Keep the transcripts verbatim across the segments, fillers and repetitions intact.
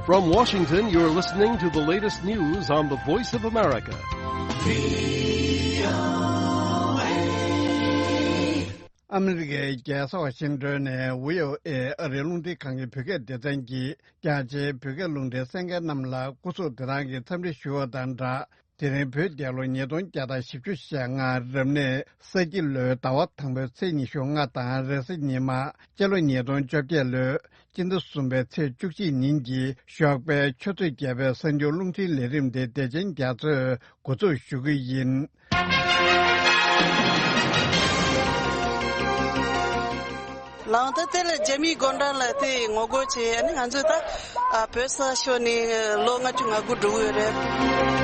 From Washington, you're listening to the latest news on the Voice of America. ཨ་མི་རི་ཀའི་རྒྱལ་ས་ཝ་ཤིང་ཏོན་ནས་ཝི་ཨོ་ཨེ་ཨ་རིའི་རླུང་འཕྲིན་ཁང་གི་བོད་སྐད་སྡེ་ཚན་གྱིས་རྒྱ་ཆེའི་བོད་སྐད་རླུང་འཕྲིན་གསན་མཁན་རྣམས་ལ་སྐུ་གཟུགས་བདེ་ཐང་གི་འཚམས་འདྲི་ཞུ་བ་དང་སྦྲགས། དེ་རིང་བོད་རྒྱལ་ལོ་ཉིས་སྟོང་བརྒྱ་དང་བཞི་བཅུ་ཞེ་ལྔ་རབ་གནས་ས་ཁྱི་ལོའི་ཟླ་བ་དང་པོའི་ཚེས་ཉི་ཤུ་ལྔ་དང་རེས་གཟའ་ཉི་མ་སྤྱི་ལོ་ཉིས་སྟོང་བཅོ་བརྒྱད་ལོའི་སྤྱི་ཟླ་གསུམ་པའི་ཚེས་བཅུ་གཅིག་ཉིན་གྱི་ཞོགས་པའི་ཆུ་ཚོད་བརྒྱད་པའི་གསར་འགྱུར་རླུང་འཕྲིན་ལས་རིམ་དེ་བདེ་ཆེན་རྒྱ་མཚོས་འགོ་འཛུགས་ཞུ་གི་ཡིན། ལའང་ད་དེ་ལ་རྒྱ་མིའི་འགོ་འདྲ་ལ་དེ་ངོ་རྒོལ་བྱས་ཨ་ནི་ང་ཚོས་ད་ཨ་བོད་ས་ཤོར་ནས་ལོ་ལྔ་བཅུ་ང་དགུ་འགྲོ་གི་ཡོད་རེད།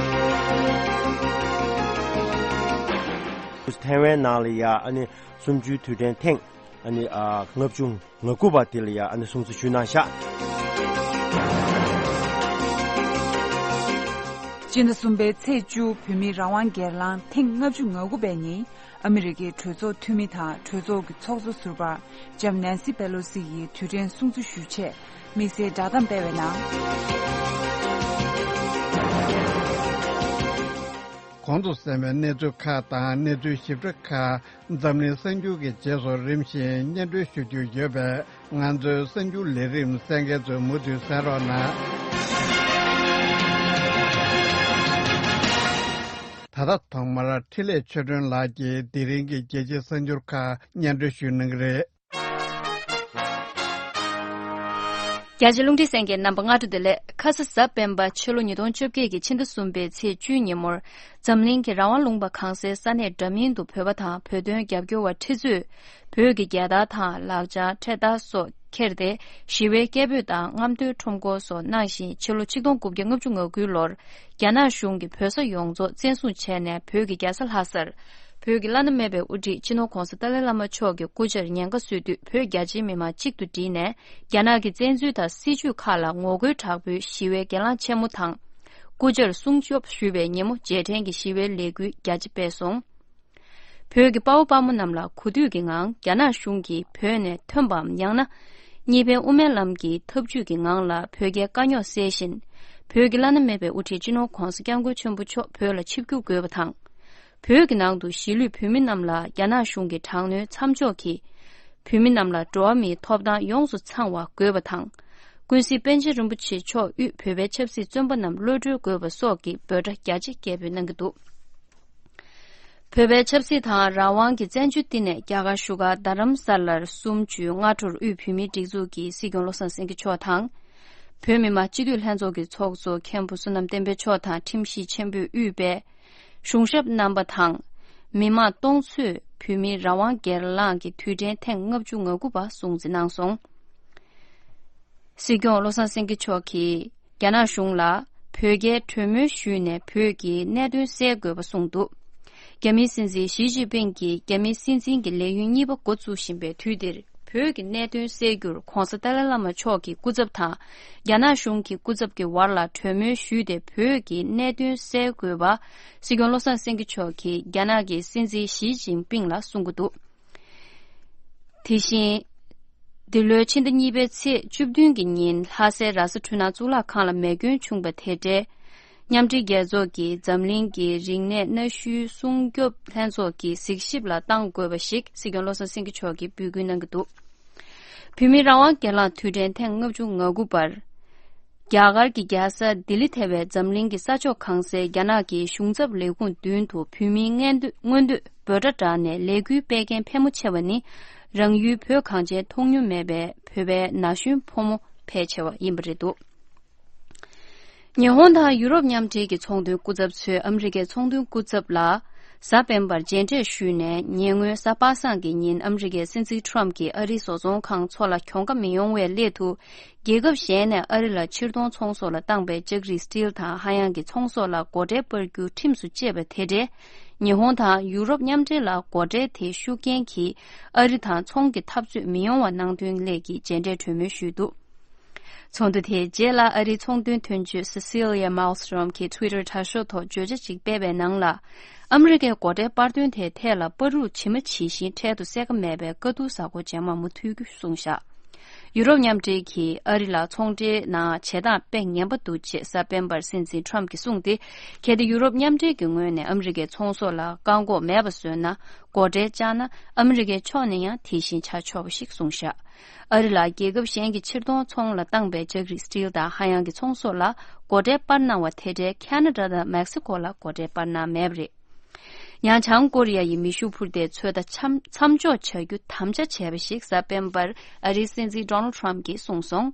ཐའེ་ཝན་ནང་ལ་ཡ་ཨ་ནི་གསུམ་བཅུའི་དུས་དྲན་ཐེངས་ཨ་ནི་ཨ་ལྔ་བཅུ་ང་དགུ་པ་དེ་ལ་ཡ་ཨ་ནི་སྲུང་བརྩི་ཞུས་གནང་ཤག་སྤྱི་ཟླ་གསུམ་པའི་ཚེས་བཅུ་བོད་མིའི་རང་དབང་སྒེར་ལངས་ཐེངས་ལྔ་བཅུ་ང་དགུ་པའི་ཉིན། ཨ་མི་རི་ཀའི་གྲོས་ཚོགས་འཐུས་མི་དང་གྲོས་ཚོགས་ཀྱི་ཚོགས་གཙོ་ཟུར་པ་ལྕམ་ནན་སི་པེ་ལོ་སི་ཡིས་དུས་དྲན་སྲུང་བརྩི་ཞུ་ཆེད་དམིགས་བསལ་བསྒྲགས་གཏམ་སྤེལ་བའི་ནང་། གོང་དུ་གསན་པའི་གནས་ཚུལ་ཁག་དང་གནས་ཚུལ་ཞིབ་ཕྲ་ཁག་འཛམ་གླིང་གསར་འགྱུར་གྱི་རྗེས་སུ་རིམ་བཞིན་སྙན་སྒྲོན་ཞུ་རྒྱུ་ཡོད་པས། ང་ཚོའི་གསར་འགྱུར་ལས་རིམ་གསན་མཁན་ཚོས་མུ་མཐུད་གསན་རོགས་གནང་། ད་ལྟ་ཐོག་མར་འཕྲིན་ལས་ཆོས་སྒྲོན་ལགས་ཀྱིས་དེ་རིང་གི་རྒྱལ་སྤྱིའི་གསར་འགྱུར་ཁག་སྙན་སྒྲོན་ཞུ་གནང་གི་རེད། རྒྱ་ཆེ་རླུང་འཕྲིན་གསན་མཁན་རྣམ་པ་སྔ་དྲོ་བདེ་ལེགས། ཁ་ས་གཟའ་སྤེན་པ་ཕྱི་ལོ་ཉིས་སྟོང་བཅོ་བརྒྱད་ཀྱི་ཕྱི་ཟླ་གསུམ་པའི་ཚེས་བཅུའི་ཉིན་མོར། འཛམ་གླིང་གི་རང་དབང་ལུང་པ་གང་སའི་ས་གནས་འདྲ་མིན་དུ་བོད་པ་དང་བོད་དོན་རྒྱབ་སྐྱོར་བ་ཁྲི་ཚོས་བོད་ཀྱི་རྒྱལ་དར་དང་ལག་ཆ་འཕྲེད་དར་སོགས་ཁྱེར་ཏེ་ཞི་བའི་སྐད་འབོད་དང་རྔམ་སྟོན་ཁྲོམ་སྐོར་སོགས་གནང་ཞིང་། ཕྱི་ལོ་ཆིག་སྟོང་དགུ་བརྒྱ་ལྔ་བཅུ་ང་དགུའི་ལོར་རྒྱ་ནག་གཞུང་གིས་བོད་ས་ཡོངས་རྫོགས་བཙན་བཟུང་བྱས་ནས་བོད་ཀྱི་རྒྱལ་ས་ལྷ་སར་བོད་ཀྱི་བླ་ན་མེད་པའི་དབུ་ཁྲིད་སྤྱི་ནོར་༧གོང་ས་ཏཱ་ལའི་བླ་མ་མཆོག་གི་སྐུ་ཕྱྭར་ཉེན་ཁ་བཟོས་དུས་བོད་རྒྱ་ཆེའི་མི་མང་གཅིག་ཏུ་བསྒྲིལ་ནས། རྒྱ་ནག་གི་བཙན་འཛུལ་དང་སྲིད་བྱུས་ཁག་ལ་ངོ་རྒོལ་དྲག་པོའི་ཞི་བའི་གྱེན་ལངས་ཆེན་མོ་དང་། སྐུ་ཕྱྭར་སྲུང་སྐྱོབ་ཞུས་པའི་ཉིན་མོ་རྗེས་དྲན་གྱི་ཞི་བའི་ལས་འགུལ་རྒྱ་ཆེ་སྤེལ་སོང་། བོད་ཀྱི་དཔའ་བོ་དཔའ་མོ་རྣམས་ལ་གོ་ཐོས་ཀྱི་ངང་རྒྱ་ནག་གཞུང་གིས་བོད་ནས་ཐོན་པའམ་ཡང་ན། གཉིས་ཕན་དབུ་མའི་ལམ་གྱི་ཐབས་ཇུས་ཀྱི་ངང་ལ་བོད་རྒྱའི་དཀའ་རྙོག་སེལ་བཞིན། བོད་ཀྱི་བླ་ན་མེད་པའི་དབུ་ཁྲིད་སྤྱི་ནོར་༧གོང་ས་༧སྐྱབས་མགོན་ཆེན་པོ་མཆོག་བོད་ལ་ཆིབས་བསྒྱུར་དགོས་པ་དང་། བོད་ཀྱི་ནང་དུ་གཞིས་ལུས་བོད་མི་རྣམས་ལ་རྒྱ་ནག་གཞུང་གི་དྲག་གནོན་མཚམས་འཇོག་གིས། བོད་མི་རྣམས་ལ་འགྲོ་བ་མིའི་ཐོབ་ཐང་ཡོངས་སུ་ཚང་བ་དགོས་པ་དང་། ཀུན་གཟིགས་པཎ་ཆེན་རིན་པོ་ཆེ་མཆོག་དབུས་བོད་པའི་ཆབ་སྲིད་བཙོན་པ་རྣམས་གློད་གྲོལ་དགོས་པ་སོགས་ཀྱི་འབོད་སྒྲ་རྒྱ་ཆེ་སྐད་འབོད་གནང་གི་འདུག་བོད་པའི་ཆབ་སྲིད་དང་རང་དབང་གི་བཙན་བྱོལ་སྡེ་ནས་རྒྱ་གར་བཞུགས་སྒར་རྡ་རམ་ས་ལར་གསུམ་བཅུའི་སྔ་དྲོར་དབུས་བོད་མིའི་སྒྲིག་འཛུགས་ཀྱི་སྲིད་སྐྱོང་བློ་བཟང་སེང་གེ་མཆོག་དང་། བོད་མི་མང་སྤྱི་འཐུས་ལྷན་ཚོགས་ཀྱི་ཚོགས་གཙོ་མཁན་པོ་བསོད་ནམས་བསྟན་འཕེལ་མཆོག་དང་ཁྲིམས་ཞིབ་ཆེན་པོས་དབུས་པའི་གཞུང་ཞབས་རྣམ་པ་དང་། མི་མང་སྟོང་ཚོས་བོད་མིའི་རང་དབང་སྒེར་ལངས་ཀྱི་དུས་དྲན་ཐེངས་ལྔ་བཅུ་ང་དགུ་པ་སྲུང་བརྩི་གནང་སོང་། སྲིད་སྐྱོང་བློ་བཟང་སེང་གེ་མཆོག་གིས་རྒྱ་ནག་གཞུང་ལ་བོད་རྒྱའི་གྲོས་མོལ་ཞུས་ནས་བོད་ཀྱི་གནད་དོན་སེལ་དགོས་པ་གསུངས་འདུག་རྒྱ་མིའི་སྲིད་འཛིན་ཞི་ཅིན་ཕིང་གིས་རྒྱ་མིའི་སྲིད་འཛིན་གྱི་ལས་ཡུན་གཉིས་པ་འགོ་བཙུགས་བཞིན་པའི་དུས་འདིར། བོད་ཀྱི་གནད་དོན་སེལ་རྒྱུར་༧གོང་ས་ཏཱ་ལའི་བླ་མ་མཆོག་གི་སྐུ་ཚབ་དང་། རྒྱ་ནག་གཞུང་གི་སྐུ་ཚབ་ཀྱི་བར་ལ་གྲོས་མོལ་ཞུས་ཏེ། བོད་ཀྱི་གནད་དོན་སེལ་དགོས་པ། སྲིད་སྐྱོང་བློ་བཟང་སེང་གེ་མཆོག་གིས་རྒྱ་ནག་གི་སྲིད་འཛིན་ཞི་ཅིན་ཕིང་ལ་གསུང་གི་འདུག་དེ་བཞིན། འདི་ལོའི་ཕྱི་ཟླ་གཉིས་པའི་ཚེས་བཅུ་བདུན་གྱི་ཉིན་ལྷ་སའི་ར་ས་འཕྲུལ་སྣང་གཙུག་ལག་ཁང་ལ་མེ་སྐྱོན་བྱུང་བ་དེ་འབྲེལ། མཉམ་འབྲེལ་རྒྱལ་ཚོགས་ཀྱིས་འཛམ་གླིང་གི་རིག་གནས་གནའ་ཤུལ་སྲུང་སྐྱོབ་ལྷན་ཚོགས་ཀྱི་གཟིགས་ཞིབ་ལ་གཏང་དགོས་པ་ཞིག་སྲིད་སྐྱོང་བློ་བཟང་སེང་གེ་མཆོག་གིས་འབོད་སྐུལ་གནང་གི་འདུག་བོད་མིའི་རང་དབང་སྒེར་ལངས་དུས་དྲན་ཐེངས་ལྔ་བཅུ་ང་དགུ་པར། རྒྱ་གར་གྱི་རྒྱལ་ས་ལྡི་ལི་ཐེ་བའི་འཛམ་གླིང་གི་ས་ཕྱོགས་གང་སའི་རྒྱ་ནག་གི་གཞུང་ཚབ་ལས་ཁུངས་མདུན་དུ་བོད་མིའི་མངོན་འདོད་མངོན་འདོད་འབོད་སྒྲ་བསྒྲགས་ནས་ལས་འགུལ་སྤེལ་མཁན་ཕལ་མོ་ཆེ་བ་ནི། རང་ཡུལ་བོད་གངས་ཅན་མཐོང་མྱོང་མེད་པའི་བོད་པའི་ན་གཞོན་ཕོ་མོ་ཕལ་ཆེ་བ་ཡིན་པ་རེད་འདུག་ཉི་ཧོང་དང་ཡུ་རོབ་མཉམ་འབྲེལ་གྱི་ཚོང་དོན་སྐུ་ཚབ་ཚོས་ཨ་མི་རི་ཀའི་ཚོང་དོན་སྐུ་ཚབ་ལ་གཟའ་སྤེན་པར་མཇལ་འཕྲད་ཞུས་ནས། ཉེ་སྔོན་གཟའ་པ་སངས་ཀྱི་ཉིན་ཨ་མི་རི་ཀའི་སྲིད་འཛིན་ཊམ་གྱིས་ཨ་རིའི་བཟོ་ཚོང་ཁང་ཚོ་ལ་གྱོང་ཁ་མི་ཡོང་བའི་སླད་དུ། རྒྱལ་ཁབ་གཞན་ནས་ཨ་རི་ལ་ཕྱིར་གཏོང་ཚོང་ཟོག་ལ་བཏང་པའི་ལྕགས་རིགས་སི་ཊིལ་དང་ཧ་ཡང་གི་ཚོང་ཟོག་ལ་སྒོ་ཁྲལ་སྤར་རྒྱུ་ཁྲིམས་སུ་བཅད་པ་དེ་འབྲེལ། ཉི་ཧོང་དང་ཡུ་རོབ་མཉམ་འབྲེལ་ལ་སྒོ་ཁྲལ་དེ་ཤུགས་རྐྱེན་གྱིས་ཨ་རི་དང་ཚོང་གི་འཐབ་རྩོད་མི་ཡོང་བ་གནང་དོན་སླད་ཀྱི་མཇལ་འཕྲད་གྲོས་མོལ་ཞུས་འདུག་ཚོགས་འདུ་དེའི་རྗེས་ལ་ཨ་རིའི་ཚོང་དོན་དོན་གཅོད་Cecilia Malmström གྱིས་Twitter་དྲ་ཤོག་ཐོག་བརྗོད་བྱ་ཞིག་སྤེལ་བའི་ནང་ལ། ཨ་མི་རི་ཀའི་སྒོ་ཁྲལ་སྤར་དོན་དེའི་ཐད་ལ་བར་རུ་ཇི་མ་ཇི་བཞིན་འཕྲལ་དུ་གསལ་ཁ་མེད་པའི་དཀའ་སྡུག་ཟ་སྒོ་ཅན་མང་པོ་ཐུག་རྒྱུ་གསུངས་བཞག་ཡུ་རོབ་མཉམ་འབྲེལ་གྱིས་ཨ་རི་ལ་ཚོང་འབྲེལ་ནང་བྱེད་སྟངས་དཔེ་ངན་པ་འདུག་ཅེས་གཟའ་སྤེན་པར་སྲིད་འཛིན་ཁྲོམ་གྱིས་གསུངས་ཏེ། གལ་ཏེ་ཡུ་རོབ་མཉམ་འབྲེལ་གྱི་ངོས་ནས་ཨ་མི་རི་ཀའི་ཚོང་ཟོག་ལ་བཀག་འགོག་མེད་པ་བཟོས་ན། སྒོ་ཁྲལ་བཅག་ན་ཨ་མི་རི་ཀའི་ཕྱོགས་ནས་ཡང་དེ་བཞིན་བྱ་ཆོག་པ་ཞིག་གསུངས་བཞག་ཨ་རི་ལ་རྒྱལ་ཁབ་གཞན་གྱི་ཕྱིར་གཏོང་ཚོང་ལ་བཏང་པའི་ལྕགས་རིགས་སི་ཊིལ་དང་ཧ་ཡང་གི་ཚོང་ཟོག་ལ་སྒོ་ཁྲལ་སྤར་གནང་བ་དེ་འདྲའི་ཁ་ན་ཌ་དང་མེག་སི་ཀོ་ལ་སྒོ་ཁྲལ་སྤར་གནང་མེད་པ་རེད། ཡང་བྱང་ཀོ་རི་ཡ་ཡིས་མེ་ཤུགས་འཕུར་མདེལ་ཚོད་ལྟ་མཚམས་མཚམས་འཇོག་བྱ་རྒྱུ་དམ་བཅའ་བྱས་པ་ཞིག་གཟའ་སྤེན་པར་ཨ་རིའི་སྲིད་འཛིན་ཌོ་ནལ་ཌི་ཊརམ་ཕི་གྱིས་གསུངས་སོང་།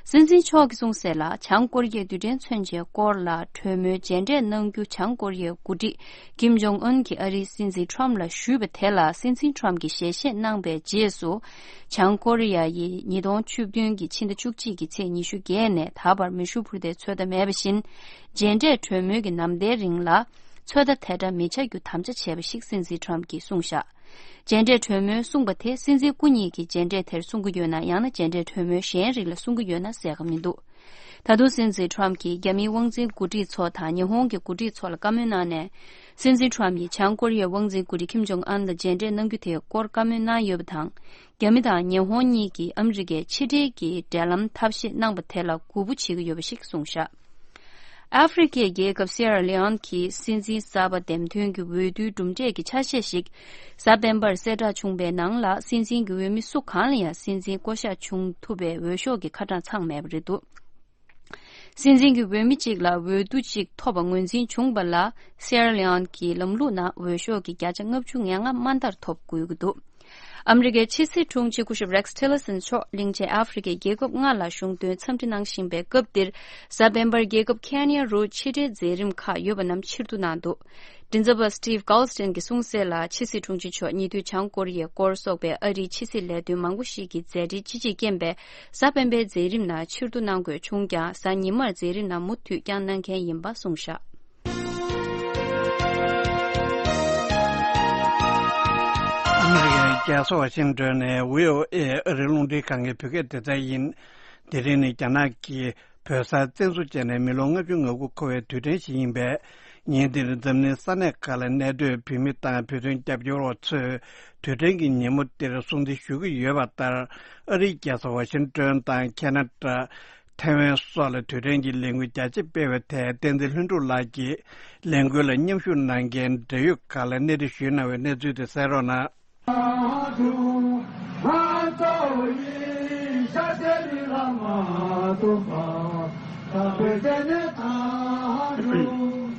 སྲིད་འཛིན་མཆོག་གིས་གསུངས་གསལ་ལ། བྱང་ཀོ་རི་ཡའི་རྡུལ་ཕྲན་མཚོན་ཆའི་སྐོར་ལ་གྲོས་མོལ་མཇལ་འཕྲད་གནང་རྒྱུ་བྱང་ཀོ་རི་ཡའི་འགོ་ཁྲིད་ཀིམ་ཇོང་ཨུན་གྱིས་ཨ་རིའི་སྲིད་འཛིན་ཊརམ་ཕི་ལ་ཞུས་པ་དེ་ལ། སྲིད་འཛིན་ཊརམ་ཕི་གྱིས་ཞལ་བཞེས་གནང་པའི་རྗེས་སུ། བྱང་ཀོ་རི་ཡ་ཡིས་ཉིས་སྟོང་བཅུ་བདུན་གྱི་ཕྱི་ཟླ་བཅུ་གཅིག་གི་ཚེས་ཉི་ཤུ་བརྒྱད་ནས་ད་བར་མེ་ཤུགས་འཕུར་མདེལ་ཚོད་ལྟ་མེད་པ་བཞིན། མཇལ་འཕྲད་གྲོས་མོལ་གྱི་ནམ་ཟླའི་རིང་ལ་ཚོད་ལྟ་དེ་འདྲ་མི་བྱ་རྒྱུ་དམ་བཅའ་བྱས་པ་ཞིག་སྲིད་འཛིན་ཊརམ་ཕི་གྱིས་གསུངས་བཞག་མཇལ་འཕྲད་གྲོས་མོལ་གསུངས་པ་དེ་སྲིད་འཛིན་སྐུ་ཉིད་ཀྱིས་མཇལ་འཕྲད་དེར་གསུང་གི་ཡོད་ན། ཡང་ན་མཇལ་འཕྲད་གྲོས་མོལ་གཞན་རིགས་ལ་གསུང་གི་ཡོད་ན་གསལ་ཁ་མི་འདུག་ད་དུང་སྲིད་འཛིན་ཊརམ་ཕི་གྱིས་རྒྱ་མིའི་དབང་འཛིན་འགོ་ཁྲིད་ཚོ་དང་ཉི་ཧོང་གི་འགོ་ཁྲིད་ཚོ་ལ་བཀའ་མོལ་གནང་ནས། སྲིད་འཛིན་ཊརམ་ཕི་ཡིས་བྱང་ཀོ་རི་ཡའི་དབང་འཛིན་འགོ་ཁྲིད་ཁིམ་ཇོང་ཨན་ལ་མཇལ་འཕྲད་གནང་རྒྱུ་དེའི་སྐོར་བཀའ་མོལ་གནང་ཡོད་པ་དང་། རྒྱ་མི་དང་ཉི་ཧོང་གཉིས་ཀྱིས་ཨ་མི་རི་ཀའི་ཕྱི་འབྲེལ་གྱི་འབྲེལ་ལམ་ཐབས་ཤེས་གནང་པ་དེ་ལ་མགོ་སྐོར་བྱེད་ཀྱི་ཡོད་པ་ཞིག་གསུངས་བཞག་ཨ་ཧྥེ་རི་ཁའི་རྒྱལ་ཁབ་སི་ཡེ་ར་ལེ་ཨོན་གྱི་སྲིད་འཛིན་གསར་པ་འདེམས་ཐོན་གྱི་འོས་བསྡུའི་གྲུབ་འབྲས་ཀྱི་ཆ་ཤས་ཤིག་གཟའ་སྤེན་པར་གསལ་བསྒྲགས་བྱུང་བའི་ནང་ལ། སྲིད་འཛིན་གྱི་འོས་མི་སུ་གང་ལ་ཡང་སྲིད་འཛིན་བསྐོ་གཞག་བྱུང་ཐུབ་པའི་འོས་ཤོག་གི་ཁ་གྲངས་ཚང་མེད་པ་རེད་འདུག་སྲིད་འཛིན་གྱི་འོས་མི་གཅིག་ལ་འོས་བསྡུ་གཅིག་ཐོབ་པ་ངོས་འཛིན་བྱུང་བ་ལ། སི་ཡེ་ར་ལེ་ཨོན་གྱི་ལམ་ལུགས་ནང་འོས་ཤོག་གི་བརྒྱ་ཆ་ལྔ་བཅུ་ང་ལྔ་མ་མཐར་ཐོབ་དགོས་ཀྱི་འདུག་ཨ་མི་རི་ཀའི་ཕྱི་སྲིད་དྲུང་ཆེ་སྐུ་ཞབས་Rex Tillerson མཆོག་གླིང་ཆེན་ཨ་ཧྥེ་རི་ཁའི་རྒྱལ་ཁབ་ལྔ་ལ་གཞུང་དོན་འཚམས་འདྲི་གནང་བཞིན་པའི་སྐབས་འདིར། གཟའ་སྤེན་པར་རྒྱལ་ཁབ་ཁེ་ནི་ཡ་རུ་ཕྱི་འབྲེལ་མཛད་རིམ་ཁག་ཡོད་པ་རྣམས་ཕྱིར་བསྡུ་གནང་འདུག་མགྲིན་ཚབ་པ་Steve Goldstein གྱིས་གསུངས་གསལ་ལ། ཕྱི་སྲིད་དྲུང་ཆེ་མཆོག་ཉེ་དུས་བྱང་ཀོ་རི་ཡའི་སྐོར་སོགས་པའི་ཨ་རིའི་ཕྱི་སྲིད་ལས་དོན་མང་པོ་ཞིག་གི་མཛད་འཕྲིན་ཅི་ཆེ་རྐྱེན་པས། གཟའ་སྤེན་པའི་མཛད་རིམ་ནང་ཕྱིར་བསྡུ་གནང་དགོས་བྱུང་ཀྱང་། གཟའ་ཉི་མར་མཛད་རིམ་ནང་མུ་མཐུད་བསྐྱངས་གནང་མཁན་ཡིན་པ་གསུངས་བཞག་ཨ་མི་རི་ཀའི་རྒྱལ་ས་ཝ་ཤིང་ཏོན་ནས་བྷི་ཨོ་ཨེ་ཨ་རིའི་རླུང་འཕྲིན་ཁང་གི་བོད་སྐད་སྡེ་ཚན་ཡིན། དེ་རིང་ནི་རྒྱ་ནག་གིས་བོད་སར་བཙན་འཛུལ་བྱས་ནས་མི་ལོ་ལྔ་བཅུ་ང་དགུ་འཁོར་བའི་དུས་དྲན་ཞིག་ཡིན་པས། ཉིན་འདིར་འཛམ་གླིང་ས་གནས་ཁག་ལ་གནས་སྡོད་བོད་མི་དང་བོད་དོན་རྒྱབ་སྐྱོར་བ་ཚོས་དུས་དྲན་གྱི་ཉིན་མོ་འདིར་སྲུང་བརྩི་ཞུ་གི་ཡོད་པ་ལྟར། ཨ་རིའི་རྒྱལ་ས་ཝ་ཤིང་ཏོན་དང་ཁེ་ན་ཌ། ཐའེ་ཝན་སོགས་ལ་དུས་དྲན་གྱི་ལས་འགུལ་རྒྱ་ཆེ་སྤེལ་བའི་ཐད། བསྟན་འཛིན་ལྷུན་གྲུབ་ལགས་ཀྱིས་ལས་འགུལ་ལ་མཉམ་ཞུགས་གནང་མཁན་འབྲེལ་ཡོད་ཁག་ལ་གནས་འདྲི་ཞུས་གནང་བའི་གནས་ཚུལ་དེ་གསན་རོགས་གནང་།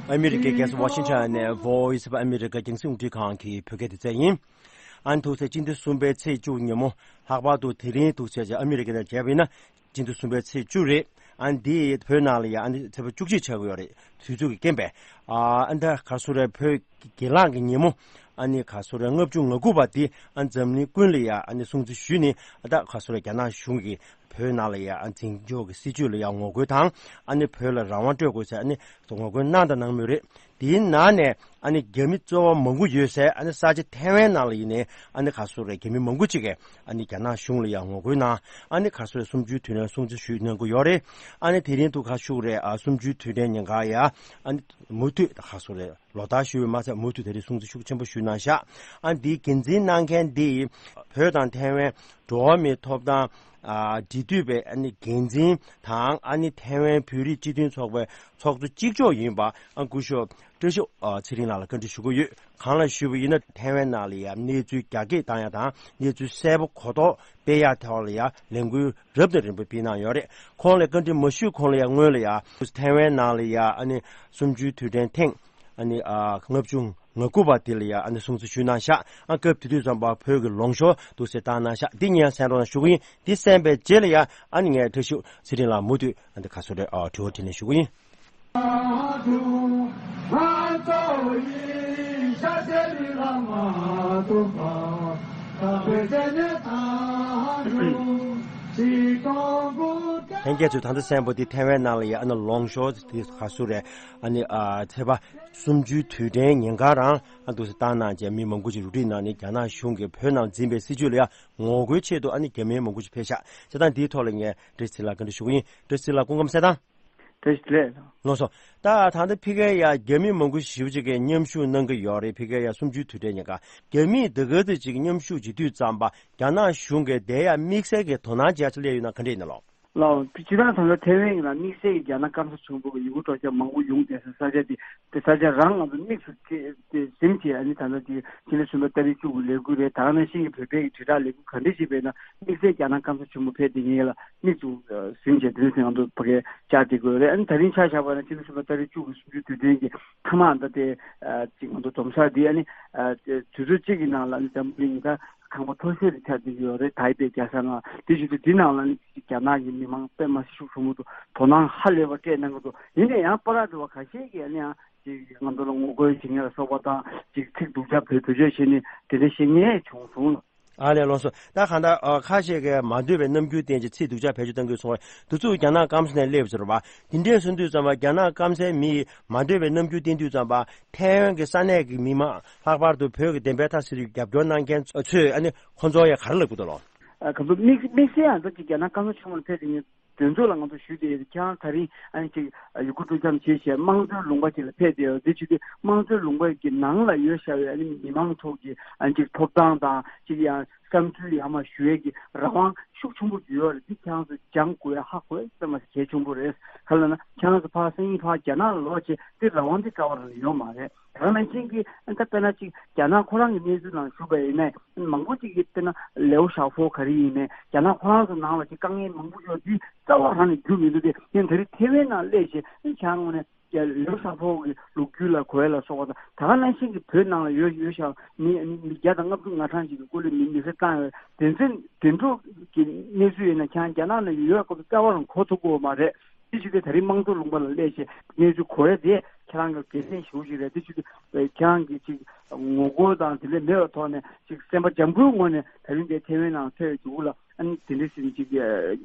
ཨ་མི་རི་ཀའི་རྒྱལ་ས་ཝ་ཤིང་ཊོན་ནས་Voice of America རྒྱང་སྲིང་རླུང་འཕྲིན་ཁང་གི་བོད་སྐད་སྡེ་ཚན་ཡིན། ཨ་ནི་ཐུག་ཚེ་སྤྱི་ཟླ་གསུམ་པའི་ཚེས་བཅུ་ཉིན་མོ། ལྷག་པར་དུ་དེ་རིང་ཐུག་ཚེས་ཨ་མི་རི་ཀ་ནས་བྱས་པ་ཡིན་ན། སྤྱི་ཟླ་གསུམ་པའི་ཚེས་བཅུ་རེད། ཨ་ནི་འདི་བོད་ནང་ལ་ཡང་ཨ་ནི་ཚེས་པ་བཅུ་གཅིག་ཆགས་ཀྱི་ཡོད་རེད། དུས་ཚོད་ཀྱི་རྐྱེན་པས། ཨ་ཨ་ནི་ད་ག་སོ་རེད། བོད་རྒན་ལགས་ཀྱི་ཉིན་མོ། ཨ་ནི་ག་སོ་རེད། ལྔ་བཅུ་ང་དགུ་པ་འདི་ཨ་འཛམ་གླིང་ཀུན་ལ་ཡང་ཨ་ནི་སྲུང་བརྩི་ཞུས་ནས། ཨ་ད་ག་སོ་རེད། རྒྱ་ནག་གཞུང་གིས་བོད་ནང་ལ་ཡང་ཨ་འཛིན་སྐྱོང་གི་སྲིད་བྱུས་ལ་ཡང་ངོ་རྒོལ་དང་། ཨ་ནི་བོད་ལ་རང་དབང་སྤྲོད་དགོས་ཟེར་ཨ་ནི་ངོ་རྒོལ་གནང་དང་གནང་མུས་རེད། དེའི་ནང་ནས་ཨ་ནི་རྒྱ་མི་གཙོ་བོ་མང་པོ་ཡོད་སའི་ཨ་ནི་ས་ཆ་ཐའེ་ཝན་ནང་ལ་ཡིན་ནའི། ཨ་ནི་ག་སོ་རེད། རྒྱ་མི་མང་པོ་ཅིག་གིས་ཨ་ནི་རྒྱ་ནག་གཞུང་ལ་ཡང་ངོ་རྒོལ་གནང་། ཨ་ནི་ག་སོ་རེད། གསུམ་བཅུའི་དུས་དྲན་སྲུང་བརྩི་ཞུས་གནང་གི་ཡོད་རེད། ཨ་ནི་དེ་རིང་དུ་ག་ཞུ་གི་རེད། ཨ་གསུམ་བཅུའི་དུས་དྲན་ཉིན་ཀ་ཡ། ཨ་ནི་མུ་མཐུད་ག་སོ་རེད། ལོ་ལྟར་ཞུ་བའི་མ་ཚད་མུ་མཐུད་དེ་རིང་སྲུང་བརྩི་ཤུགས་ཆེན་པོ་ཞུས་གནང་ཤག་ཨ་ནི་འདིའི་འགན་འཛིན་གནང་མཁན་འདི་བོད་དང་ཐའེ་ཝན་འགྲོ་བ་མིའི་ཐོབ་ཐང་ཨ་འབྲེལ་མཐུད་པའི་ཨ་ནི་འགན་འཛིན་དང་། ཨ་ནི་ཐའེ་ཝན་བོད་རིགས་སྤྱི་མཐུན་ཚོགས་པའི་ཚོགས་གཙོ་གཅིག་ལྕོགས་ཡིན་པ། ཨ་སྐུ་ཞབས་བཀྲ་ཤིས་ཨ་ཚེ་རིང་ལགས་ལ་བཀའ་འདྲི་ཞུ་གི་ཡོད། གང་ལ་ཞུས་པ་ཡིན་ན། ཐའེ་ཝན་ནང་ལ་ཡང་གནས་ཚུལ་རྒྱ་སྐྱེད་བཏང་ཡ་དང་། གནས་ཚུལ་གསལ་པོ་གོ་རྟོགས་སྤེལ་ཡ་ཐོག་ལ་ཡང་ལས་འགུལ་རབ་དང་རིམ་པ་སྤེལ་གནང་ཡོད་རེད། ཁོང་ལ་བཀའ་འདྲི་མ་ཞུས་གོང་ལ་ཡང་སྔོན་ལ་ཡང་ཐའེ་ཝན་ནང་ལ་ཡང་ཨ་ནི་གསུམ་བཅུའི་དུས་དྲན་ཐེངས་ཨ་ནི་ཨ་ལྔ་བཅུ་ང་དགུ་པ་དེ་ལ་ཡང་ཨ་ནི་སྲུང་བརྩི་ཞུས་གནང་ཤག་ཨ་སྐབས་དེ་དུས་ཙམ་པ་བོད་ཀྱི་ལོངས་ཤོག་འདུག་སེ་བཏང་གནང་ཤག་འདི་ངས་གསན་རོགས་གནང་ཞུ་གི་ཡིན། འདི་གསན་པའི་རྗེས་ལ་ཡང་ཨ་ནི་ངས་བཀྲ་ཤིས་ཚེ་རིང་ལགས་མུ་མཐུད་ཨ་འདི་ག་སོ་རེད། ཨ་དྲི་བ་དྲིས་ལན་ཞུ་གི་ཡིན། ལྷན་རྒྱས་ཚོས་ད་ལྟ་གསན་པ་འདི་ཐའེ་ཝན་ནང་ལ་ཡང་ཨ་ནི་ལོངས་ཤོག་འདི་ག་སུ་རེད། ཨ་ནི་ཨ་ཚེས་པ་གསུམ་བཅུའི་དུས་དྲན་ཉིན་གང་རང་ཨ་འདུག་སེ་བཏང་གནང་བྱས། མི་མང་པོ་ཅིག་རུ་སྒྲིག་གནང་ནས་རྒྱ་ནག་གཞུང་གིས་བོད་ནང་འཛིན་པའི་སྲིད་བྱུས་ལ་ཡང་ངོ་རྒོལ་ཆེད་དུ་ཨ་ནི་རྒྱ་མི་མང་པོ་ཅིག་ཕེབས་ཤག་བྱས་ཙང་འདིའི་ཐོག་ལ་ངས་བཀྲ་ཤིས་ཚེ་རིང་ལགས་བཀའ་འདྲི་ཞུ་གི་ཡིན། བཀྲ་ཤིས་ཚེ་རིང་ལགས་སྐུ་ཁམས་གསལ་ཐང་། དེ་ཞིག་ལས། ལགས་སོ། ད་ད་ལྟ་ཕ་གིར་ཡ་རྒྱ་མི་མང་པོ་ཞེ་པོ་ཅིག་གིས་མཉམ་ཞུགས་གནང་གི་ཡོད་རེད། ཕ་གིར་ཡ་གསུམ་བཅུའི་དུས་དྲན་ཉིན་ཀ་རྒྱ་མིས་འདི་ག་ཚོད་ཅིག་མཉམ་ཞུགས་བྱེད་དུས་ཙམ་པ་རྒྱ་ནག་གཞུང་གིས་དེ་ཡ་དམིགས་བསལ་གྱི་དོ་སྣང་ཅིག་སླེབས་ཡོད་ན་ག་འདྲ་ཡིན་ན་ལགས། ལགས། སྤྱིར་བཏང་ད་ལྟ་ཐེ་ཝན་ཡིན་ན་དམིགས་བསལ་གྱི་རྒྱ་ནག་སྐམ་ས་ཆེན་པོ་གི་ཡུ་གུར་སྤྲོ་སྐྱོད་མང་པོ་ཡོང་བསྡད་ས་ས་ཆ་དེ་དེ་ས་ཆ་རང་ང་ཚོ་དམིགས་སུ་བྱས་ཟིན་བྱས། ཨ་ནི་ད་ལྟ་དེ་ཕྱི་ལོ་གསུམ་པ་ཏ་རིག་བཅུ་དགུ་ལས་འགུལ་རེད། ད་ག་ནང་བཞིན་གྱི་བོད་པའི་དྲིལ་བསྒྲགས་ལས་འགུལ་ག་འདྲ་ཞིག་སྤེལ་ན་དམིགས་བསལ་རྒྱ་ནག་སྐམ་ས་ཆེན་པོ་ཕེབས་བསྡད་མཁན་ལ་དམིགས་སུ་ཟིན་བྱས་དེ་ཚོ་ང་ཚོ་ཕ་གིར་བཅར་བསྡད་ཀྱི་ཡོད་རེད། ཨ་ནི་ད་རིང་ཆ་བཞག་པ་ན་ཕྱི་ལོ་གསུམ་པ་ཏ་རིག་བཅུ་དགུ་གསུམ་བཅུའི་དུས་དྲན་གྱི་མཐའ་མ་ད་དེ་ཅིག་ང་ཚོ་འཛོམས་ས་འདི་ཨ་ནི་དུས་ཚོད་གཅིག་གི་ནང་ལ་ཨ་ནི་འཛམ་བུ་གླིང་ད་ཁང་པ་མཐོ་ཤོས་དེ་ཆགས་བསྡད་ཀྱི་ཡོད་རེད། ཐའེ་པེ་རྒྱལ་ས་ལ། དེ་བཞིན་དུ་འདི་ནང་ལ་ནི་རྒྱ་ནག་གི་མི་མང་དཔེ་མ་སྲིད་ཤུགས་ཆེན་པོ་འདུག་དོ་སྣང་ཧ་ལས་པ་སྤྲད་གནང་གི་འདུག་ཡིན་ན་ཡང་པ་ར་འགྲོ་བ་ཁ་ཤས་ཀྱིས་ཨ་ནི་ཡང་ཅིག་ང་ཚོ་ལ་ངོ་རྒོལ་བྱེད་མཁན་ལ་སོགས་པ་དང་ཅིག་ཚིག་སྡུག་ཅག་བེད་སྤྱོད་བྱས་ནས་དེ་འདྲ་བཤད་མཁན་བྱུང་སོང་། ཨ་ལས། ལགས་སོ། ད་གང་ལྟར་ཨ་ཁ་ཤས་ཀྱིས་མ་འདོད་པའི་རྣམ་འགྱུར་བསྟན་ཅིང་ཚིག་སྡུག་ཅག་བེད་སྤྱོད་གཏང་གི་སོང་བས་དུས་ཚོད་རྒྱ་ནག་སྐམ་ས་ནས་སླེབས་ཟེར་བ། དེ་འདྲས་གསུང་དུས་ཙམ་པ་རྒྱ་ནག་སྐམ་སའི་མི་ཡིས་མ་འདོད་པའི་རྣམ་འགྱུར་བསྟན་དུས་ཙམ་པ་ཐའེ་ཝན་གྱི་ས་གནས་ཀྱི་མི་མང་ལྷག་པར་དུ་བོད་ཀྱི་བདེན་པའི་མཐའ་གསལ་རྒྱུའི་རྒྱབ་སྐྱོར་གནང་མཁན་ཚོས་ཨ་ནི་ཁོང་ཚོ་ཡ་ག་རེ་ལབ་ཀྱི་འདུག་ལགས། ཨ་ག་ཚོད་དམིགས་དམིགས་བསལ་ཡང་ད་ཅིག་རྒྱ་ནག་སྐམ་ས་ཆུང་མར་ཕེབས་དེ་ངས་དོན་ཚོགས་ལ་ང་ཚོ་ཞུས་ཏེ་ཡོད། ཁྱེད་རང་ད་རིང་ཨ་ནི་ཅིག་ཡུ་གུར་སྤྲོ་འཆམ་བྱས་བྱས་དམངས་གཙོའི་ལུང་པ་ཅིག་ལ་ཕེབས་བསྡད་ཡོད། དེ་བྱེད་དུས་དམངས་གཙོའི་ལུང་པ་གི་ནང་ལ་ཡོད་བཞག་པའི་ཨ་ནི་མི་མང་ཚོ་གི་ཨ་ནི་ཅིག་ཐོབ་ཐང་དང་ཅིག་ཡང་བསམ་ཚུལ་ཡར་མར་ཞུ་ཡས་ཀྱི་རང་དབང་ཤུགས་ཆེན་པོ་ཡོད་རེད། འདི་ཁྱེད་རང་ཚོ་སྦྱང་དགོས་ཡ་ཧ་གོ་ཡ་དཔེ་མ་སྲིད་གལ་ཆེན་པོ་རེད། ག་རེ་ལབ་ན་ཁྱེད་རང་ཚོ་ཕར་སང་ཉིན་ཕར་རྒྱ་ནག་ལ་ལོག་བྱས་དེ་རང་དབང་དེ་རྩ་བ་རང་ཡོད་མ་རེད། ད་ག་ནང་བཞིན་གྱི་ད་དཔེར་ན་ཅིག་རྒྱ་ནག་ཁོ་རང་གི་གནས་ཚུལ་ནང་ཞུགས་པ་ཡིན་ན་མང་པོ་ཅིག་གིས་དཔེར་ན་ལེའོ་ཞའོ་ཕོ་ག་རེ་ཡིན་ནའི་རྒྱ་ནག་ཁོ་རང་ཚོ་ནང་ལ་ཅིག་དཀའ་ངལ་མང་པོ་ཡོད་དེ་རྩ་བ་རང་ནས་རྒྱུ་མི་འདུག་དེ་ཡང་ད་རེས་ཐེ་ཝན་ནང་སླེབས་བྱས་ཨ་ནི་བྱང་ངོས་ནས་ལེའོ་ཞའོ་ཕོ་གི་ལོ་རྒྱུས་ལ་གོ་ཡ་ལ་སོགས་པ་དང་ད་ག་ནང་བཞིན་གྱི་བོད་ནང་ལ་ཡོད་ཡོད་ཤག་མི་མི་བརྒྱ་དང་ལྔ་བཅུ་ང་གྲངས་ཅིག་གི་སྐོར་ལ་མི་མི་སེར་བཏང་ཡོད། དེ་ཚོ་དེ་འདྲ་གི་གནས་ཚུལ་ཡིན་ན་ཁྱེད་རང་རྒྱ་ནག་ནང་ཡོད་ཡ་སྐོར་དུ་རྩ་བ་རང་གོ་ཐུབ་ཀྱི་ཡོད་མ་རེད། དེ་བྱེད་དུས་ད་རིང་དམངས་གཙོ་ལུང་པ་ལ་སླེབས་བྱས་གནས་ཚུལ་གོ་ཡ་དེ་ཁྱེད་རང་གི་དགེ་མཚན་ཞེ་པོ་ཅིག་རེད། དེ་བྱེད་དུས་ཁྱེད་རང་གིས་ཅིག་ངོ་རྒོལ་དང་དེ་འདྲ་མེད་པའི་ཐོག་ནས་ཅིག་སེམས་པ་འཇམ་པོའི་ངང་ནས་ད་རིང་འདིར་ཐེ་ཝན་ནང་ཕེབས་ཡོང་དུས་ལ་ཨ་ནི་དེ་འདྲ་ཟེར་ནས་ཅིག་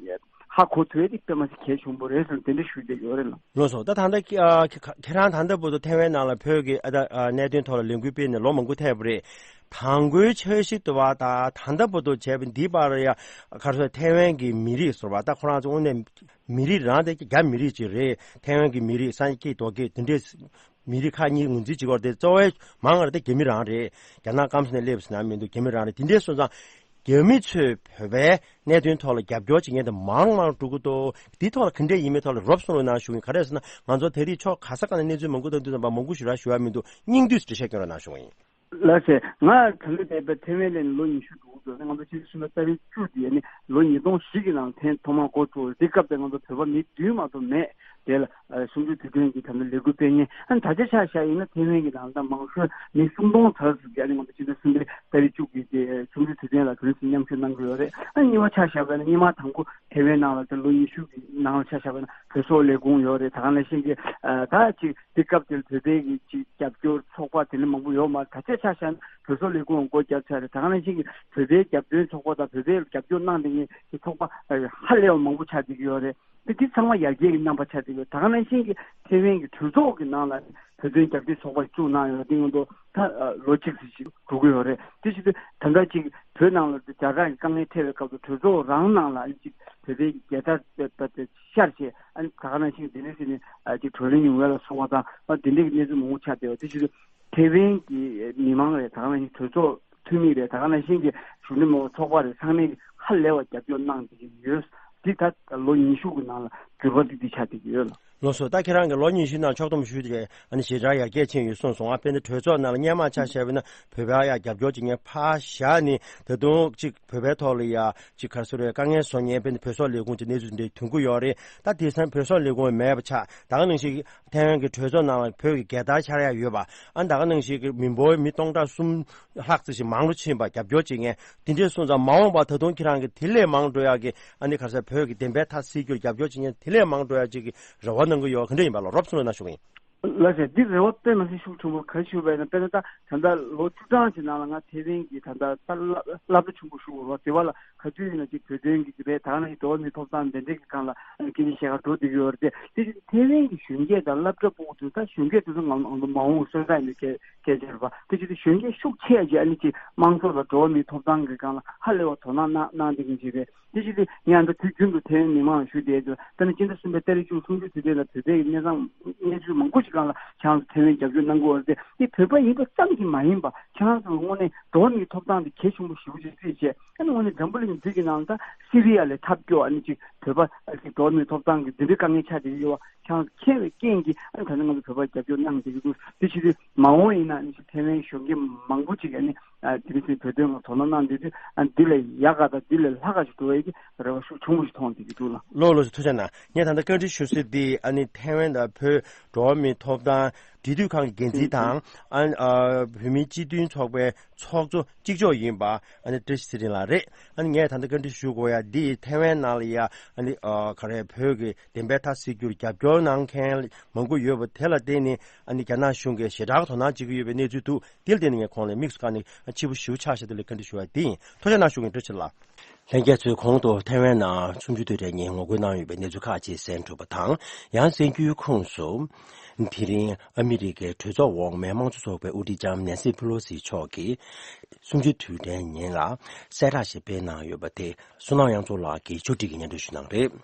ཧ་གོ་ཐུབ་ཡ་དེ་དཔེ་མ་སྲིད་གལ་ཆེན་པོ་རེད་ཟེར་ནས་དེ་འདྲ་ཞུས་བསྡད་ཡོད་རེད་ལགས། ལགས་སོ། ད་ད་ལྟ་ཁྱེད་རང་ད་ལྟ་བར་དུ་ཐེ་ཝན་ནང་ལ་བོད་ཀྱི་ཨ་ད་གནད་དོན་ཐོག་ལ་ལས་འགུལ་སྤེལ་ནས་ལོ་མང་པོ་ཐལ་བ་རེད། དང་པོའི་འཆར་གཞི་དུ་བ་ད་ད་ལྟ་བར་དུ་བྱས་པ་འདིའི་བར་ཡ་ག་རེ་ཟེར་ཐེ་ཝན་གྱི་མི་རིགས་ཟེར་བ་ད་ཁོ་རང་ཚོ་དངོས་གནས་མི་རིགས་རང་དེ་རྒྱ་མི་རིགས་ཅིག་རེད། ཐེ་ཝན་གྱི་མི་རིགས་སངས་རྒྱས་རྡོ་རྗེ་དེ་འདྲས་མི་རིགས་ཁག་གཉིས་ངོས་འཛིན་བྱེད་ཀྱི་ཡོད་རེད་དེ་གཙོ་བོའི་མང་བ་དེ་རྒྱ་མི་རང་རེད། རྒྱ་ནག་སྐམ་ས་ནས་སླེབས་ཟེར་ན་མི་འདུག་རྒྱ་མི་རང་རེད། དེ་འདྲས་སོང་ཙང་རྒྱ་མི་ཚོས་བོད་པའི་གནད་དོན་ཐོག་ལ་རྒྱབ་སྐྱོར་བྱེད་མཁན་དེ་མང་མང་འགྲོ་གི་འདུག་དེའི་ཐོག་ལ་ག་འདྲས་ཡིན་མིན་ཐོག་ལ་རོབ་གསུང་རོགས་གནང་ཞུ་གི་ཡིན། ག་རེ་ཟེར་ན་ང་ཚོ་ད་རེས་ཕྱོགས་ག་ས་ག་ནས་གནས་ཚུལ་མང་པོ་བཏང་དུས་ཙམ་པ་མང་པོ་ཞེ་དྲག་ཞུ་ཡ་མི་འདུག་སྙིང་བསྡུས་ཤིག་འགྲེལ་བཤད་སྐྱོན་རོགས་གནང་ཞུ་གི་ཡིན། ལགས་སེ། ང་ད་ལྟ་བསྡད་པའི་ཐེ་ཝན་ལ་ལོ་ཉི་ཤུ་འགྲོ་གི་འདུག་ང་ཚོ་ཕྱི་ཟླ་གསུམ་པའི་ཏ་རིག་བཅུ་དེ་ནི་ལོ་ཉིས་སྟོང་བཞི་གི་ནང་ཐེངས་ཐོག་མར་འགོ་བཙུགས། དེ་སྐབས་དེ་ང་ཚོ་བོད་པ་མི་བདུན་མ་གཏོགས་མེད། དེ་ལ་ཨ་གསུམ་བཅུའི་དུས་དྲན་གྱི་ད་ལྟ་ལས་འགུལ་སྤེལ་མཁན་ཨ་ད་ཆ་ཆ་བཞག་ཡིན་ན་ཐེ་ཝན་གྱི་ནང་ད་མང་ཤོས་མི་སུམ་སྟོང་ཙམ་ཞིག་ཨ་ནི་ང་ཚོ་ཕྱི་ཟླ་གསུམ་པའི་ཏ་རིག་བཅུ་གི་དེ་གསུམ་བཅུའི་དུས་དྲན་ལ་དེ་རིང་མཉམ་ཞུགས་གནང་གི་ཡོད་རེད། ཨ་གཉིས་པ་ཆ་བཞག་པ་ཡིན་ན་སྔོན་མ་དང་པོ་ཐེ་ཝན་ནང་ལ་དེ་ལོ་ཉི་ཤུ་གི་ནང་ལ་ཆ་བཞག་པ་ཡིན་ན་བོད་སོག་ལས་ཁུངས་ཡོད་རེད། ད་ག་ནང་བཞིན་གྱི་ཨ་ད་ཅིག་དེ་སྐབས་དེར་བོད་པའི་གི་ཅིག་རྒྱབ་སྐྱོར་ཚོགས་པ་དེ་འདྲ་མང་པོ་ཡོད་མ་རེད། ད་ཆ་ཆ་བཞག་ན་བོད་སོག་ལས་ཁུངས་སྒོ་བརྒྱབ་ཚར་རེད། ད་ག་ནང་བཞིན་གྱི་བོད་པའི་རྒྱབ་སྐྱོར་ཚོགས་པ་དང་བོད་པའི་རྒྱབ་སྐྱོར་གནང་བསྡད་མཁན་གྱི་ཚོགས་པ་ཧ་ལས་པ་མང་པོ་ཆགས་བསྡད་ཀྱི་ཡོད་རེད། དེ་དེ་ཚང་མ་ཡར་རྒྱས་ཀྱི་རྣམ་པ་ཆགས་བསྡད་ཀྱི་ཡོད། ད་ག་ནང་བཞིན་གྱི་ཐེ་ཝན་གྱི་གྲོས་ཚོགས་ཀྱི་ནང་ལ་བོད་དོན་རྒྱབ་སྐྱོར་ཚོགས་པ་ཞིག་བཙུགས་གནང་ཡོད་རེད། དེ་སྔོན་དུ་ད་ལོ་གཅིག་ཙམ་ཞིག་འགྲོ་གི་ཡོད་རེད། དེ་བཞིན་དུ་ད་ལྟ་ཅིག་བོད་ནང་ལ་དེ་ཇ་གྲགས་ཀྱི་དཀའ་ངལ་འཕྲད་པའི་སྐབས་སུ་གྲོས་ཚོགས་རང་ནང་ལ་ཅིག་བོད་པའི་རྒྱལ་དར་པད་པད་དེ་ཤར་བྱས་ཨ་ནི་ད་ག་ནང་བཞིན་དེ་འདྲ་ཞིག་ནས་ཨ་ཅིག་བགྲོ་གླེང་ཡོང་བ་ལ་སོགས་པ་དང་ཨ་དེ་འདྲའི་གནས་ཚུལ་མང་པོ་ཆགས་བསྡད་པ་དེ་བཞིན་དུ། ཐེ་ཝན་གྱི་མི་མང་རེད། ད་ག་ནང་བཞིན་གྲོས་ཚོགས་འཐུས་མི་རེད། ད་ག་ནང་བཞིན་གྱི་གཞོན་ནུ་མང་ཚོགས་པ་རེད། ཚང་མས་ཧ་ལས་པ་རྒྱབ་སྐྱོར་གནང་བསྡད་ཀྱི་ཡོད། འདི་ད་ལོ་ཉི་ཤུ་གི་ནང་ལ་འགྱུར་བ་འདི་འདི་ཆགས་བསྡད་ཀྱི་ཡོད་ལ། ལགས་སོ། ད་ཁྱེད་རང་གིས་ལོ་ཉི་ཤུའི་ནང་ཕྱོགས་བསྡོམས་ཞུས་ཏེ་ཨ་ནི་ཞེ་དྲག་ཡར་རྒྱས་ཕྱིན་ཡོད་གསུངས་སོང་ཨ། དཔེར་ན་གྲོས་ཚོགས་ནང་ལ་སྔོན་མ་ཆ་བཞག་པ་ན་བོད་པ་ཡ་རྒྱབ་སྐྱོར་བྱེད་མཁན་ཕར་བཞག་ནས་ད་དུང་གཅིག་བོད་པའི་ཐོག་ལ་ཡ་གཅིག་ག་རེ་ཟེར་རེད། དཀའ་ངལ་བཟོ་མཁན་དཔེར་ན་བོད་སོག་ལས་ཁུངས་ཀྱི་གནས་ཚུལ་འདི་ཐོན་གྱི་ཡོད་རེད། ད་དེང་སང་བོད་སོག་ལས་ཁུངས་མེད་པ་ཆགས། ད་ག་ནང་བཞིན་ཐེ་ཝན་གྱི་གྲོས་ཚོགས་ནང་ལ་བོད་ཀྱི་རྒྱལ་དར་འཕྱར་ཡ་ཡོད་པ། ཨ་ད་ག་ནང་བཞིན་གྱི་མི་འབོར་མི་སྟོང་ཕྲག་གསུམ་ལྷག་ཙམ་ཞིག་མང་རུ་ཕྱིན་པ་རྒྱབ་སྐྱོར་བྱེད་མཁན་དེ་འདྲས་སོང་ཙང་མ་འོངས་པ་ད་དུང་ཁྱེད་རང་གིས་དེ་ལས་མང་འགྲོ་ཡ་གི་ཨ་ནི་ག་རེ་ཟེར་བོད་ཀྱི་བདེན་པའི་མཐའ་གསལ་རྒྱུར་རྒྱབ་སྐྱོར་བྱེད་མཁན་དེ་ལས་མང་འགྲོ་ཡ་ཅིག་གི་རེ་བ་གནང་གི་ཡོད། ག་འདྲ་ཡིན་པ་ལ་རོབ་ཙམ་ལ་གནང་ཞུ་གི་ཡིན། ལགས་སེ། འདི་རེ་བ་དཔེ་མ་སྲིད་ཤུགས་ཆེན་པོ་ག་རེ་ཞུ་བས་ན་དཔེར་ན་ད་ད་ལྟ་ལོ་བཅུ་གྲངས་ཀྱི་ནང་ལ་ང་ཐེ་ཝན་གྱི་ད་ལྟ་ད་སློབ་སློབ་གྲྭ་ཆུང་པོ་ཞུགས་ཡོད་རེད་བ། དེ་བ་ལ་ག་དུས་ཡིན་ན་ཅིག་བོད་དོན་གྱི་རེད། ད་ནི་འགྲོ་བ་མིའི་ཐོབ་ཐང་འདི་འདྲའི་གི་སྒང་ལ་སྐད་ཆ་བཤད་ག་འགྲོ་བསྡད་ཀྱི་ཡོད་རེད་དེ། དེ་བཞིན་ཐེ་ཝན་གྱི་གཞོན་སྐྱེས་དང་སློབ་གྲྭ་ཕྲུ་གུ་ཚོ་ད་གཞོན་སྐྱེས་དེ་ཚོ་ང་ང་ཚོ་མ་འོངས་གསོན་རྟགས་ཡིན་པའི་སྐད་སྐད་ཆ་རེད་བ། དེ་བཞིན་དུ་གཞོན་སྐྱེས་ཤུགས་ཆེ་ཅིག་ཨ་ནི་ཅིག་དམངས་གཙོ་དང་འགྲོ་བ་མིའི་ཐོབ་ཐང་གི་སྒང་ལ་ཧ་ལས་པ་དོ་སྣང་གནང་གནང་བསྡད་མཁན་ཅིག་རེད། དེ་བཞིན་དུ་ངས་ཨ་ད་དུས་རྒྱུན་དུ་ཐེ་ཝན་མི་མང་ལ་ཞུ་བསྡད་ཡོད། ད་ནི་སྤྱི་ཟླ་གསུམ་པའི་ཏ་རིག་བཅུ་གསུམ་བཅུ་དུས་དྲན་ལ་བོད་པའི་གནས་སྟངས་གནས་ཚུལ་མང་པོ་ཞིག་སྒང་ལ་ཁྱེད་རང་ཚོ་ཐེ་ཝན་རྒྱབ་སྐྱོར་གནང་གི་ཡོད་རེད་དེ། འདི་བོད་པ་ཡིན་པ་ཙམ་གྱིས་མ་ཡིན་པ། ཁྱེད་རང་ཚོ་དངོས་གནས་འགྲོ་བ་མིའི་ཐོབ་ཐང་དེ་གལ་ཆེན་པོ་ཞེ་པོ་ཅིག་བརྩིས་བྱས། ཨ་ནི་དངོས་གནས་འཛམ་བུ་གླིང་འདི་གི་ནང་ད་སི་རི་ཡ་ལས་ཐབས་སྐྱོ་ཨ་ནི་ཅིག་བོད་པ་ཨ་ཅིག་འགྲོ་བ་མིའི་ཐོབ་ཐང་གི་འདི་འདྲའི་དཀའ་ངལ་ཆགས་བསྡད་ཡོད་པ། ཁྱེད་རང་ཚོ་མཁྱེན་པའི་རྐྱེན་གྱིས་ཨ་ནི་ད་ནི་ང་ཚོ་བོད་པ་རྒྱབ་སྐྱོར་གནང་བསྡད་ཀྱི་འདུག་དེ་ཕྱིར་མ་འོངས་ཡིན་ན་ཨ་ནི་ཅིག་ཐེ་ཝན་གཞོན་སྐྱེས་མང་པོ་ཅིག་ཨ་ནི་ཨ་དེ་རིང་བོད་དོན་ལ་དོ་སྣང་གནང་བསྡད་དུས་ཨ་འདི་ལས་ཡག་ག་དང་འདི་ལས་ལྷག་ག་ཞིག་འགྲོ་ཡས་ཀྱི་རེ་བ་ཤུགས་ཆེན་པོ་ཞིག་མཐོང་བསྡད་ཀྱི་འདུག་ལགས། ལགས་ལགས་སོ། ཐུགས་རྗེ་གནང་། ངས་ད་ལྟ་བཀའ་འདྲི་ཞུ་སྲིད་འདི་ཨ་ནི་ཐེ་ཝན་དང་བོད་འགྲོ་བ་མིའི་ཐོབ་ཐང་འབྲེལ་མཐུད་ཁང་གི་འགན་འཛིན་དང་ཨ་ཨ་བོད་མིའི་སྤྱི་མཐུན་ཚོགས་པའི་ཚོགས་གཙོ་གཅིག་ལྕོགས་ཡིན་པ་ཨ་ནི་བཀྲ་ཤིས་ཚེ་རིང་ལགས་རེད། ཨ་ནི་ངས་ད་ལྟ་བཀའ་འདྲི་ཞུ་དགོས་ཡ་འདི་ཐེ་ཝན་ནང་ལ་ཡ་ཨ་ནི་ཨ་ག་རེ་བོད་ཀྱི་བདེན་པའི་མཐའ་གསལ་རྒྱུར་རྒྱབ་སྐྱོར་གནང་མཁན་མང་པོ་ཡོད་པ་དེ་ལ་བརྟེན་ནས་ཨ་ནི་རྒྱ་ནག་གཞུང་གིས་ཞེ་དྲག་དོ་སྣང་བྱེད་ཀྱི་ཡོད་པའི་གནས་ཚུལ་འདུག་དེ་ལ་བརྟེན་ནས་ངས་ཁོང་ལ་དམིགས་སུ་བཀར་ནས་ཕྱི་པོ་ཞེ་པོ་ཆགས་ཤག་དེ་ལ་བཀའ་འདྲི་ཞུ་བ་དེ་ཡིན། ཐུགས་རྗེ་གནང་། ཞུ་གི་ཡིན། བཀྲ་ཤིས་ལགས། ལྷན་རྒྱས་ཚོས་གོང་དུ་ཐའེ་ཝན་ནང་གསུམ་བཅུའི་དུས་དྲན་ཉིན་ངོ་རྒོལ་གནང་ཡོད་པའི་གནས་ཚུལ་ཁག་ཅིག་གསན་གྲུབ་པ་དང་། ཡང་གསན་རྒྱུའི་ཁོངས་སུ། དེ་རིང་ཨ་མི་རི་ཀའི་གྲོས་ཚོགས་འོག་མའི་དམངས་གཙོ་ཚོགས་པའི་དབུ་ཁྲིད་ལྕམ་ནན་སི་ཕེ་ལོ་སི་མཆོག་གིས་གསུམ་བཅུའི་དུས་དྲན་ཉིན་ལ་གསལ་བསྒྲགས་ཤིག་སྤེལ་གནང་ཡོད་པ་དེ་བསོད་ནམས་དབྱངས་མཚོ་ལགས་ཀྱིས་ཕྱོགས་སྒྲིག་གིས་སྙན་སྒྲོན་ཞུ་གནང་རེད།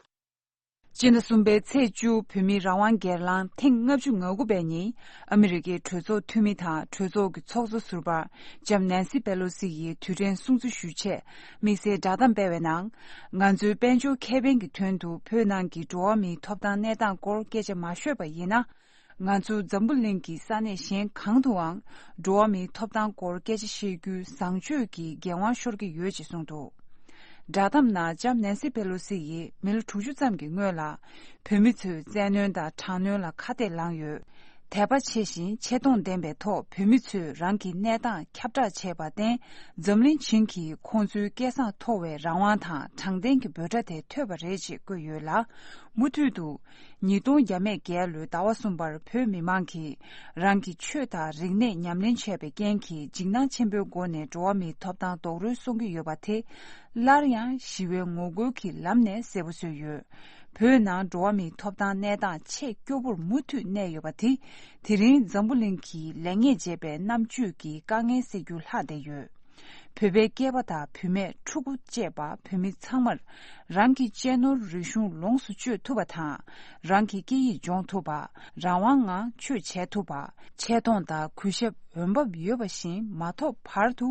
སྤྱི་ཟླ་གསུམ་པའི་ཚེས་བཅུ་བོད་མིའི་རང་དབང་སྒེར་ལངས་ཐེངས་ལྔ་བཅུ་ང་དགུ་པའི་ཉིན་ཨ་མི་རི་ཀའི་གྲོས་ཚོགས་འཐུས་མི་དང་གྲོས་ཚོགས་ཀྱི་ཚོགས་གཙོ་ཟུར་པ་ལྕམ་ནན་སི་པེ་ལོ་སི་ཡིས་དུས་དྲན་སྲུང་བརྩི་ཞུ་ཆེད་དམིགས་བསལ་བསྒྲགས་གཏམ་སྤེལ་བའི་ནང་། ང་ཚོའི་དཔལ་འབྱོར་ཁེ་ཕན་གྱི་དོན་དུ་བོད་ནང་གི་འགྲོ་བ་མིའི་ཐོབ་ཐང་གནས་སྟངས་སྐོར་སྐད་ཆ་མ་ཤོད་པ་ཡིན་ན། ང་ཚོ་འཛམ་བུ་གླིང་གི་ས་གནས་གཞན་གང་དུའང་འགྲོ་བ་མིའི་ཐོབ་ཐང་སྐོར་སྐད་ཆ་བཤད་རྒྱུའི་བཟང་སྤྱོད་ཀྱི་འགན་དབང་ཤོར་གྱི་ཡོད་ཅེས་གསུངས་འདུག་བསྒྲགས་གཏམ་ནང་ལྕམ་ནན་སི་པེ་ལོ་སི་ཡིས་མི་ལོ་དྲུག་ཅུ་ཙམ་གྱི་སྔོན་ལ་བོད་མི་ཚོས་བཙན་གནོན་དང་དྲག་གནོན་ལ་ཁ་གཏད་ལངས་ཡོད། དད་པ་ཆེ་ཞིང་ཆེ་མཐོང་ལྡན་པའི་ཐོག་བོད་མི་ཚོས་རང་གི་གནས་སྟངས་ཁྱབ་བསྒྲགས་བྱས་པར་བརྟེན། འཛམ་གླིང་བྱིངས་ཀྱིས་ཁོང་ཚོའི་སྐད་གསང་མཐོ་བའི་རང་དབང་དང་དྲང་བདེན་གྱི་འབོད་སྒྲ་དེ་ཐོས་པ་རེད་ཅེས་བཀོད་ཡོད་ལ། མུ་མཐུད་དུ། ཉིས་སྟོང་བརྒྱ་མེད་བརྒྱད་ལོའི་ཟླ་བ་གསུམ་པར་བོད་མི་མང་གིས་རང་གི་ཆོས་དང་རིག་གནས་ཉམས་ལེན་བྱས་པའི་རྐྱེན་གྱིས་འཇིགས་སྣང་ཆེན་པོའི་སྒོ་ནས་འགྲོ་བ་མིའི་ཐོབ་ཐང་རྡོག་རོལ་གསུང་གི་ཡོད་པ་དེ། སླར་ཡང་ཞི་བའི་ངོ་རྒོལ་གྱི་ལམ་ནས་གསལ་པོ་བཟོས་ཡོད། བོད་ནང་འགྲོ་བ་མིའི་ཐོབ་ཐང་གནས་སྟངས་ཆེས་སྐྱོ་པོར་མུ་མཐུད་གནས་ཡོད་པ་དེ། དེ་རིང་འཛམ་བུ་གླིང་གི་ལེགས་ཉེས་འབྱེད་པའི་རྣམ་དཔྱོད་ཀྱི་དཀའ་ངལ་སེལ་རྒྱུ་ལྷག་བསྡད་ཡོད། བོད་པའི་སྐྱེས་པ་དང་བུད་མེད་ཕྲུ་གུ་བཅས་པ་བོད་མི་ཚང་མར་རང་གི་གཅེས་ནོར་རིག་གཞུང་ལོངས་སུ་སྤྱོད་ཐུབ་པ་དང་། རང་གི་སྐད་ཡིག་སྦྱོང་ཐུབ་པ། རང་དབང་ངང་ཆོས་བྱེད་ཐུབ་པ། ཆེ་མཐོང་དང་གུས་ཞབས་འོས་འབབ་ཡོད་པ་བཞིན་མ་ཐོབ་བར་དུ་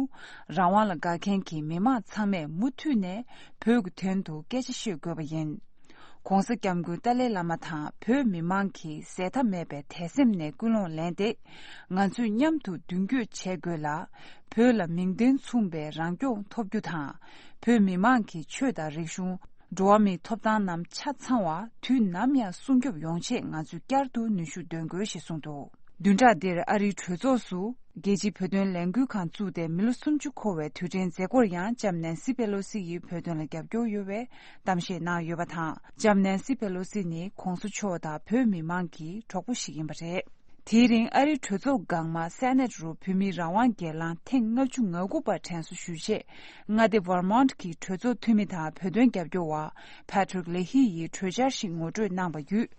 རང་དབང་ལ་དགའ་མཁན་གྱི་མི་མང་ཚང་མས་མུ་མཐུད་ནས་བོད་ཀྱི་དོན་དུ་སྐད་ཆ་བཤད་དགོས་པ་ཡིན། ྋགོང་ས་ྋསྐྱབས་མགོན་ཏཱ་ལའི་བླ་མ་དང་བོད་མི་མང་གིས་ཟད་མཐའ་མེད་པའི་དད་སེམས་ནས་ཀུན་སློང་ལེན་ཏེ། ང་ཚོས་མཉམ་དུ་མདུན་སྐྱོད་བྱེད་དགོས་ལ། བོད་ལ་མིང་དོན་མཚུངས་པའི་རང་སྐྱོང་ཐོབ་རྒྱུ་དང་། བོད་མི་མང་གི་ཆོས་དང་རིག་གཞུང་། འགྲོ་བ་མིའི་ཐོབ་ཐང་རྣམས་ཆ་ཚང་བ་དུས་ནམ་ཡང་སྲུང་སྐྱོབ་ཡོང་ཆེད་ང་ཚོས་བསྐྱར་དུ་ནུས་ཤུགས་འདོན་དགོས་ཞེས་གསུངས་འདུག་བདུན་ཕྲག་འདིར་ཨ་རིའི་གྲོས་ཚོགས་སུ། རྒྱལ་སྤྱིའི་བོད་དོན་ལས་འགུལ་ཁང་བཙུགས་ཏེ་མི་ལོ་སུམ་ཅུ་འཁོར་བའི་དུས་དྲན་མཛད་སྒོར་ཡང་ལྕམ་ནན་སི་པེ་ལོ་སི་ཡིས་བོད་དོན་ལ་རྒྱབ་སྐྱོར་ཡོད་པའི་གཏམ་བཤད་གནང་ཡོད་པ་དང་། ལྕམ་ནན་སི་པེ་ལོ་སི་ནི་ྋགོང་ས་མཆོག་དང་བོད་མི་མང་གི་གྲོགས་པོ་ཞིག་ཡིན་པ་རེད། དེའི་རིང་ཨ་རིའི་གྲོས་ཚོགས་འགག་མ་སེ་ནེ་ཊི་རུ་བོད་མིའི་རང་དབང་སྒེར་ལངས་ཐེངས་ལྔ་བཅུ་ང་དགུ་པ་དྲན་གསོ་ཞུ་ཆེད་མངའ་སྡེ་ཝར་མོན་ཊི་གི་གྲོས་ཚོགས་འཐུས་མི་དང་བོད་དོན་རྒྱབ་སྐྱོར་བ་ཕེ་ཊི་རིག་ལེ་ཧི་ཡིས་གྲོས་འཆར་ཞིག་ངོ་སྤྲོད་གནང་བ་བརྒྱུད།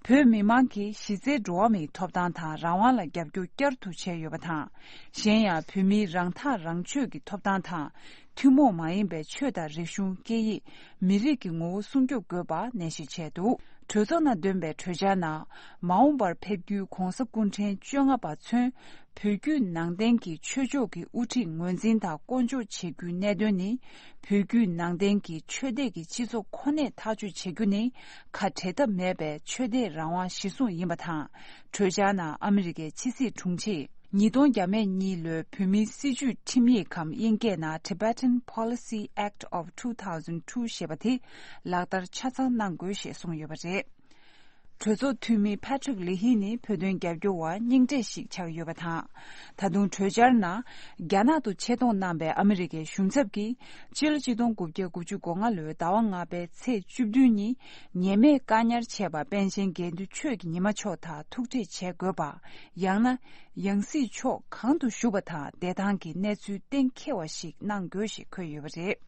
བོད་མི་མང་གིས་གཞི་རྩའི་འགྲོ་བ་མིའི་ཐོབ་ཐང་དང་རང་དབང་ལ་རྒྱབ་སྐྱོར་བསྐྱར་དུ་བྱས་ཡོད་པ་དང་། གཞན་ཡང་བོད་མིའི་རང་ཐག་རང་གཅོད་ཀྱི་ཐོབ་ཐང་དང་། ཐུན་མོང་མ་ཡིན་པའི་ཆོས་དང་རིག་གཞུང་། སྐད་ཡིག་མི་རིགས་ཀྱི་ངོ་བོ་སྲུང་སྐྱོབ་དགོས་པ་ནན་བཤད་བྱས་འདུག་གྲོས་ཚོགས་ནང་བཏོན་པའི་གྲོས་འཆར་ནང་། མ་འོངས་པར་ཕེབས་རྒྱུའི་༧གོང་ས་སྐུ་ཕྲེང་བཅོ་ལྔ་པ་མཚོན། བོད་བརྒྱུད་ནང་བསྟན་གྱི་ཆོས་ཕྱོགས་ཀྱི་དབུ་ཁྲིད་ངོས་འཛིན་དང་བསྐོ་འཇོག་བྱེད་རྒྱུའི་གནད་དོན་ནི། བོད་བརྒྱུད་ནང་བསྟན་གྱི་ཆོས་དད་ཀྱི་སྤྱི་ཚོགས་ཁོ་ནས་ཐག་གཅོད་བྱེད་རྒྱུ་ནི། ཁ་བྲལ་ཐབས་མེད་པའི་ཆོས་དད་རང་དབང་གཞིར་བཟུང་ཡིན་པ་དང་། གྲོས་འཆར་ནང་ཨ་མི་རི་ཀའི་ཕྱི་སྲིད་དྲུང་ཆེས། ཉིས་སྟོང་བརྒྱ་མེད་གཉིས་ལོའི་བོད་མིའི་སྲིད་བྱུས་ཁྲིམས་ཡིག་གམ་དབྱིན་སྐད་ནང་Tibetan Policy Act of two thousand two ཞེས་པ་དེ་ལག་བསྟར་ཆ་ཚང་གནང་དགོས་ཞེས་གསུངས་ཡོད་པ་རེད། གྲོས་ཚོགས་འཐུས་མི་ཕེ་ཊི་རིག་ལེ་ཧི་ནི་བོད་དོན་རྒྱབ་སྐྱོར་བ་རྙིང་གྲས་ཤིག་ཆགས་ཡོད་པ་དང་། ད་དུང་གྲོས་འཆར་ནང་རྒྱ་ནག་ཏུ་ཆེད་གཏོང་གནང་པའི་ཨ་མི་རི་ཀའི་གཞུང་ཚབ་ཀྱིས་ཕྱི་ལོ་ཆིག་སྟོང་དགུ་བརྒྱ་དགུ་བཅུ་གོ་ལྔ་ལོའི་ཟླ་བ་ལྔ་པའི་ཚེས་བཅུ་བདུན་ཉིན་ཉེས་མེད་བཀག་ཉར་བྱས་པ་པཎ་ཆེན་དགེ་འདུན་ཆོས་ཀྱི་ཉི་མ་མཆོག་དང་ཐུག་འཕྲད་བྱེད་དགོས་པ། ཡང་ན། ཡང་སྲིད་ཕྱོགས་གང་དུ་བཞུགས་པ་དང་བདེ་ཐང་གི་གནས་ཚུལ་གཏན་འཁེལ་བ་ཞིག་གནང་དགོས་ཞེས་འཁོད་ཡོད་པ་རེད།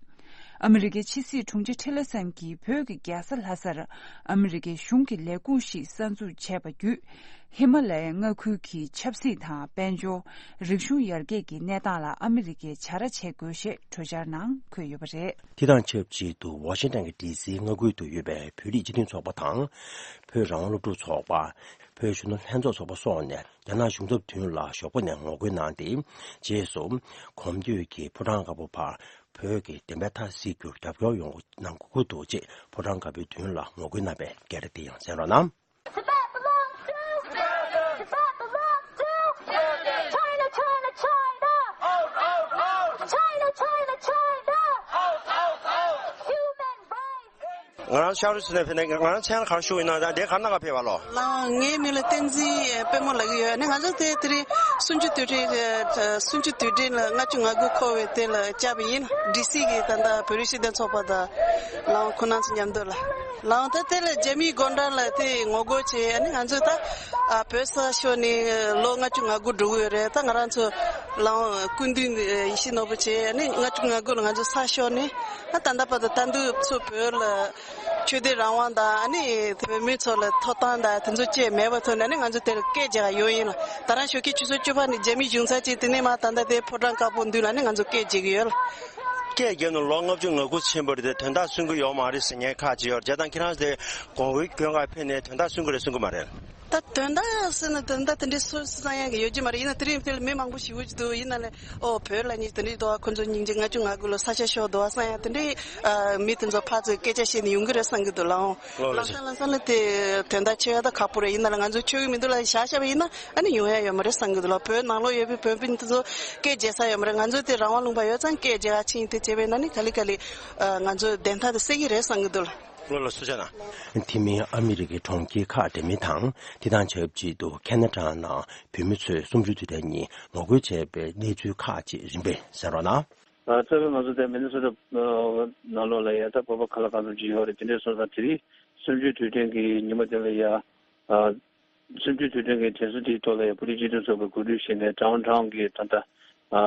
ཨ་མི་རི་ཀའི་ཕྱི་སྲིད་དྲུང་ཆེ་ཁྲི་ལ་སམ་གྱིས་བོད་ཀྱི་རྒྱལ་ས་ལྷ་སར་ཨ་མི་རི་ཀའི་གཞུང་གི་ལས་ཁུངས་ཤིག་གསར་འཛུགས་བྱས་པ་བརྒྱུད། ཧི་མ་ལ་ཡའི་མངའ་ཁུལ་གྱི་ཆབ་སྲིད་དང་དཔལ་འབྱོར། རིག་གཞུང་ཡར་རྒྱས་ཀྱི་གནས་སྟངས་ལ་ཨ་མི་རི་ཀས་བྱ་ར་བྱེད་དགོས་ཞེས་གྲོས་འཆར་ནང་འཁོད་ཡོད་པ་རེད། དེ་དང་ཆབས་ཅིག་ཏུ་ཝ་ཤིང་ཏན་གྱི་ཌི་སིའི་མངའ་ཁུལ་དུ་ཡོད་པའི་བོད་རིགས་སྤྱི་མཐུན་ཚོགས་པ་དང་། བོད་རང་དབང་སློབ་ཕྲུག་ཚོགས་པ། བོད་གཞོན་ནུ་ལྷན་ཚོགས་ཚོགས་པ་སོགས་ནས་རྒྱ་ནག་གཞུང་ཚབ་མདུན་ལ་ཞོགས་པ་ནས་ངོ་རྒོལ་གནང་སྟེ། རྗེས་སུ་གོམ་བགྲོད་ཀྱིས་ཕོ་བྲང་དཀར་པོ་བར་བོད་ཀྱི་བདེན་པའི་མཐའ་གསལ་རྒྱུར་རྒྱབ་སྐྱོར་ཡོང་གནང་དགོས་ཀྱི་འདུག་ཅེས་ཕོ་བྲང་དཀར་པོའི་མདུན་ལ་ངོ་རྒོལ་གནང་བའི་སྐད་སྒྲ་དེ་ཡང་གསན་རོགས་གནང་། Tibet belongs to Tibet belongs to China, China, China. Out, out, out. China, China, China. Out, out, out. Human rights. ང་རང་ཤར་རུ་སུ་ནས་ཕེབས་ནས་ང་རང་མཚན་ལ་ག་རེ་ཞུ་ཡིན་ན་ད་འདི་ག་ནང་ག་ཕེབས་པ་ལོ། ལགས། ངའི་མིང་ལ་བསྟན་འཛིན་དཔལ་མོ་ལབ་ཀྱི་ཡོད། ཨ་ནི་ང་ཚོ་དེ་དེ་རིང་གསུམ་བཅུ་དུས་དྲན་གསུམ་བཅུ་དུས་དྲན་ལ་ལྔ་བཅུ་ང་དགུ་འཁོར་བའི་དེ་ལ་བཅར་བ་ཡིན། ཌི་སི་གི་ད་ལྟ་བོད་རིགས་སྤྱི་མཐུན་ཚོགས་པ་དང་ལགས་ཁོང་རྣམ་ཚོ་མཉམ་དུ་ལ། ལགས་དེ་དེ་ལ་རྒྱ་མིའི་འགོ་འདྲེན་ལ་དེ་ངོ་རྒོལ་བྱས། ཨ་ནི་ང་ཚོས་ད་བོད་ས་ཤོར་ནས་ལོ་ལྔ་བཅུ་ང་དགུ་འགྲོ་གི་ཡོད་རེད། ད་ང་རང་ཚོ་ལགས་སྐུ་མདུན་ཡིད་བཞིན་ནོར་བུ་བྱས། ཨ་ནི་ལྔ་བཅུ་ང་དགུ་ལ་ང་ཚོ་ས་ཤོར་ནས་ད་ད་ལྟ་བར་དུ་ད་དུང་ཚུར་བོད་ལ་ཆོས་དད་རང་དབང་དང་། ཨ་ནི་བོད་མི་ཚོ་ལ་ཐོབ་ཐང་དང་དེ་ཚོ་བཅས་མེད་པ་ཐོག་ནས། ཨ་ནི་ང་ཚོ་དེར་སྐད་རྒྱག་ག་ཡོང་ཡིན་ལ། ད་རང་ཞོགས་ཀས་ཆུ་ཚོད་བཅུ་པ་ནས་རྒྱ་མི་བཞུགས་ས་ཅིག་དེ་ནས་མར་ད་ལྟ་དེ་ཕོ་བྲང་དཀར་པོ་མདུན་ལ་ནི་ང་ཚོ་སྐད་རྒྱག་གི་ཡོད་ལ། སྐད་རྒྱག་ནས་ལོ་ལྔ་བཅུ་ང་དགུ་ཕྱིན་པ་རེད་དེ་དོན་དག་གསུང་གི་ཡོད་མ་རེད་ཟེར་མཁན་ཁག་ཅིག་ཡོད་རེད། བྱས་ཙང་ཁྱེད་རང་དེ་གོང་བུའི་སྐྱོན་ག་ཕེབས་ནས་དོན་དག་གསུང་གི་རེད་གསུང་གི་མ་རེད། ད་དོན་དག་ཟེར་ན་དོན་དག་དེ་འདྲའི་སུ་སུ་ཙམ་ཡང་གི་ཡོད་ཀྱི་མ་རེད། ཡིན་ན་དེ་རིང་དེ་ལ་མི་མང་པོ་ཞེ་པོ་ཅིག་འདུག་ཡིན་ན་ལས་ཨོ་བོད་ལ་ནི་དེ་འདྲའི་འདུག་ཁོ་ཚོ་སྙིང་རྗེ། ལྔ་བཅུ་ང་དགུ་ལོ་ས་ཆ་ཤོར་འདུག་བསམ་ཡང་དེ་འདྲའི་ཨ་མི་དེ་ཚོ་ཕར་ཚུར་སྐད་ཆ་བཤད་ནས་ཡོང་གི་རེད་བསམ་གི་འདུག་ལགས། ལགས་ལགས་སོ། ལམ་སང་ལམ་སང་ལ་དེ་དོན་དག་ཆེ་ཡ་ད་ཁག་པོ་རེད། ཡིན་ན་ལ་ང་ཚོ་ཆོས་གི་མི་འདུག་ལ་བཞག་བཞག་པ་ཡིན་ན་ཨ་ནི་ཡོང་ཡ་ཡོད་མ་རེད་བསམ་གི་འདུག་ལགས། བོད་ནང་ལོགས་ཡོད་པའི་བོད་མི་དེ་ཚོ་སྐད་རྒྱག་ས་ཡོད་མ་རེད། ང་ཚོ་དེ་རང་དབང་ལུང་པ་ཡོད་ཙང་སྐད་རྒྱག་ཡ་ཕྱིན། དེ་བྱས་པས་ན་ནི་ག་ལེ་ག་ལེ་ཨ་ང་ཚོ་བདེན་མཐའ་དེ་གསལ་གི་རེད་བསམ་གི་འདུག་ལགས། ལགས་ལགས་སོ་བྱས་ན། དེ་མིན་ཨ་མི་རི་ཀའི་གྲོང་ཁྱེར་ཁག་འདྲ་མིན་དང་དེ་དང་ཆབས་ཅིག་ཏུ་ཁེ་ན་ཌ་ནང་བོད་མི་ཚོས་གསུམ་བཅུའི་དུས་དྲན་ཉིན་ངོ་རྒོལ་བྱས་པའི་གནས་ཚུལ་ཁག་ཅིག་རིམ་པས་གསན་རོགས་གནང་། ཨ་རྩ་བའི་ང་ཚོ་དེ་མི་ནི་སོ་ཊ་ནང་ལོགས་ལ་ཡ་ད་བོད་པ་ག་ལ་གང་འཚམ་ཅིག་ཡོད་རེད། དེ་འདྲའི་སོང་ཙང་དེ་རིང་གསུམ་བཅུའི་དུས་དྲན་གྱི་ཉིན་མོ་དེ་ལ་ཡ་ཨ་གསུམ་བཅུའི་དུས་དྲན་གྱི་དྲན་གསོ་དེའི་ཐོག་ལ་ཡ་བོད་རིགས་སྤྱི་མཐུན་ཚོགས་པའི་གོ་སྒྲིག་བྱས་ནས་ཌའོན་ཊའོན་གྱི་ད་ལྟ་ཨ་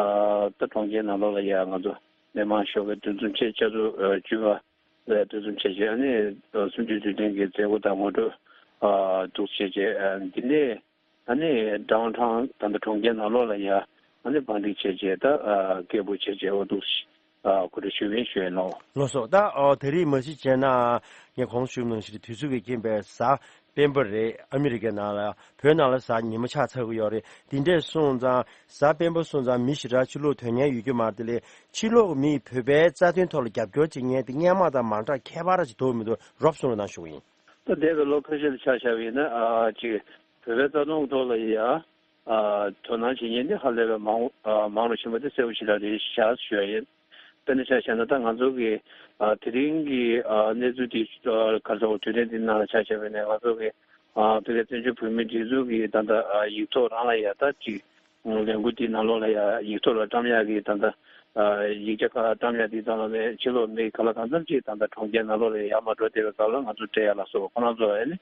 ད་གྲོང་ཁྱེར་ནང་ལོགས་ལ་ཡ་ང་ཚོ་མི་མང་ཤོག་གི་འདུ་འཛོམས་ཆེ་བཅའ་ཚོགས་ཨ་བཅུ་པ་ལ་འདུ་འཛོམས་བྱས་རྗེས་ཨ་ནི་གསུམ་བཅུའི་དུས་དྲན་གྱི་མཛད་སྒོ་དང་ངོ་སྤྲོད་ཨ་འདུག་བྱས་རྗེས་ཨ་འདི་ནས་ཨ་ནི་ཌའོན་ཊའོན་ད་ལྟ་གྲོང་ཁྱེར་ནང་ལོགས་ལ་ཡ་ཨ་ནི་བང་སྒྲིག་བྱས་རྗེས་ད་ཨ་སྐད་འབོད་བྱས་རྗེས་འོ་འདུག་ཨ་གོ་སྒྲིག་ཞུས་པ་ཡིན་ཞུས་ཡིན་ནོ། ལགས་སོ། ད་ཨོ་དེ་རིང་མ་གཞི་བྱས་ན་ངས་གོང་ཞུས་ནང་བཞིན་དུས་ཚོད་ཀྱི་རྐྱེན་པས་གཟའ་སྤེན་པ་རེད། ཨ་མི་རི་ཀའི་ནང་ལ་བོད་ནང་ལ་གཟའ་ཉི་མ་ཆགས་ཚར་གི་ཡོད་རེད། དེ་འདྲས་སོང་ཙང་གཟའ་སྤེན་པ་སོང་ཙང་མི་ཞེ་དྲག་ཕྱི་ལོགས་ཐོན་མཁན་ཡོད་རྒྱུ་མ་རེད། དེ་ལས་ཕྱི་ལོགས་མིས་བོད་པའི་རྩ་དོན་ཐོག་ལ་རྒྱབ་སྐྱོར་བྱེད་མཁན་དེ་སྔོན་མ་དང་མ་འདྲ་ཁྱད་པར་ཅིག་འདུག་མི་འདུག་རོབ་གསུང་རོགས་གནང་ཞུ་གི་ཡིན། ད་འདས་པའི་ལོ་ཁ་ཤས་ལ་ཆ་བཞག་པ་ཡིན་ན་ཨ་ཅིག་བོད་པའི་རྩ་དོན་ཐོག་ལ་ཡ་ཨ་དོ་སྣང་བྱེད་མཁན་དེ་ཧ་ལས་པའི་མང་ཨ་མང་རུ་ཕྱིན་པ་དེ་གསལ་པོ་ཞེ་དྲག་རེད་ཤག་ཞུ་ཡ་ཡིན། དཔེར་ན་ཆ་བཞག་ན་ད་ང་ཚོ་གི་ཨ་དེ་རིང་གི་ཨ་གནས་ཚུལ་དེ་ཨ་ག་རེ་ཟེར་དུས་དྲན་འདི་ནང་ལ་ཆ་བཞག་པ་ཡིན་ན་ང་ཚོ་གི་ཨ་བོད་པའི་བཙན་བྱོལ་བོད་མིའི་སྒྲིག་འཛུགས་ཀྱི་ད་ལྟ་ཨ་ཡིག་ཐོག་རང་ལ་ཡ་ད་ཅིག་ལས་འགུལ་འདིའི་ནང་ལོགས་ལ་ཡ་ཡིག་ཐོག་ལ་བཀྲམ་ཡག་གི་ད་ལྟ་ཨ་ཡིག་ཆ་ཁག་བཀྲམ་ཡག་འདི་ཙམ་ལ་མེད། ཕྱི་ལོགས་མི་ག་ལ་གང་འཚམ་ཅིག་ད་ལྟ་གྲོང་ཁྱེར་ནང་ལོགས་ལ་ཡར་མར་འགྲོ་བསྡད་པའི་སྐབས་ལ་ང་ཚོ་སྤྲད་ཡག་ལ་སོགས་ཁོ་རང་ཚོ་ཨ་ནི་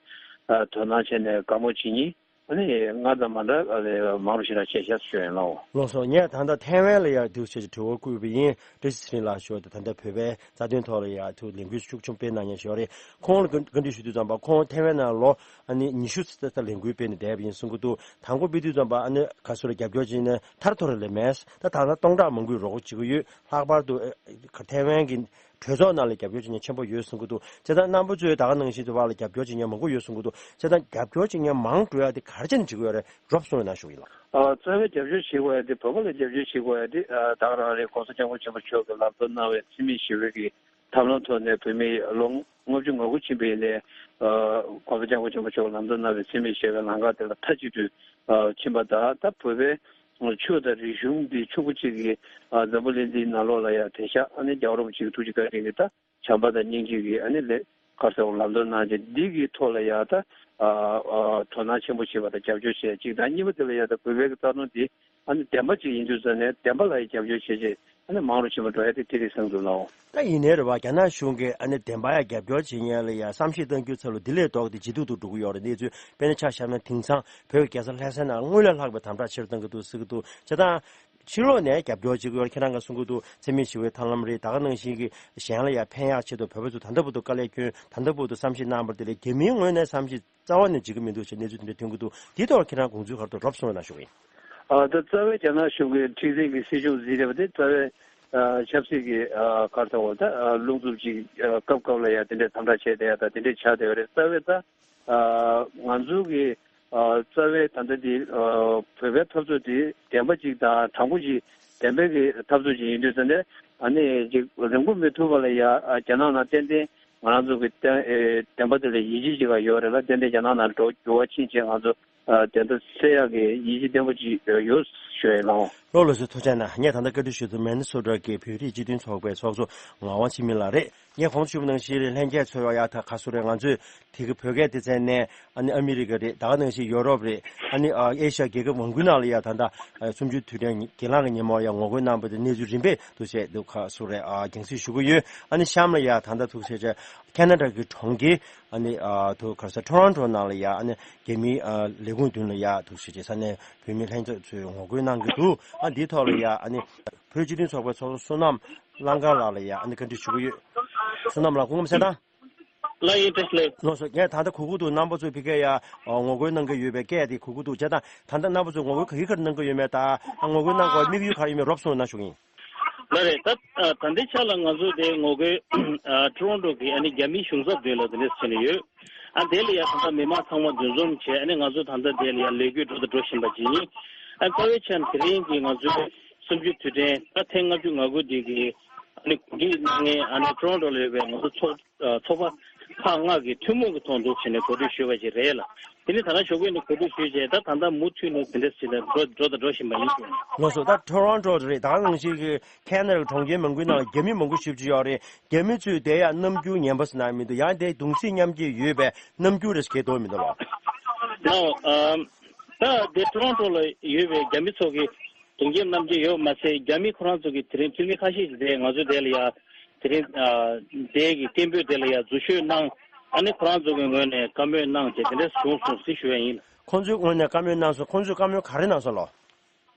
ཨ་དོ་སྣང་བྱས་ནས་དགའ་མོ་བྱེད་མཁན་ཨ་ནི་སྔར་དང་མ་འདྲ་ཨ་ནི་མང་རུ་ཞེ་དྲག་ཆེ་ཤག་ཞུ་ཡིན་ལགས། ལགས་སོ། ངས་ད་ལྟ་ཐའེ་ཝན་ལ་ཡ་འདུག་བྱས་ཀྱི་དྲི་བ་བསྐུར་བ་ཡིན། བཀྲ་ཤིས་ཚེ་རིང་ལགས་ཞུ་བ་དང་ད་ལྟ་བོད་པའི་རྩ་དོན་ཐོག་ལ་ཡ་ཐུགས་ལས་འགུལ་ཤུགས་ཆེན་པོ་སྤེལ་གནང་མཁན་ཞིག་ཡོད་རེད། ཁོང་ལ་བཀའ་བཀའ་འདྲི་ཞུ་དུས་ཙམ་པ་ཁོང་ཐའེ་ཝན་ནང་ལོ་ཨ་ནི་ཉི་ཤུ་ཙམ་ལས་འགུལ་སྤེལ་ནས་བསྡད་པ་ཡིན་གསུང་གི་འདུག་དང་པོ་སྤེལ་དུས་ཙམ་པ་ཨ་ནི་ག་ཚོད་ལ་རྒྱབ་སྐྱོར་བྱས་ནས་ཐར་ཐོར་ལས་མེད། ད་ད་ལྟ་སྟོང་ཕྲག་མང་པོས་རོགས་པ་བྱེད་ཀྱི་ཡོད། ལྷག་པར་དུ་ཨ་ཐའེ་ཝན་གྱི་གྲོས་ཚོགས་ནང་ལ་རྒྱབ་སྐྱོར་བྱེད་མཁན་ཆེན་པོ་ཡོད་གསུང་གི་འདུག་བྱས་ཙང་རྣམ་པ་ཚོས་ད་ག་ནང་བཞིན་དུ་བར་ལ་རྒྱབ་སྐྱོར་བྱེད་མཁན་མང་པོ་ཡོད་གསུང་གི་འདུག་བྱས་ཙང་རྒྱབ་སྐྱོར་བྱེད་མཁན་མང་འགྲོ་ཡ་དེ་ག་རེ་བྱས་ནས་འགྲིག་གི་ཡོད་རེད། རོབ་གསུང་རོགས་གནང་ཞུ་གི་ཡིན་ལགས། ཨ་རྩ་བའི་རྒྱབ་སྐྱོར་བྱེད་དགོས་ཡ་དེ་བོད་པ་ལ་རྒྱབ་སྐྱོར་བྱེད་དགོས་ཡ་དེ་ཨ་ད་ག་རང་རེད། ༸གོང་ས་༸སྐྱབས་མགོན་ཆེན་པོ་མཆོག་གིས་ལམ་སྟོན་གནང་བའི་འཚེ་མེད་ཞི་བའི་གི་ཐབས་ལམ་ཐོག་ནས་བོད་མི་ལོ་ལྔ་བཅུ་ང་དགུ་ཕྱིན་པ་ཡིན་ནའི་ཨ་༸གོང་ས་༸སྐྱབས་མགོན་ཆེན་པོ་མཆོག་ལམ་སྟོན་གནང་བའི་འཚེ་མེད་ཞི་བའི་ལམ་ཁ་དེ་ལ་མཐའ་གཅིག་ཏུ་ཨ་ཕྱིན་པ་དང་། ད་བོད་པའི་ཆོས་དང་རིག་གཞུང་འདི་ཕྱུག་པོ་གཅིག་གིས་ཨ་འཛམ་བུ་གླིང་འདིའི་ནང་ལོགས་ལ་ཡ་དེང་སང་ཨ་ནི་རྒྱལ་བ་རིན་པོ་ཆེ་གི་ཐུགས་རྗེ་བཀའ་དྲིན་གྱིས་ད་བྱམས་པ་དང་སྙིང་རྗེ་གི་ཨ་ནི་ལས་ག་རེ་ཟེར་ལམ་སྟོན་གནང་བྱས་འདི་གི་ཐོག་ལ་ཡ་ད་ཨ་ཨ་དོ་སྣང་ཆེན་པོ་བྱེད་པ་དང་རྒྱབ་སྐྱོར་བྱེད་གཅིག་དང་། གཉིས་པ་དེ་ལ་ཡ་ད་བོད་པའི་གི་རྩ་དོན་འདི་ཨ་ནི་བདེན་པ་ཅིག་ཡིན་དུས་ཙང་ནས་བདེན་པ་ལ་ཡ་རྒྱབ་སྐྱོར་བྱེད་ཅིག་ཨ་ནི་མང་རུ་ཕྱིན་པ་འགྲོ་ཡ་དེ་དེ་རེད་བསམ་འདུག་ལགས། ད་ཡིན་ནའི་རེད་བ། རྒྱ་ནག་གཞུང་གིས་ཨ་ནི་བདེན་པ་ཡ་རྒྱབ་སྐྱོར་བྱེད་མཁན་ལ་ཡ་བསམ་ཤེས་གཏང་རྒྱུ་ཚ་ལོ་འདི་ལས་ལྡོག་སྟེ་ཇེ་སྡུག་ཏུ་འགྲོ་གི་ཡོད་རེད། གནས་ཚུལ་དཔེར་ན་ཆ་བཞག་ན་དེང་སང་བོད་ཀྱི་རྒྱལ་ས་ལྷ་སའི་ནང་སྔོན་ལས་ལྷག་པའི་དམ་དྲག་ཆེ་རུ་གཏང་གི་འདུག་ཟེར་གི་འདུག་བྱས་ཙང་ ཕྱི་ལོགས་ནས་རྒྱབ་སྐྱོར་བྱེད་ཀྱི་ཡོད། ཁྱེད་རང་གིས་གསུང་གི་འདུག་འཚེ་མེད་ཞི་བའི་ཐབས་ལམ་རེད། ད་ག་ནང་བཞིན་གྱི་གཞན་ལ་ཡང་ཕན་ཡག་ཆེད་དུ་བོད་པ་ཚོ་ད་ལྟ་བར་དུ་དཀའ་ལས་སྐྱོན། ད་ལྟ་བར་དུ་བསམ་ཤེས་གནང་བ་དེ་ལས་རྒྱ་མིའི་ངོས་ནས་བསམ་ཤེས་རྩ་བ་ནས་བྱེད་ཀྱི་མི་འདུག་ཅེས་གནས་ཚུལ་དེ་འདྲ་ཐོན་གྱི་འདུག་དེའི་ཐོག་ཁྱེད་རང་དགོངས་ཚུལ་ག་རེ་འདུག་རོབ་གསུང་རོགས་གནང་ཞུ་གི་ཡིན། ཨ། ད་རྩ་བའི་རྒྱ་ནག་གཞུང་གི་ཁྲིམས་འཛིན་གྱི་སྲིད་སྐྱོང་འཛིན་རེད་པ། དེ་རྩ་བའི་ཨ། ཆབ་སྲིད་ཀྱི་ཨ། ག་རེ་ཟེར་དགོས་རེད། ད་ཨ། རླུང་འཚུབ་ཅིག་ཨ། སྐབས་སྐབས་ལ་ཡ་དེ་འདྲའི་དམ་དྲག་བྱས་བསྡད་ཡ་ད་དེ་འདྲས་ཆགས་བསྡད་ཡོད་རེད། རྩ་བའི་ད་ཨ། ང་ཚོ་གི་ཨ། རྩ་བའི་ད་ལྟ་འདི་ཨ། བོད་པའི་འཐབ་རྩོད་འདི་བདེན་པ་ཅིག་དང་དྲང་པོ་ཅིག་བདེན་པའི་གི་འཐབ་རྩོད་ཅིག་ཡིན་དུས་ཙང་ནས་ཨ་ནི་ཅིག་རིང་པོ་མི་ཐུབ་པ་ལ་ཡ་ཨ། རྒྱ་ནག་ནང་ཏན་ཏན་ང་རང་ཚོ་གི་བདེན་ཨེ། བདེན་པ་དེ་ལ་ཡིད་ཆེས་ཅིག་ཡོད་རེད་ལ། ཏན་ཏན་རྒྱ་ནག་ནང་འགྲོ་འགྱུར་བ་ཕྱིན་བྱས་ང་ཚོ་ཨ། དེ་འདྲ་སེལ་ཡག་གི་ཡིད་ཆེས་བརྟན་པོ་ཅིག་ཡོད་ཞུ་ཡ་ཡིན་ལགས། ལགས་ལགས་སོ། ཐུགས་རྗེ་གནང་། ངས་ད་ལྟ་བཀའ་འདྲི་ཞུ་དུས་མེ་ནི་སོ་ཊ་གི་བོད་རིགས་སྤྱི་མཐུན་ཚོགས་པའི་ཚོགས་གཙོ་ངག་དབང་འཆི་མེད་ལགས་རེད། ངས་གོང་དུ་ཞུས་པ་ནང་བཞིན་ལྷན་རྒྱས་ཚོས་ཡ་ད་ག་སུ་རེད། ང་ཚོས་དེ་གི་བོད་སྐད་སྡེ་ཚན་ནས་ཨ་ནི་ཨ་མི་རི་ཀ་རེད། ད་ག་ནང་བཞིན་ཡོ་རོབ་རེད། ཨ་ནི་ཨ། ཨེ་ཤ་ཡ་རྒྱལ་ཁབ་མང་པོའི་ནང་ལ་ཡ་ད་ལྟ་ཨ། གསུམ་བཅུའི་དུས་དྲན་གྱི་ལྷག་དཀར་ཉིན་མོར་ཡ་ངོ་རྒོལ་གནང་བ་དེ་གནས་ཚུལ་རིམ་པས་འདུག་བྱས་འདུག་ག་སུ་རེད། ཨ། རྒྱང་སྲིང་ཞུ་གི་ཡོད། ཨ་ནི་གཤམ་ལ་ཡ་ད་ལྟ་ཐུག་བྱས་བྱས་ཁེ་ན་ཌ་གི་གྲོང་ཁྱེར་ཨ་ནི་ཨ། ཐུག་ག་རེ་ཟེར། ཊོ་རོན་ཊོ་ནང་ལ་ཡ་ཨ་ནི་རྒྱ་མིའི་ཨ། ལས་ཁུངས་མདུན་ལ་ཡ་ཐུག་བྱས་བྱས་ས་གནས་བོད་མི་ལྷན་ཚོགས་ཚོས་ངོ་རྒོལ་གནང་གི་འདུག་ཨ། འདིའི་ཐོག་ལ་ཡ་ཨ་ནི་བོད་སྤྱི་མཐུན་ཚོགས་པའི་ཚོགས་གཙོ་བསོད་ནམས་གླང་དཀར་ལགས་ལ་ཡ་ཨ་ནི་བཀའ་འདྲི་ཞུ་གི་ཡོད། བསོད་ནམས་ལགས་སྐུ་ཁམས་བཟང་། ལགས་ཡིན། བཀྲ་ཤིས་བདེ་ལེགས། ལགས་སོ། ངས་ད་ལྟ་གོ་གི་འདུག་རྣམ་པ་ཚོས་ཕ་གིར་ཡ་ཨ། ངོ་རྒོལ་གནང་གི་ཡོད་པའི་སྐད་དེ་གོ་གི་འདུག་བྱས་ཙང་ད་ལྟ་རྣམ་པ་ཚོས་ངོ་རྒོལ་ག་གི་ག་རེ་གནང་གི་ཡོད་མེད། ད་ཨ། ངོ་རྒོལ་གནང་དགོས་དམིགས་ཡུལ་ག་རེ་ཡོད་མེད་རོབ་གསུངས་གནང་ཞུ་གི་ཡིན། ལགས་རེད། ད་ཨ། ད་ལྟའི་ཆ་ལ་ང་ཚོ་དེ་ངོ་རྒོལ་ཨ། ཊོ་རོན་ཊོ་གི་ཨ་ནི་རྒྱ་མིའི་གཞུང་ཚབ་མདུན་ལ་དེ་འདྲས་བྱས་ནས་ཡོད། ཨ། དེ་ལ་ཡ་ད་ལྟ་མི་མང་ཚང་མ་འདུ་འཛོམས་བྱས། ཨ་ནི་ང་ཚོ་ད་ལྟ་དེ་ལ་ཡ་ལས་འགུལ་འགྲོ་དང་འགྲོ་བཞིན་པ་ཅིག་ཡིན། ཨ། རྩ་བའི་ཆ་ནས་དེ་རིང་གི་ང་ཚོའི་གསུམ་བཅུའི་དུས་དྲན་ད་ཐེངས་ལྔ་བཅུ་ང་དགུ་འདི་གི་ཨ་ནི་གོ་སྒྲིག་གནང་མཁན་ཨ་ནི་ཊོ་རོན་ཊོ་ལ་ཡོད་པའི་ང་ཚོ་ཚོགས་ཨ། ཚོགས་པ་ཁག་ལྔ་གི་ཐུན་མོང་གི་ཐོག་འདུག་བྱས་ནས་གོ་སྒྲིག་ཞུས་པ་ཞིག་རེད་ལ། དེ་ནི་ད་ལྟ་ཞོགས་ཀས་ནས་གོ་སྒྲིག་ཞུས་བྱས་ད་ད་ལྟ་མུ་མཐུད་ནས་དེ་འདྲ་ཞིག་ལ་འགྲོ་འགྲོ་དང་འགྲོ་བཞིན་པ་ཡིན་ཞུ། ལགས་སོ། ད་ཊོ་རོན་ཊོ་རེད། ད་ག་ནང་བཞིན་གྱི་ཁེ་ན་ཌ་གྲོང་ཁྱེར་མང་པོའི་ནང་ལ་རྒྱ་མི་མང་པོ་ཞེ་པོ་ཅིག་ཡོད་རེད། རྒྱ་མི་ཚོས་དེ་ཡང་རྣམ་འགྱུར་ངན་པ་ཟེར་ན་མི་འདུག་ཡང་དེ་གདུང་སེམས་མཉམ་སྐྱེད་ཡོད་པའི་རྣམ་འགྱུར་རེ་ཞིག་སྐྱེ་འདོད་མི་འདུག་ལགས། ལགས། ཨམ། ད་དེ་ཊོ་རོན་ཊོ་ལ་ཡོད་པའི་རྒྱ་མི་ཚོ་གི་གདུང་སེམས་མཉམ་སྐྱེད་ཡོད་མ་ཟད་རྒྱ་མི་ཁོ་རང་ཚོ་གི་དེ་རིང་འཐུས་མི་ཁ་ཤས་ཤིག་དེ་ང་ཚོ་དེ་ལ་ཡ་དེ་རིང་ཨ། དེ་གི་སྐད་འབོད་དེ་ལ་ཡ་འཛུལ་ཞུགས་གནང་། ཨ་ནི་ཁོ་རང་ཚོ་གི་ངོས་ནས་བཀའ་མོལ་གནང་བྱས་དེ་འདྲ་བྱུང་སོང་ཟེར་ཞུ་ཡ་ཡིན། ཁོང་ཚོའི་ངོས་ནས་བཀའ་མོལ་གནང་སོང་། ཁོང་ཚོས་བཀའ་མོལ་ག་རེ་གནང་སོང་ལགས།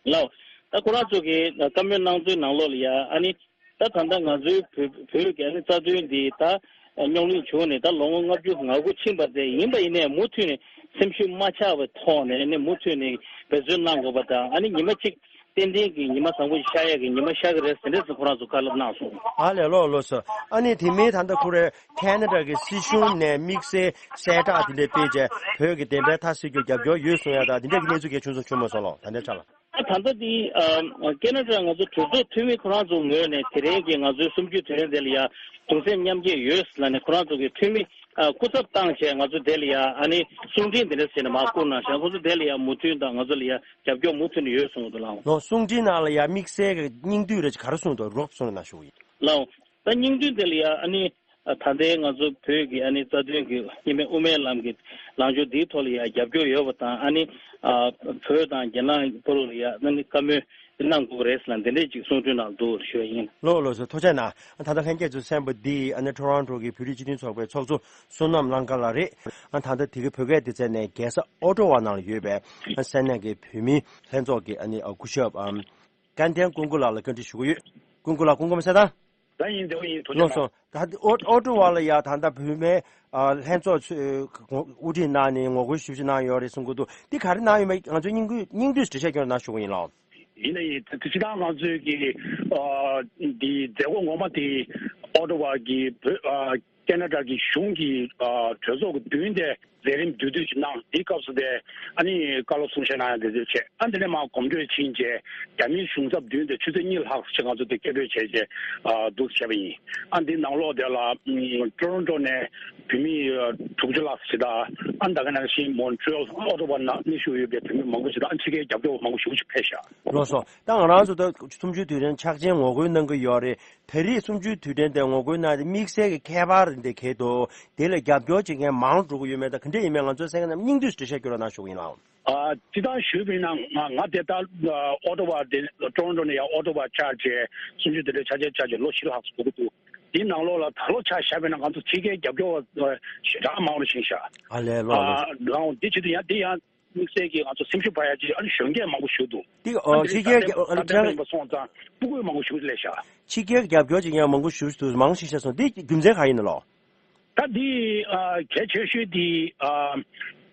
ལགས། ད་ཁོ་རང་ཚོ་གི་བཀའ་མོལ་གནང་ཚུལ་ནང་ལོགས་ལ་ཡ་ཨ་ནི་ད་ད་ལྟ་ང་ཚོའི་བོད་བོད་ཀྱི་ཨ་ནི་རྩ་དོན་འདི་ད་རྙོག་གླེང་བྱུང་ནས་ད་ལོ་ངོ་ལྔ་བཅུ་ང་དགུ་ཕྱིན་པ་དེ་ཡིན་པ་ཡིན་ནའི་མུ་མཐུད་ནས་སེམས་ཤུགས་མ་ཆག་པའི་ཐོག་ནས་ཨ་ནི་མུ་མཐུད་ནས་འབད་བརྩོན་གནང་དགོས་པ་དང་ཨ་ནི་ཉི་མ་གཅིག་ཏན་ཏན་གྱི་ཉི་མ་བཟང་པོ་ཞིག་ཤར་ཡག་གི་ཉི་མ་ཤར་གི་རེད་ཟེར་འདྲ་ཟེར་ཁོ་རང་ཚོ་བཀའ་སློབ་གནང་སོང་། ཨ་ལས། ལགས་ལགས་སོ། ཨ་ནི་དེ་མིན་ད་ལྟ་ཁོ་རེ་ཁེ་ན་ཌ་གི་སྲིད་གཞུང་ནས་དམིགས་བསལ་གསལ་བསྒྲགས་དེ་འདྲ་སྤེལ་བྱས་བོད་ཀྱི་བདེན་པའི་མཐའ་གསལ་རྒྱུར་རྒྱབ་སྐྱོར་ཡོད་གསུང་ཡ་ད་དེ་འདྲ་གི་གནས་ཚུལ་གལ་ཆུང་ཙམ་བྱུང་མ་སོང་ལགས། ད་ལྟའི་ཆ་ལ། ད་ད་ལྟ་འདི་ཨ་ཁེ་ན་ཌ་ང་ཚོ་གྲོས་ཚོགས་འཐུས་མི་ཁོ་རང་ཚོ་ངོས་ནས་དེ་རིང་གི་ང་ཚོའི་གསུམ་བཅུའི་དུས་དྲན་དེ་ལ་ཡ་གདུང་སེམས་མཉམ་སྐྱེད་ཡོད་ཟེར་ལབ་ནས་ཁོ་རང་ཚོ་གི་འཐུས་མི་ཨ་སྐུ་ཚབ་བཏང་བྱས་ང་ཚོ་དེ་ལ་ཡ་ཨ་ནི་གསུང་འཕྲིན་དེ་འདྲ་ཟེར་ནས་མར་བསྐུར་གནང་ཤག་ཁོ་ཚོ་དེ་ལ་ཡ་མོས་མཐུན་དང་ང་ཚོ་ལ་ཡ་རྒྱབ་སྐྱོར་མུ་མཐུད་ནས་ཡོད་གསུངས་འདུག་ལགས། ལགས། གསུང་འཕྲིན་ནང་ལ་ཡ་དམིགས་བསལ་གྱི་སྙིང་བསྡུས་རེ་ག་རེ་གསུངས་འདུག་རོབ་གསུངས་གནང་ཞུ་གི་ཡིན། ལགས། ད་སྙིང་བསྡུས་དེ་ལ་ཡ་ཨ་ནི་ད་ལྟའི་ང་ཚོ་བོད་ཀྱི་ཨ་ནི་རྩ་དོན་གྱི་གཉིས་སྨན་དབུ་མའི་ལམ་གྱི་ལངས་ཕྱོགས་འདིའི་ཐོག་ལ་ཡ་རྒྱབ་སྐྱོར་ཡོད་པ་དང་ཨ་ནི་ཨ་བོད་དང་རྒྱ་ནག་བར་ལ་ཡ་ཨ་ནི་བཀའ་མོལ་གནང་དགོས་པ་རེད་ཟེར་ལ་འདི་འདྲས་ཅིག་གསུང་དོན་ནང་འདུག་ཞུ་བ་ཡིན། ལགས་ལགས་སོ། ཐུགས་རྗེ་གནང་། ད་ལྟ་ལྷན་རྒྱས་ཚོས་གསན་པ་འདི་ཨ་ནི་ཊོ་རོན་ཊོ་གི་བོད་རིགས་སྤྱི་མཐུན་ཚོགས་པའི་ཚོགས་གཙོ་བསོད་ནམས་གླང་དཀར་ལགས་རེད། ཨ་ད་ལྟ་དེ་གའི་བོད་སྐད་སྡེ་ཚན་ནས་རྒྱལ་ས་ཨོ་ཊོ་ཝ་ནང་ལ་ཡོད་པའི་ཨ་ས་གནས་ཀྱི་བོད་མིའི་ལྷན་ཚོགས་ཀྱི་ཨ་ནི་ཨ་སྐུ་ཞབས་ཨམ་ཀན་ལྡན་ཀུན་དགའ་ལགས་ལ་བཀའ་འདྲི་ཞུ་གི་ཡོད། ཀུན་དགའ་ལགས་སྐུ་ཁམས་བཟང་། ད་ཡིན་བདེ་པོ་ཡིན། ཐུགས་རྗེ་གནང་། ལགས་སོ། ད་ཨོ་ཨོ་ཊོ་ཝ་ལ་ཡ་ད་ལྟ་བོད་མིའི་ཨ་ལྷན་ཚོགས་ཚོས་དབུ་ཁྲིད་གནང་ནས་ངོ་རྒོལ་ཞེ་པོ་ཅིག་གནང་ཡོད་རེད་གསུང་གི་འདུག་འདི་ག་རེ་གནང་ཡོད་མེད་ང་ཚོས་སྙིང་བསྡུས་སྙིང་བསྡུས་འགྲེལ་བཤད་སྐྱོན་གནང་ཞུ་གི་ཡིན་ལགས། ཡིན་ན་ཡིན། ད་སྤྱིར་བཏང་ང་ཚོས་ཀྱི་ཨ་འདི་མཛད་སྒོ་ངོ་མ་དེ་ཨོ་ཊོ་ཝ་གི་བོད་ཨ་ཁེ་ན་ཌ་གི་གཞུང་གི་ཨ་གྲོས་ཚོགས་ཀྱི་མདུན་དེ་མཛད་རིམ་བསྡུས་བསྡུས་ཤིག་གནང་། དེའི་སྐབས་སུ་དེ་ཨ་ནི་བཀའ་སློབ་གསུང་བཤད་གནང་ཡ་དེ་ཚོ་བྱས། ཨ་འདི་ནས་མར་གོམ་བགྲོད་ཕྱིན་རྗེས་རྒྱ་མིའི་གཞུང་ཚབ་མདུན་དེ་ཆུ་ཚོད་གཉིས་ལྷག་ཙམ་ང་ཚོ་དེ་སྐད་འབོད་བྱས་རྗེས་ཨ་འདུག་བྱས་པ་ཡིན། ཨ་འདི་ནང་ལོགས་དེ་ལ་ཨམ་ཊོ་རོན་ཊོ་ནས་བོད་མི་ཨ་དྲུག་ཅུ་ལྷག་ཙམ་ཞིག་དང་། ཨ་ད་ག་ནང་བཞིན་མོན་ཊི་རི་ཡལ་ཨོ་ཊོ་ཝ་ནང་གནས་བཞུགས་ཡོད་པའི་བོད་མི་མང་པོ་ཞིག་དང་། ཨ་ཕྱི་རྒྱལ་རྒྱབ་སྐྱོར་བ་མང་པོ་ཞིག་ཕེབས་ཤག་ལགས་སོ། ད་ང་རང་ཚོ་ད་གསུམ་བཅུའི་དུས་དྲན་ཕྱག་ཆེན་ངོ་རྒོལ་གནང་གི་ཡོད་རེད། ད་རེས་གསུམ་བཅུའི་དུས་དྲན་དེ་ངོ་རྒོལ་གནང་སྟེ་དམིགས་བསལ་གྱི་ཁྱད་པར་འདི་གལ་འདུག་དེ་ལ་རྒྱབ་སྐྱོར་བྱེད་མཁན་མང་འགྲོ་གི་ཡོད་མེད་དང་ག་འདྲ་ཡིན་མིན་ང་ཚོའི་གསན་མཁན་རྣམས་སྙིང་བསྡུས་འགྲེལ་བཤད་སྐྱོན་རོགས་གནང་ཞུ་གི་ཡིན་ལགས། ཨ་སྤྱིར་བཏང་ཞུས་པ་ཡིན་ན་ང་ང་དེ་ལྟར་ཨོ་ཊོ་ཝ་དེ་ཊོ་རོན་ཊོ་ནས་ཡང་ཨོ་ཊོ་ཝ་བཅར་བྱས་གསུམ་བཅུའི་དུས་དྲན་ཕྱག་ཆེན་བཅར་བྱས་ལོ་བཞི་ལྷག་ཙམ་འགྲོ་གི་འདུག་དེའི་ནང་ལོགས་ལ་ད་ལོ་ཆ་བཞག་པ་ཡིན་ན་ང་ཚོ་ཕྱི་རྒྱལ་རྒྱབ་སྐྱོར་བ་ཞེ་དྲག་མང་རུ་ཕྱིན་ཤག་ཨ་ལས། ལགས་ལགས། ཨ་ལའང་དེ་བྱེད་དུས་ཡང་དེ་ཡང་ དམིགས་བསལ་གྱི་ང་ཚོ་སེམས་ཤུགས་འཕར་ཡ་ཅིག་ཨ་ནི་གཞོན་སྐྱེས་མང་པོ་ཞིག་འདུག་ཨ་འདི་ཨོ་ཕྱི་རྒྱལ་གྱི་ཨ་ནི་ད་ལྟ་ཡིན་པ་སོང་ཙང་སྤུ་གུ་མང་པོ་ཞིག་སླེབས་ཤག་ཕྱི་རྒྱལ་གྱི་རྒྱབ་སྐྱོར་ཅིག་ཡང་མང་པོ་ཞིག་འདུག་མང་ཞིག་ཤ་སོང་འདི་རྒྱུ་མཚན་གང་ཡིན་ནི་ལོ། ད་འདི་ཨ་གལ་ཆེ་ཤོས་འདི་ཨ་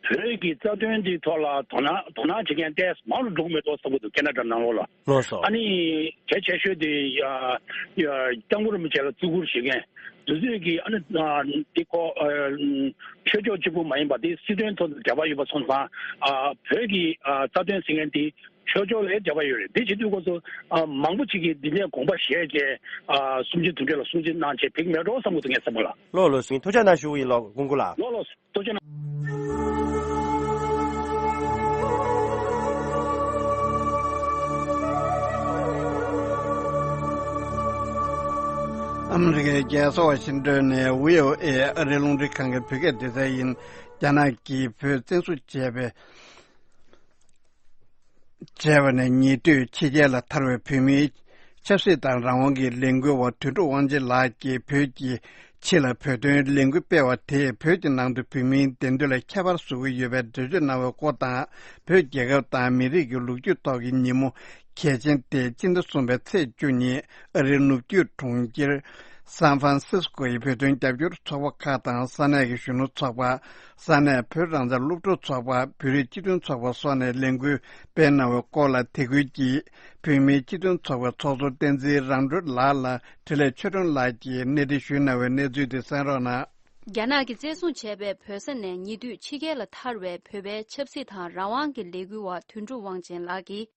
བོད་ཀྱི་རྩ་དོན་འདི་ཐོག་ལ་དོ་སྣང་དོ་སྣང་བྱེད་མཁན་ཏོག་ཙམ་མང་རུ་འགྲོ་གི་མེད་འགྲོ་བསམ་གྱི་འདུག་ཁེ་ན་ཌ་ནང་ལོགས་ལ། ལགས་སོ། ཨ་ནི་གལ་ཆེ་ཤོས་དེ་ཡ་ཡ་སྐྱབས་མགོན་རིན་པོ་ཆེ་ལ་བརྩི་བཀུར་བྱེད་མཁན་དེ་ཚོས་ཀྱིས་ཨ་ནི་ཨ་དེ་ཁོ་ཨ་ཆོས་ཕྱོགས་གཅིག་པུ་མ་ཡིན་པ་དེ་སྲིད་དོན་ཐོག་ཏུ་རྒྱབ་པ་ཡོད་པ་སོང་ཙང་ཨ་བོད་ཀྱི་ཨ་རྩ་དོན་ཟེར་མཁན་དེ་ཆོས་ཕྱོགས་ལ་རྒྱབ་པ་ཡོད་རེད། དེ་བྱེད་དུས་སྐབས་སུ་ཨ་མང་པོ་ཅིག་གིས་འདི་ནས་དགོངས་པ་བཞེས་བྱས་ཨ་གསུམ་བཅུ་དོན་གཅོད་ལ་སྲུང་བརྩི་གནང་བྱས་ཕེབས་ཀྱི་མེད་འགྲོ་བསམ་གྱི་འདུག་ངས་བསམ་པ་ལ། ལགས་ལགས་སོ། ཐུགས་རྗེ་ཆེ་གནང་ཞུ་གི་ཡིན་ལགས་སྐུ་ངོ་ལགས། ལགས་ལགས། ཐུགས་རྗེ་གནང་། ཨ་མི་རི་ཀའི་རྒྱལ་ས་ཝ་ཤིང་ཏོན་ནས་བྷི་ཨོ་ཨེ་ཨ་རིའི་རླུང་འཕྲིན་ཁང་གི་བོད་སྐད་སྡེ་ཚན་ཡིན། རྒྱ་ནག་གིས་བོད་བཙན་བཟུང་བྱས་པའི་བྱས་པ་ནས་ཉེ་དུས་ཕྱི་རྒྱལ་ལ་ཐར་བའི་བོད་མིའི་ཆབ་སྲིད་དང་རང་དབང་གི་ལས་འགུལ་བ་དོན་གྲུབ་དབང་ཆེན་ལགས་ཀྱིས་བོད་ཀྱི་ཕྱི་ལ་བོད་དོན་ལས་འགུལ་སྤེལ་བ་དེས་བོད་ཀྱི་ནང་དུ་བོད་མིའི་བདེན་དོན་ལ་ཁྱད་པར་བཟོ་གི་ཡོད་པའི་འགྲེལ་བརྗོད་གནང་བའི་སྐོར་དང་། བོད་རྒྱལ་ཁབ་དང་མི་རིགས་ཀྱི་ལོ་རྒྱུས་ཐོག་གི་ཉིན་མོ་གལ་ཆེན་ཏེ་སྤྱི་ཟླ་གསུམ་པའི་ཚེས་བཅུ་ཉིན་ཨ་རིའི་ནུབ་རྒྱུད་གྲོང་ཁྱེར་སན་ཧྥ་རན་སིས་ཀོ་ཡི་བོད་དོན་རྒྱབ་སྐྱོར་ཚོགས་པ་ཁག་དང་ས་གནས་ཀྱི་གཞོན་ནུ་ཚོགས་པ། ས་གནས་བོད་རང་བཙན་སློབ་ཕྲུག་ཚོགས་པ། བོད་རིགས་སྤྱི་མཐུན་ཚོགས་པ་སོགས་ནས་ལས་འགུལ་སྤེལ་གནང་བའི་སྐོར་ལ། དེ་ཁུལ་གྱི་བོད་མིའི་སྤྱི་མཐུན་ཚོགས་པའི་ཚོགས་གཙོ་བསྟན་འཛིན་རང་གྲོལ་ལགས་ལ་འཕྲིན་ལས་ཆོས་སྒྲོན་ལགས་ཀྱིས་གནས་འདྲི་ཞུས་གནང་བའི་གནས་ཚུལ་དེ་གསན་རོགས་གནང་། རྒྱ་ནག་གིས་བཙན་བཟུང་བྱས་པའི་བོད་ས་ནས་ཉེ་དུས་ཕྱི་རྒྱལ་ལ་ཐར་བའི་བོད་པའི་ཆབ་སྲིད་དང་རང་དབང་གི་ལས་འགུལ་བ་དོན་གྲུབ་དབང་ཆེན་ལགས་ཀྱིས།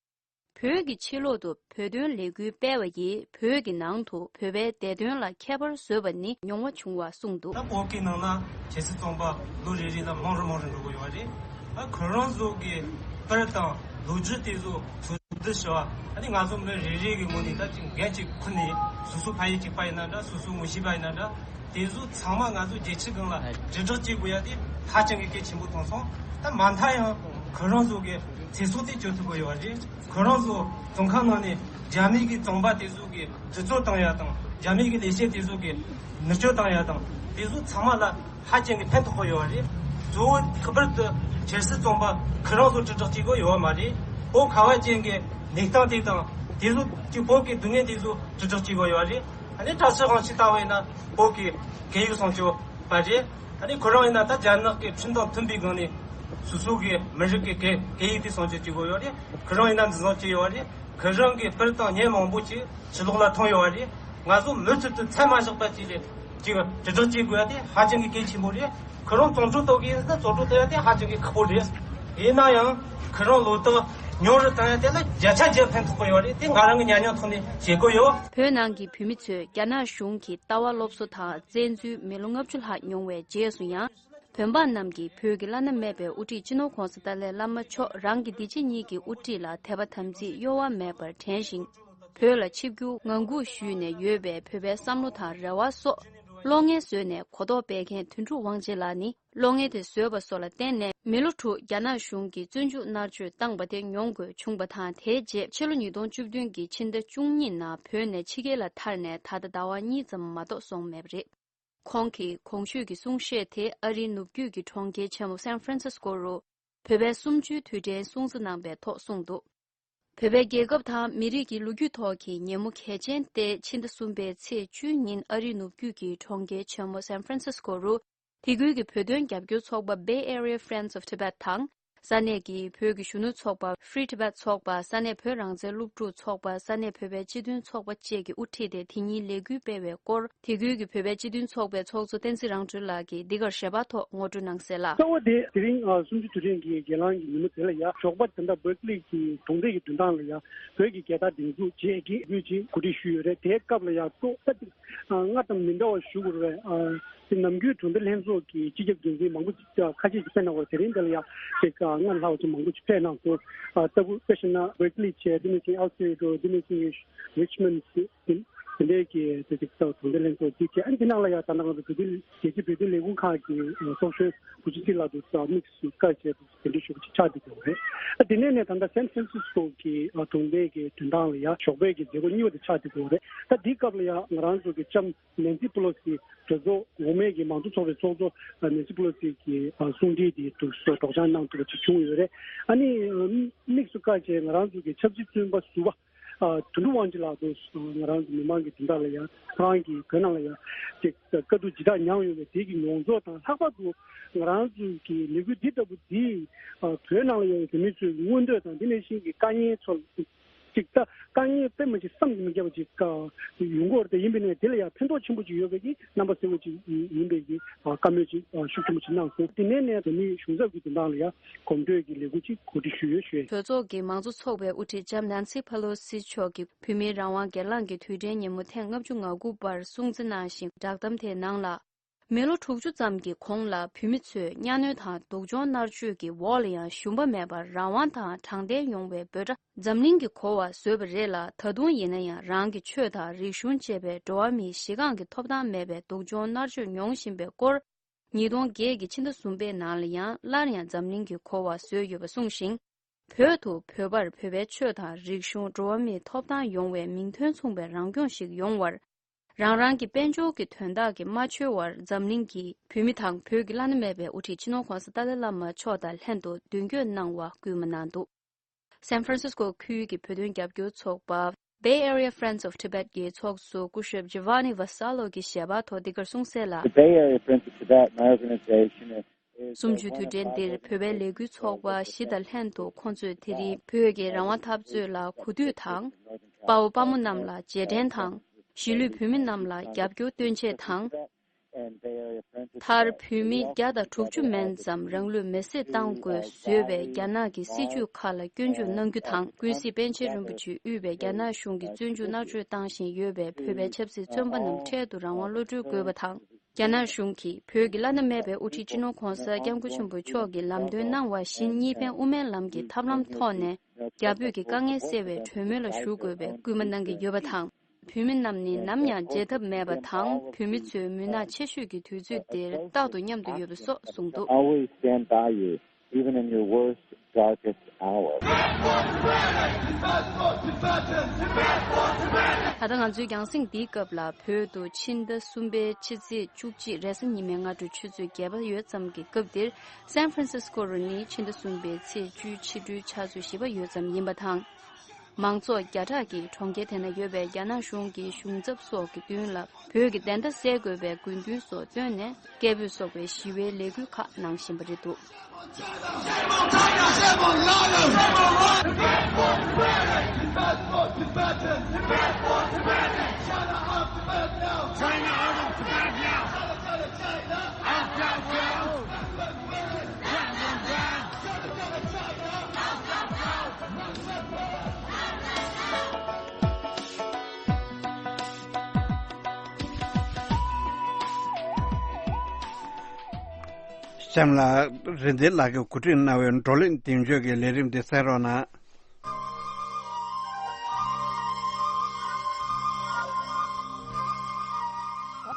བོད་ཀྱི་ཕྱི་ལོག་ཏུ་བོད་དོན་ལས་འགུལ་སྤེལ་བ་ཡིས་བོད་ཀྱི་ནང་དུ་བོད་པའི་བདེ་དོན་ལ་ཁྱད་པར་བཟོས་པ་ནི་མྱོང་བ་བྱུང་བ་གསུངས་འདུག་ད་བོད་ཀྱི་ནང་ན་ཆབ་སྲིད་བཙོན་པ་ལོ་རེ་རེ་ལ་མང་རུ་མང་རུ་འགྲོ་གི་ཡོད་རེད། ཨ་ཁོ་རང་ཚོ་གི་པར་དང་ལོ་རྒྱུས་དེ་ཚོ་འཚོལ་བསྡུ་བྱས་པ། ཨ་ནི་ང་ཚོ་མི་རེ་རེ་གི་ངོས་ནས་ད་ཅིག་འགན་ཅིག་ཁུར་ནས་སོ་སོ་ཕ་ཡུལ་གཅིག་པ་ཡིན་ན་འདྲ། སོ་སོ་ངོ་ཤེས་པ་ཡིན་ན་འདྲ། དེ་ཚོ་ཚང་མ་ང་ཚོ་རྒྱལ་སྤྱི་སྒང་ལ་དྲིལ་བསྒྲགས་བྱེད་དགོས་ཡ་དེ་ཧ་ཅང་གི་གལ་ཆེན་པོ་མཐོང་སོང་། ད་མ་མཐའ་ཡང་ཁོ་རང་ཚོ་གི་ཚེ་སྲོག་དེ་སྐྱོབ་ཐུབ་ཀྱི་ཡོད་རེད། ཁོ་རང་ཚོ་བཙོན་ཁང་ནང་ནས་རྒྱ་མི་གི་བཙོན་པ་དེ་ཚོ་གི་འདྲི་གཅོད་བཏང་ཡ་དང་། རྒྱ་མི་གི་ལས་བྱེད་དེ་ཚོ་གི་མནར་གཅོད་བཏང་ཡ་དང་། དེ་ཚོ་ཚང་མ་ལ་ཧ་ཅང་གི་ཕན་ཐོགས་ཀྱི་ཡོད་རེད། གཙོ་བོ་ལྷག་པར་དུ་ཆབ་སྲིད་བཙོན་པ་ཁོ་རང་ཚོ་དྲིལ་བསྒྲགས་བྱེད་དགོས་ཡོད་མ་རེད། བོད་ཁ་བ་ཅན་གི་གནས་སྟངས་དེ་དང་། དེ་ཚོ་གི་བོད་ཀྱི་སྡུག་བསྔལ་དེ་ཚོ་དྲིལ་བསྒྲགས་བྱེད་དགོས་ཡོད་རེད། ཨ་ནི་བཀྲ་ཤིས་དབང་ཕྱུག་ལྟ་བུ་ཡིན་ན་བོད་ཀྱི་སྐད་ཡིག་སྲུང་སྐྱོབ་པ་རེད། ཨ་ནི་ཁོ་རང་ཡིན་ན་ད་རྒྱ་ནག་གི་ཁྲིམས་དང་མཐུན་པའི་སྒང་ནས་སོ་སོ་གི་མི་རིགས་ཀྱི་སྐད་སྐད་ཡིག་དེ་སྲུང་སྐྱོབ་བྱེད་དགོས་ཡོད་རེད། ཁོ་རང་ཡིན་ན་འཛིན་བཟུང་བྱས་ཡོད་རེད། ཁོ་རང་གི་པར་དང་བརྙན་མང་པོ་ཅིག་ཕྱི་ལོགས་ལ་ཐོན་ཡོད་རེད། ང་ཚོ་མུ་མཐུད་དུ་མཚམས་མ་བཞག་པ་ཅིག་ལ་ཅིག་དྲིལ་བསྒྲགས་བྱེད་དགོས་ཡ་དེ་ཧ་ཅང་གི་གལ་ཆེན་པོ་རེད། ཁོ་རང་བཙོན་གྲོལ་གཏོང་གི་ཡིན་ཟེར་ན་བཙོན་གྲོལ་གཏོང་ཡ་དེ་ཧ་ཅང་གི་ཁག་པོ་རེད། ཡིན་ན་ཡང་ཁོ་རང་ལོ་ཏོག་ཉུང་རུ་བཏང་ཡ་དེ་ལ་བརྒྱ་ཆ་བརྒྱ་ཕན་ཐོགས་ཀྱི་ཡོད་རེད། དེ་ང་རང་གི་ཉམས་མྱོང་ཐོག་ནས་བཤད་ཀྱི་ཡོད། བོད་ནང་གི་བོད་མི་ཚོས་རྒྱ་ནག་གཞུང་གི་ལྟ་བ་སློབ་གསོ་དང་བཙན་འཛུལ་མི་ལོ་ལྔ་བཅུ་ལྷག་མྱོང་བའི་རྗེས་སུ་ཡང་། བོད་འབངས་རྣམས་ཀྱིས་བོད་ཀྱི་བླ་ན་མེད་པའི་དབུ་ཁྲིད་སྤྱི་ནོར་༧གོང་ས་ཏཱ་ལའི་བླ་མ་མཆོག་རང་གི་འདི་ཕྱི་གཉིས་ཀྱི་དབུ་ཁྲིད་ལ་དད་པ་དམ་ཚིག་གཡོ་བ་མེད་པར་དྲན་ཞིང་། བོད་ལ་ཆིབས་བསྒྱུར་ངང་སྒུག་ཞུས་ནས་ཡོད་པའི་བོད་པའི་བསམ་བློ་དང་རེ་བ་སོགས་གློག་བརྙན་བཟོས་ནས་གོ་རྟོགས་སྤེལ་མཁན་དོན་གྲུབ་དབང་ཆེན་ལགས་ནི། གློག་བརྙན་དེ་བཟོས་པ་སོགས་ལ་བརྟེན་ནས་མི་ལོ་དྲུག་རྒྱ་ནག་གཞུང་གིས་བཙོན་འཇུག་མནར་གཅོད་བཏང་པ་དེ་མྱོང་དགོས་བྱུང་བ་དང་། དེའི་རྗེས་ཕྱི་ལོ་ཉིས་སྟོང་བཅུ་བདུན་གྱི་ཕྱི་ཟླ་བཅུ་གཉིས་ནང་བོད་ནས་ཕྱི་རྒྱལ་ལ་ཐར་ནས་ད་ལྟ་ཟླ་བ་གཉིས་ཙམ་མ་གཏོགས་སོང་མེད་པ་རེད། ཁོང་གིས་གོང་ཞུས་ཀྱི་གསུང་བཤད་དེ་ཨ་རིའི་ནུབ་རྒྱུད་ཀྱི་གྲོང་ཁྱེར་ཆེན་མོ་སན་ཧྥ་རན་སིས་ཀོ་རུ་བོད་པའི་གསུམ་བཅུའི་དུས་དྲན་སྲུང་བརྩི་གནང་པའི་ཐོག་གསུངས་འདུག་བོད་པའི་རྒྱལ་ཁབ་དང་མི་རིགས་ཀྱི་ལོ་རྒྱུས་ཐོག་གི་ཉིན་མོ་གལ་ཆེན་ཏེ་ཕྱི་ཟླ་གསུམ་པའི་ཚེས་བཅུའི་ཉིན་ཨ་རིའི་ནུབ་རྒྱུད་ཀྱི་གྲོང་ཁྱེར་ཆེན་མོ་སན་ཧྥ་རན་སིས་ཀོ་རུ། དེ་ཁུལ་གྱི་བོད་དོན་རྒྱབ་སྐྱོར་ཚོགས་པ་Bay Area Friends of Tibet དང་། ས་གནས་ཀྱི་བོད་ཀྱི་གཞོན་ནུ་ཚོགས་པ་Free Tibet ཚོགས་པ། ས་གནས་བོད་རང་བཙན་སློབ་ཕྲུག་ཚོགས་པ། ས་གནས་བོད་པའི་སྤྱི་མཐུན་ཚོགས་པ་བཅས་ཀྱིས་དབུ་ཁྲིད་དེ་དེ་ཉིན་ལས་འགུལ་སྤེལ་བའི་སྐོར། དེ་ཁུལ་གྱི་བོད་པའི་སྤྱི་མཐུན་ཚོགས་པའི་ཚོགས་གཙོ་བསྟན་འཛིན་རང་གྲོལ་ལགས་ཀྱིས་འདི་གར་ཞལ་པར་ཐོག་ངོ་སྤྲོད་གནང་གསལ་ལ། གཙོ་བོ་དེ་དེ་རིང་ཨ་གསུམ་བཅུ་དུས་དྲན་གྱི་སྒེར་ལངས་ཀྱི་ཉིན་མོ་དེ་ལ་ཡ་ཞོགས་པ་ད་ལྟ་བར་ཀ་ལི་གི་གྲོང་སྡེ་གི་མདུན་ཐང་ལ་ཡ་བོད་ཀྱི་རྒྱལ་དར་སྒྲེང་འཛུགས་བྱས་ཀྱི་དབུས་ཀྱི་གོ་སྒྲིག་ཞུས་ཡོད་རེད། དེའི་སྐབས་ལ་ཡ་གཙོ་ད་ཨ་སྔར་དང་མི་འདྲ་བ་ཞུ་དགོས་རེད། ཨ་དེ་ནམ་རྒྱུན་གྲོང་སྡེ་ལྷན་ཚོགས་ཀྱི་སྤྱི་ཁྱབ་འགན་འཛིན་མང་པོ་ཅིག་ཁ་ཤས་ཅིག་ཕེབས་གནང་བ་དེ་རིང་འདི་ལ་ཡ་ཅིག་སྔར་ལྷག་པ་ཅིག་མང་པོ་ཅིག་ཕེབས་གནང་སོང་། ཨ་ལྟ་བུ་དཔེ་བཞག་ན་བར་ཀ་ལི་བྱས། དེ་ནས་ཅིག་ཨལ་ཕི་རེ་འགྲོ། དེ་ནས་ཅིག་རི་ཆི་མོན་ཌི། དེ་འདྲའི་གི་དེ་ཅིག་ས་གྲོང་སྡེ་ལྷན་ཚོགས་ཅིག་བྱས། ཨ་ནི་དེ་ནང་ལ་ཡང་ད་ལྟ་ང་ཚོ་བོད་དོན་རྒྱལ་སྤྱིའི་བོད་དོན་ལས་ཁུངས་ཁག་གི་ཚོགས་གཞོན་བུ་ཆུ་སྲིད་ལགས་དུ་ས་དམིགས་སུ་བཀར་བྱས་དེ་འདྲ་ཞུ་བ་ཅིག་ཆགས་བསྡད་ཡོད་རེད། ཨ་དེ་ནས་ནས་ད་ལྟ་སན་ཧྥ་རན་སིས་ཀོ་གི་གྲོང་སྡེ་གི་མགྲོན་ཁང་ལ་ཡང་ཞོགས་པའི་གི་མཛད་སྒོ་གཉིས་པ་དེ་ཆགས་བསྡད་ཡོད་རེད། ད་འདིའི་སྐབས་ལ་ཡང་ང་རང་ཚོ་གི་ལྕམ་ནན་སི་པེ་ལོ་སི་གྲོས་ཚོགས་འོག་མའི་གི་མང་གཙོ་ཚོགས་པའི་ཚོགས་གཙོ་ནན་སི་པེ་ལོ་སི་གི་གསུང་འཕྲིན་དེ་དུ་སྒྲོག་སྦྱང་གནང་ཐུབ་པ་ཅིག་བྱུང་ཡོད་རེད། ཨ་ནི་དམིགས་སུ་བཀར་བྱས་ང་རང་ཚོ་གི་ཆབ་སྲིད་བཙོན་པ་ཟུར་པ་དོན་གྲུབ་དབང་ཆེན་ལགས་དང་ང་རང་ཚོ་མི་མང་གི་དོན་དག་ལ་ཡང་ཁོ་རང་གི་བོད་ནང་ལ་ཡང་ཅིག་དཀའ་སྡུག་ཇི་ལྟར་མྱངས་ཡོད་པའི་དེ་གི་མྱོང་ཚོར་དང་། ལྷག་པར་དུ་ང་རང་ཚོ་གི་ལས་འགུལ་འདི་ལྟ་བུ་འདི་བོད་ནང་ལ་ཡང་བོད་མི་ཚོའི་མངོན་འདོད་དང་འདི་ནང་བཞིན་གྱི་དཀའ་ངལ་ཚོར་ཅིག་ད་དཀའ་ངལ་དཔེ་མ་ཅིག་བསམ་གྱིས་མི་ཁྱབ་པ་ཅིག་ཡོང་གི་ཡོད་རེད། ཡིན་པས་ན་དེ་ལ་ཡང་ཕན་ཐོགས་ཆེན་པོ་ཅིག་ཡོད་པའི་གི་རྣམ་པ་གསལ་བོ་ཅིག་ཡིན་པའི་གི་བཀའ་མོལ་ཅིག་ཤུགས་ཆེན་པོ་ཅིག་གནང་སོང་། དེ་ནས་ནས་བོད་མིའི་གཞུང་ཚབ་ཀྱི་དོན་དག་ལ་ཡང་གོམ་བགྲོད་ཀྱི་ལས་འགུལ་ཅིག་གོ་སྒྲིག་ཞུས་ཡོད་ཞུས། གྲོས་ཚོགས་ཀྱི་མང་གཙོ་ཚོགས་པའི་དབུ་ཁྲིད་ལྕམ་ནན་སི་ཕེ་ལོ་སི་མཆོག་གིས་བོད་མིའི་རང་དབང་སྒེར་ལངས་ཀྱི་དུས་དྲན་ཉིན་མོ་ཐེངས་ལྔ་བཅུ་ང་དགུ་པར་སྲུང་བརྩི་གནང་ཞིང་། བསྒྲགས་གཏམ་དེའི་ནང་ལ། མི་ལོ་དྲུག་ཅུ་ཙམ་གྱི་གོང་ལ་བོད་མི་ཚོས་གཉའ་གནོན་དང་སྡུག་སྦྱོང་མནར་གཅོད་ཀྱི་འོག་ལ་ཡང་ཞུམ་པ་མེད་པར་རང་དབང་དང་དྲང་བདེན་ཡོང་བའི་འབོད་སྒྲ་འཛམ་གླིང་གིས་གོ་བ་བཟོས་པ་རེད་ལ། ད་དུང་ཡིན་ན་ཡང་རང་གི་ཆོས་དང་རིག་གཞུང་བཅས་པའི་འགྲོ་བ་མིའི་གཞི་རྐང་གི་ཐོབ་ཐང་མེད་པའི་སྡུག་སྦྱོང་མནར་གཅོད་མྱོང་བཞིན་པའི་སྐོར། ཉིས་སྟོང་བརྒྱད་ཀྱི་ཕྱི་ཟླ་གསུམ་པའི་ནང་ལ་ཡང་སླར་ཡང་འཛམ་གླིང་གིས་གོ་བ་བཟོས་ཡོད་པ་གསུངས་ཤིང་། བོད་དུ་བོད་པར་བོད་པའི་ཆོས་དང་རིག་གཞུང་། འགྲོ་བ་མིའི་ཐོབ་ཐང་ཡོང་བའི་མིང་དོན་མཚུངས་པའི་རང་སྐྱོང་ཞིག་ཡོང་བར། རང་རང་གི་དཔལ་འབྱོར་གྱི་དོན་དག་གིས་མ་འཆོལ་བར་འཛམ་གླིང་གིས་བོད་མི་དང་བོད་ཀྱི་བླ་ན་མེད་པའི་དབུ་ཁྲིད་སྤྱི་ནོར་༧གོང་ས་ཏཱ་ལའི་བླ་མ་མཆོག་དང་ལྷན་དུ་མདུན་སྐྱོད་གནང་བར་སྐུལ་མ་གནང་འདུག། སན་ཧྥ་རན་སིས་ཀོ་ཁུལ་གྱི་བོད་དོན་རྒྱབ་སྐྱོར་ཚོགས་པ། Bay Area Friends of Tibet གྱི་ཚོགས་གཙོ་སྐུ་ཞབས་Giovanni Vassallo གྱིས་ཞལ་པར་ཐོག་འདི་གར་གསུངས་གསལ་ལ། The Bay Area Friends of Tibet, my organization, is one of five organizations. གསུམ་བཅུའི་དུས་དྲན་འདིར་བོད་པའི་ལས་འགུལ་ཚོགས་པ་བཞི་དང་ལྷན་དུ། ཁོང་ཚོས་དེ་རིང་བོད་ཀྱི་རང་དབང་འཐབ་རྩོད་ལ་གོ་ཐོས་དང་། དཔའ་བོ་དཔའ་མོ་རྣམས་ལ་རྗེས་དྲན་དང་། གཞིས་ལུས་བོད་མི་རྣམས་ལ་རྒྱབ་སྐྱོར་སྟོན་ཆེད་དང་། མཐར་བོད་མི་བརྒྱ་དང་དྲུག་ཅུ་མན་ཙམ་རང་ལུས་མེར་སྲེག་བཏང་དགོས་བཟོས་པའི་རྒྱ་ནག་གི་སྲིད་བྱུས་ཁག་ལ་སྐྱོན་བརྗོད་གནང་རྒྱུ་དང་། ཀུན་གཟིགས་པཎ་ཆེན་རིན་པོ་ཆེས་དབུས་པའི་རྒྱ་ནག་གཞུང་གིས་བཙོན་འཇུག་མནར་གཅོད་བཏང་བཞིན་ཡོད་པའི་བོད་པའི་ཆབ་སྲིད་བཙོན་པ་རྣམས་འཕྲལ་དུ་རང་དབང་གློད་གྲོལ་དགོས་པ་དང་། རྒྱ་ནག་གཞུང་གིས་བོད་ཀྱི་བླ་ན་མེད་པའི་དབུ་ཁྲིད་སྤྱི་ནོར་༧གོང་ས་༧སྐྱབས་མགོན་ཆེན་པོ་མཆོག་གིས་ལམ་སྟོན་གནང་བ་བཞིན་གཉིས་ཕན་དབུ་མའི་ལམ་གྱི་ཐབས་ལམ་ཐོག་ནས་རྒྱ་བོད་ཀྱི་དཀའ་ངལ་སེལ་བའི་གྲོས་མོལ་ལ་ཞུགས་དགོས་པའི་སྐུལ་མ་གནང་གི་ཡོད་པ་དང་། བོད་མི་རྣམས་ནི་ནམ་ཡང་བརྗེད་ཐབས་མེད་པ་དང་། བོད་མི་ཚོའི་མུན་ནག་ཆེ་ཤོས་ཀྱི་དུས་ཚོད་འདིར་རྟག་ཏུ་མཉམ་དུ་ཡོད་པ་སོགས་གསུངས་འདུག། Always stand by you, even in your worst, darkest hour. ད་ལྟ་ང་ཚོའི་རྒྱང་སྲིང་འདིའི་སྐབས་ལ་བོད་དུ་ཕྱི་ཟླ་གསུམ་པའི་ཕྱི་ཚེས་བཅུ་གཅིག་རེས་གཟའ་ཉི་མའི་སྔ་དྲོ་ཆུ་ཚོད་བརྒྱད་པ་ཡོད་ཙམ་གྱི་སྐབས་འདིར། སན་ཧྥ་རན་སིས་ཀོ་རུ་ནི་ཕྱི་ཟླ་གསུམ་པའི་ཚེས་བཅུའི་ཕྱི་དྲོའི་ཆུ་ཚོད་བཞི་པ་ཡོད་ཙམ་ཡིན་པ་དང་། མང་ཚོགས་བརྒྱ་ཕྲག་གིས་གྲོང་ཁྱེར་དེ་ན་ཡོད་པའི་རྒྱ་ནག་གཞུང་གི་གཞུང་ཚབ་སོགས་ཀྱི་མདུན་ལ་བོད་ཀྱི་བདེན་མཐའ་གསལ་དགོས་པའི་དགོས་འདུན་སོགས་བཏོན་ནས། སྐད་འབོད་སོགས་པའི་ཞི་བའི་ལས་འགུལ་ཁག་གནང་བཞིན་པ་རེད་འདུག། གཤམ་ལ་རིན་ཆེན་ལགས་ཀྱིས་གོ་སྒྲིག་གནང་བའི་བགྲོ་གླེང་གདེང་འཇོག་གི་ལས་རིམ་འདི་གསན་རོགས་གནང་།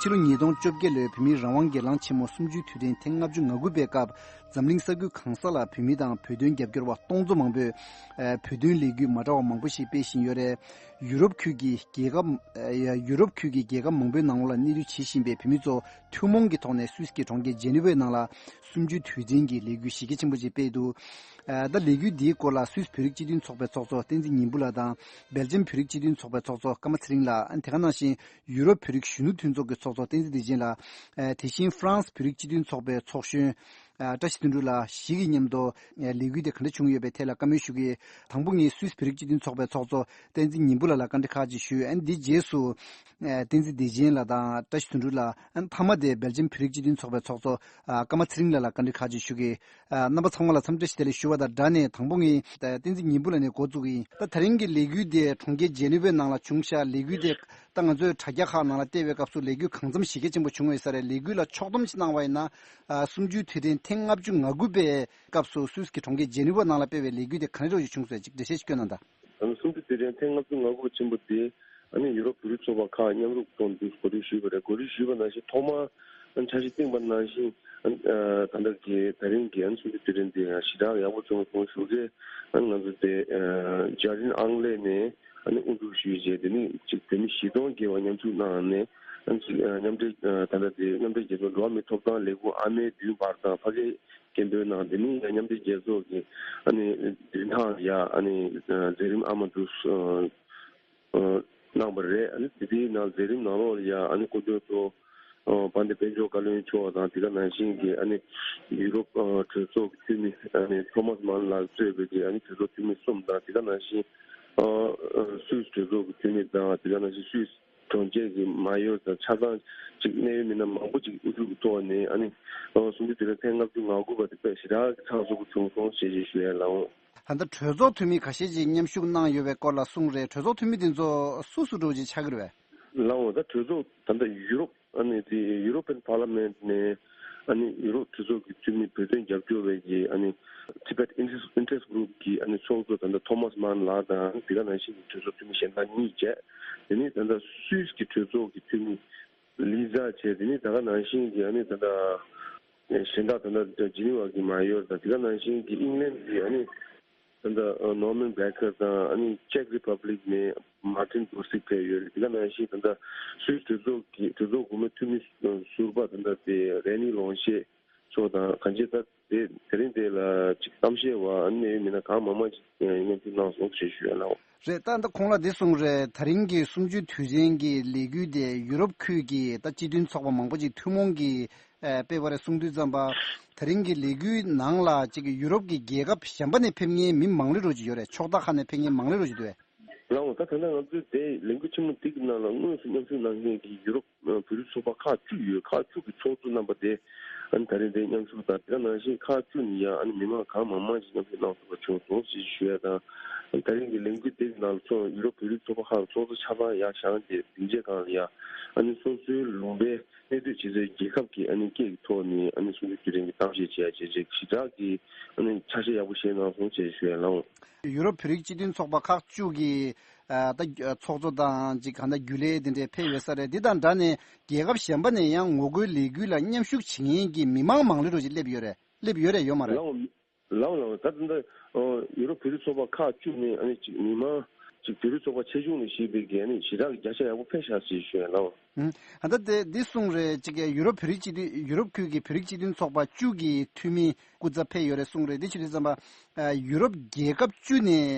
ཕྱི་ལོ་ཉིས་སྟོང་བཅོ་བརྒྱད་ལོའི་བོད་མིའི་རང་དབང་སྒེར་ལངས་ཆེན་མོ་གསུམ་བཅུའི་དུས་དྲན་ཐེངས་ལྔ་བཅུ་ང་དགུ་པའི་སྐབས། འཛམ་གླིང་ས་ཁུལ་གང་ས་ལ་བོད་མི་དང་བོད་དོན་རྒྱབ་སྐྱོར་བ་སྟོང་ཚོ་མང་པོས་ཨ་བོད་དོན་ལས་འགུལ་མ་འདྲ་བ་མང་པོ་ཞིག་སྤེལ་བཞིན་ཡོད་རེད། ཡུ་རོབ་ཁུལ་གྱི་རྒྱལ་ཁབ་ཨ་ཡ་ཡུ་རོབ་ཁུལ་གྱི་རྒྱལ་ཁབ་མང་པོའི་ནང་ལོགས་ལ་གནས་སྡོད་བྱེད་བཞིན་པའི་བོད་མི་ཚོ་ཐུན་མོང་གི་ཐོག་ནས་སུད་སི་གི་གྲོང་ཁྱེར་ཇེ་ནི་ཝའི་ནང་ལ་གསུམ་བཅུའི་དུས་དྲན་གྱི་ལས་འགུལ་གཞི་རྒྱ་ཆེན་པོ་ཅིག་སྤེལ་འདུག། ཨ་ད་ལས་འགུལ་འདིའི་སྐོར་ལ་སུད་སི་བོད་རིགས་སྤྱི་མཐུན་ཚོགས་པའི་ཚོགས་གཙོ་བསྟན་འཛིན་ཉི་འབུ་ལགས་དང་། སྦེལ་ཇམ་བོད་རིགས་སྤྱི་མཐུན་ཚོགས་པའི་ཚོགས་གཙོ་ཀརྨ་ཚེ་རིང་ལགས། ཨ་དེ་ག་ནང་བཞིན་ཡུ་རོབ་བོད་རིགས་གཞོན་ནུ་མཐུན་ཚོགས་ཀྱི་ཚོགས་གཙོ་བསྟན་འཛིན་བདེ་ཆེན་ལགས། ཨ་དེ་བཞིན་ཧྥ་རན་སི་བོད་རིགས་སྤྱི་མཐུན་ཚོགས་པའི་ཚོགས་གཞོན་ཨ་བཀྲ་ཤིས་དོན་གྲུབ་ལགས་བཞི་གིས་མཉམ་དུ་ཨ་ལས་འགུལ་དེ་ག་འདྲ་བྱུང་ཡོད་པའི་ཐད་ལ་བཀའ་མོལ་ཞུ་གི། དང་པོ་ངས་སུད་སི་བོད་རིགས་སྤྱི་མཐུན་ཚོགས་པའི་ཚོགས་གཙོ་བསྟན་འཛིན་ཉི་འབུ་ལགས་ལ་བཀའ་འདྲི་ཁག་ཅིག་ཞུས། ཨ་ནི་འདིའི་རྗེས་སུ་ཨ་བསྟན་འཛིན་བདེ་ཆེན་ལགས་དང་བཀྲ་ཤིས་དོན་གྲུབ་ལགས། ཨ་ནི་མཐའ་མ་དེ་སྦེལ་ཇམ་བོད་རིགས་སྤྱི་མཐུན་ཚོགས་པའི་ཚོགས་གཙོ་ཨ་ཀརྨ་ཚེ་རིང་ལགས་ལ་བཀའ་འདྲི་ཁག་ཅིག་ཞུ་གི། ཨ་རྣམ་པ་ཚང་མ་ལ་འཚམས་འདྲི་བཀྲ་ཤིས་བདེ་ལེགས་ཞུ་བ་དང་སྦྲགས་ནས། དང་པོ་ངས་ཨ་བསྟན་འཛིན་ཉི་འབུ་ལགས་ནས་འགོ་བཙུགས་ཀྱི་ཡིན། ད་ད་རིང་གི་ལས་འགུལ་དེ་གྲོང་ཁྱེར་ཇེ་ནི་ཝའི་ནང་ལ་བྱུང་ཤག། ལས་འགུལ་དེ་ད་ང་ཚོས་དྲ་རྒྱ་ཁག་ནང་ལ་བལྟས་པའི་སྐབས་སུ་ལས་འགུལ་གང་འཚམ་ཞེ་གལ་ཆེན་པོ་བྱུང་བ་ཡིན་ས་རེད། ལས་འགུལ་ལ་ཕྱོགས་བསྡོམས་ཤིག་གནང་བ་ཡིན་ན། ཨ་གསུམ་བཅུའི་དུས་དྲན་ཐེངས་ལྔ་བཅུ་ང་དགུ་པའི་སྐབས་སུ་སུད་སི་གི་གྲོང་ཁྱེར་ཇེ་ནི་ཝ་ནང་ལ་སྤེལ་བའི་ལས་འགུལ་དེ་ག་འདྲ་ཞིག་བྱུང་སོང་ཅིག་འགྲེལ་བཤད་ཅིག་སྐྱོན་གནང་དང་། གསུམ་བཅུའི་དུས་དྲན་ཐེངས་ལྔ་བཅུ་ང་དགུ་ཆེན་པོ་དེ་ ཨ་ནི་ཡུ་རོབ་བོད་རིགས་ཚོགས་པ་ཁག་མཉམ་རུབ་ཐོག་ཏུ་གོ་སྒྲིག་ཞུས་པ་རེད། གོ་སྒྲིག་ཞུས་པ་ནང་བཞིན་ཐོག་མར་ཨ་ནི་འཆར་གཞི་བཏིང་པ་ནང་བཞིན་ཨ་ནི་ཨ་ད་ལྟ་གི་ད་རིང་གི་ཨ་ནི་གསུམ་བཅུའི་དུས་དྲན་འདི་ཞེ་དྲག་ཡག་པོ་བྱུང་སོང་། གཞུག་འབྲས་ཨ་ནི་ང་ཚོ་དེ་ཨ་ཇར་ཌན་ཨང་ལེ་ནས་ཨ་ནི་དབུ་འཛུགས་ཞུས་རྗེས་དེ་ནི་གཅིག་བོད་མི་བཞི་སྟོང་བརྒལ་བ་མཉམ་ཞུགས་གནང་ནས་ཨ་ནི་གཅིག་ཨ་མཉམ་འབྲེལ་ཨ་ད་ལྟ་དེ་མཉམ་འབྲེལ་རྒྱལ་ཚོགས་འགྲོ་བ་མིའི་ཐོབ་ཐང་ལས་ཁུངས་ཨ་མའི་མདུན་བར་དང་ཕ་གིའི་སྐད་འབོད་གནང་། དེ་ནི་ཡང་མཉམ་འབྲེལ་རྒྱལ་ཚོགས་ཀྱི་ཨ་ནི་མདུན་ཐང་ཡ་ཨ་ནི་མཛད་རིམ་ཨ་མ་འདུ་གནང་བ་རེད། ཨ་ནི་དེ་དེའི་ནང་མཛད་རིམ་ནང་ལོགས་ལ་ཡ་ཨ་ནི་སྐུ་མགྲོན་གཙོ་བོ་དཔལ་ལྡན་དཔལ་འབྱོར་བཀའ་བློན་མཆོག་དང་དེ་ག་ནང་བཞིན་གྱི་ཨ་ནི་ཡུ་རོབ་གྲོས་ཚོགས་ཀྱི་འཐུས་མི་ཨ་ནི་ཐོ་མཱས་མཱན་ལགས་གཙོས་པའི་གི་ཨ་ནི་གྲོས་ཚོགས་འཐུས་མི་གསུམ་དང་དེ་ག་ནང་བཞིན་སུད་སི་གྲོས་ཚོགས་ཀྱི་འཐུས་མི་དང་དེ་ག་ནང་བཞིན་སུད་སི་གྲོང་ཁྱེར་གྱི་མ་ཡོར་དང་ཆ་ཚང་ཅིག་གནད་ཡོད་མི་སྣ་མང་པོ་ཅིག་དབུ་བཞུགས་ཀྱི་ཐོག་ནས་ཨ་ནི་གསུམ་བཅུའི་དུས་དྲན་ཐེངས་ལྔ་བཅུ་ང་དགུ་པ་དེ་དཔེ་ཞེ་དྲག་གི་ཚགས་ཚུད་པོ་བྱུང་སོང་ཞེས་ཞུ་ཡ་ལགས། ད་ལྟ་གྲོས་ཚོགས་འཐུས་མི་ཁ་ཤས་ཅིག་མཉམ་ཞུགས་གནང་ཡོད་པའི་སྐོར་ལ་གསུངས་རེད། གྲོས་ཚོགས་འཐུས་མི་དེ་ཚོ་སུ་སུ་འདྲ་བོ་ཅིག་ཆགས་ཀྱི་རེད་པས། ལགས་འོང་། ད་གྲོས་ཚོགས་ད་ལྟ་ཡུ་རོབ་ཨ་ནི་དེ་European Parliament ནས་ཨ་ནི་ཡུ་རོབ་གྲོས་ཚོགས་ཀྱི་འཐུས་མི་བོད་དོན་རྒྱབ་སྐྱོར་བའི་གི་ཨ་ནི་Tibet Interest Interest Group གི་ཨ་ནི་ཚོགས་གཙོ་ད་ལྟ་ཐོ་མཱས་མཱན་ལགས་དང་དེ་ག་ནང་བཞིན་གྱི་གྲོས་ཚོགས་འཐུས་མི་གཞན་དག་གཉིས་བཅས། དེ་ནི་ད་ལྟ་སུད་སི་གི་གྲོས་ཚོགས་ཀྱི་འཐུས་མི་ལི་ཛ་བཅས། དེ་ནི་ད་ག་ནང་བཞིན་གྱི་ཨ་ནི་ད་ལྟ་གཞན་དག་ད་ལྟ་ཇི་ནི་ཝ་གི་མ་ཡོར་དང་དེ་ག་ནང་བཞིན་གྱི་ཨིང་ལན་གྱི་ཨ་ནི་ད་ལྟ་ནོར་མན་བྷེ་ཀར་དང་ཨ་ནི་ཅེག་རི་པབ་ལིག་ནས་མར་ཏིན་བྷོ་སིག་ཕེབས་ཡོད་རེད། དེ་ག་ནང་བཞིན་ད་ལྟ་སུད་སི་གྲོས་ཚོགས་ཀྱི་གྲོས་ཚོགས་འགོ་མའི་འཐུས་མི་ཟུར་པ་ད་ལྟ་དེ་རེ་ནི་ལོང་ཤེ་མཆོག་དང་གང་ཅི་ད་དེ་དེ་རིང་དེ་ལ་ཅིག་གཏམ་བཤད་པ་ཨ་ནི་ཡོད་མིན་ན་གང་མང་མང་ཅིག་མཉམ་ཞུགས་གནང་སོང་ཞེས་ཞུ་ཡ་ལགས། རེད། ད་ད་ཁོང་ལ་འདི་གསུངས་རེད། ད་རིང་གི་གསུམ་བཅུའི་དུས་དྲན་གྱི་ལས་འགུལ་དེ་ཡུ་རོབ་ཁུལ་གྱི་ད་སྤྱི་མཐུན་ཚོགས་པ་མང་པོ་ཅིག་ཐུན་མོང་གི་ཨ་སྤེལ་བ་རེད་གསུང་དུས་ཙམ་པ། ད་རིང་གི་ལས་འགུལ་ནང་ལ་ཅིག་ཡུ་རོབ་ཀྱི་རྒྱལ་ཁབ་གཞན་པ་ནས་ཕེབས་མཁན་མི་མང་ལོས་འགྲོ་གི་ཡོད་རེད། ཕྱོགས་མཐའ་ཁག་ནས་ཕེབས་མཁན་མང་ལོས་འགྲོ་གི་འདུག་གས། ལགས་འོང་། ད་ད་ལྟ་ང་ཚོའི་དེ་ལས་འགུལ་ཆེན་མོ་འདི་གི་ནང་ལ་དངོས་སུ་མཉམ་ཞུགས་གནང་མཁན་གྱི་ཡུ་རོབ་ཨ་བོད་རིགས་ཚོགས་པ་ཁག་བཅུ་ཡོད། ཁག་བཅུ་གི་ཚོགས་གཙོ་རྣམ་པ་དེ་ཨ་ནི་ད་རིང་དེ་མཉམ་ཞུགས་དང་། དེ་ག་ནང་བཞིན་ཁག་བཅུ་ནས་ཡང་ཨ་ནི་མི་མང་གང་མང་མང་ཞིག་མཉམ་ཞུགས་གནང་ཐུབ་པ་བྱུང་སོང་ཞེས་ཞུ་ཡ་དང་། ཨ་ནི་ད་རིང་གི་ལས་འགུལ་དེ་གི་ནང་ལ་ཚོགས་ཡུ་རོབ་བོད་རིགས་ཚོགས་པ་ཁག་ཚོགས་གཙོ་ཆ་ཚང་ཡར་བཞེངས་ཏེ་སྡིངས་ཆའི་སྒང་ལ་ཡ་ཨ་ནི་སོ་སོའི་ལུང་པའི་གནས་སྡོད་བྱེད་སའི་རྒྱལ་ཁབ་ཀྱི་ཨ་ནི་སྐད་ཀྱི་ཐོག་ནས་ཨ་ནི་གསུང་ཆོས་དེ་རིང་གི་གཏམ་བཤད་བྱེད་ཡ་བྱས་རྗེས་ཞེ་དྲག་གི་ཨ་ནི་ཆ་ཤས་ཡག་པོ་བཞེས་གནང་སོང་ཞེས་ཞུ་ཡ་ལགས། ཡུ་རོབ་བོད་རིགས་སྤྱི་མཐུན་ཚོགས་པ་ཁག་བཅུ་གི་ཨ་ད་ཚོགས་གཙོ་དང་ཅིག་གང་ལྟར་རྒྱུན་ལས་དེ་འདྲས་ཕེབས་ཡོད་ས་རེད། འདི་དང་སྦྲགས་ནས་རྒྱལ་ཁབ་གཞན་པ་ནས་ཡང་ངོ་རྒོལ་ལས་འགུལ་ལ་མཉམ་ཞུགས་བྱེད་མཁན་གྱི་མི་མང་མང་ལོས་འགྲོ་ཅིག་སླེབས་ཡོད་རེད། སླེབས་ཡོད་རེད་ཡོད་མ་རེད། ལགས་འོང་། ལགས་འོང་། ལགས་འོང་། ད་ད་ལྟ་ཨ་ཡུ་རོབ་བོད་རིགས་ཚོགས་པ་ཁག་བཅུ་ནས་ཨ་ནི་ཅིག་མི་མང་ཅིག་བོད་རིགས་ཚོགས་པ་ཆེ་ཆུང་ལ་གཞིགས་པའི་གི་ཨ་ནི་ཞེ་དྲག་གི་བརྒྱ་ཆ་ཡག་པོ་ཕེབས་ཤག་ཅེས་ཞུ་ཡ་ལགས་འོང་། ཨ་ད་དེ་འདི་གསུངས་རེད། ཅིག་ཡུ་རོབ་བོད་རིགས་སྤྱི་མཐུན་ཡུ་རོབ་ཁུལ་གྱི་བོད་རིགས་སྤྱི་མཐུན་ཚོགས་པ་བཅུ་གི་འཐུས་མི་སྐུ་ཚབ་ཕེབས་ཡོད་རེད་གསུངས་རེད། འདི་ཕྱི་དུས་ཙམ་པ་ཨ་ཡུ་རོབ་རྒྱལ་ཁབ་བཅུ་ནས་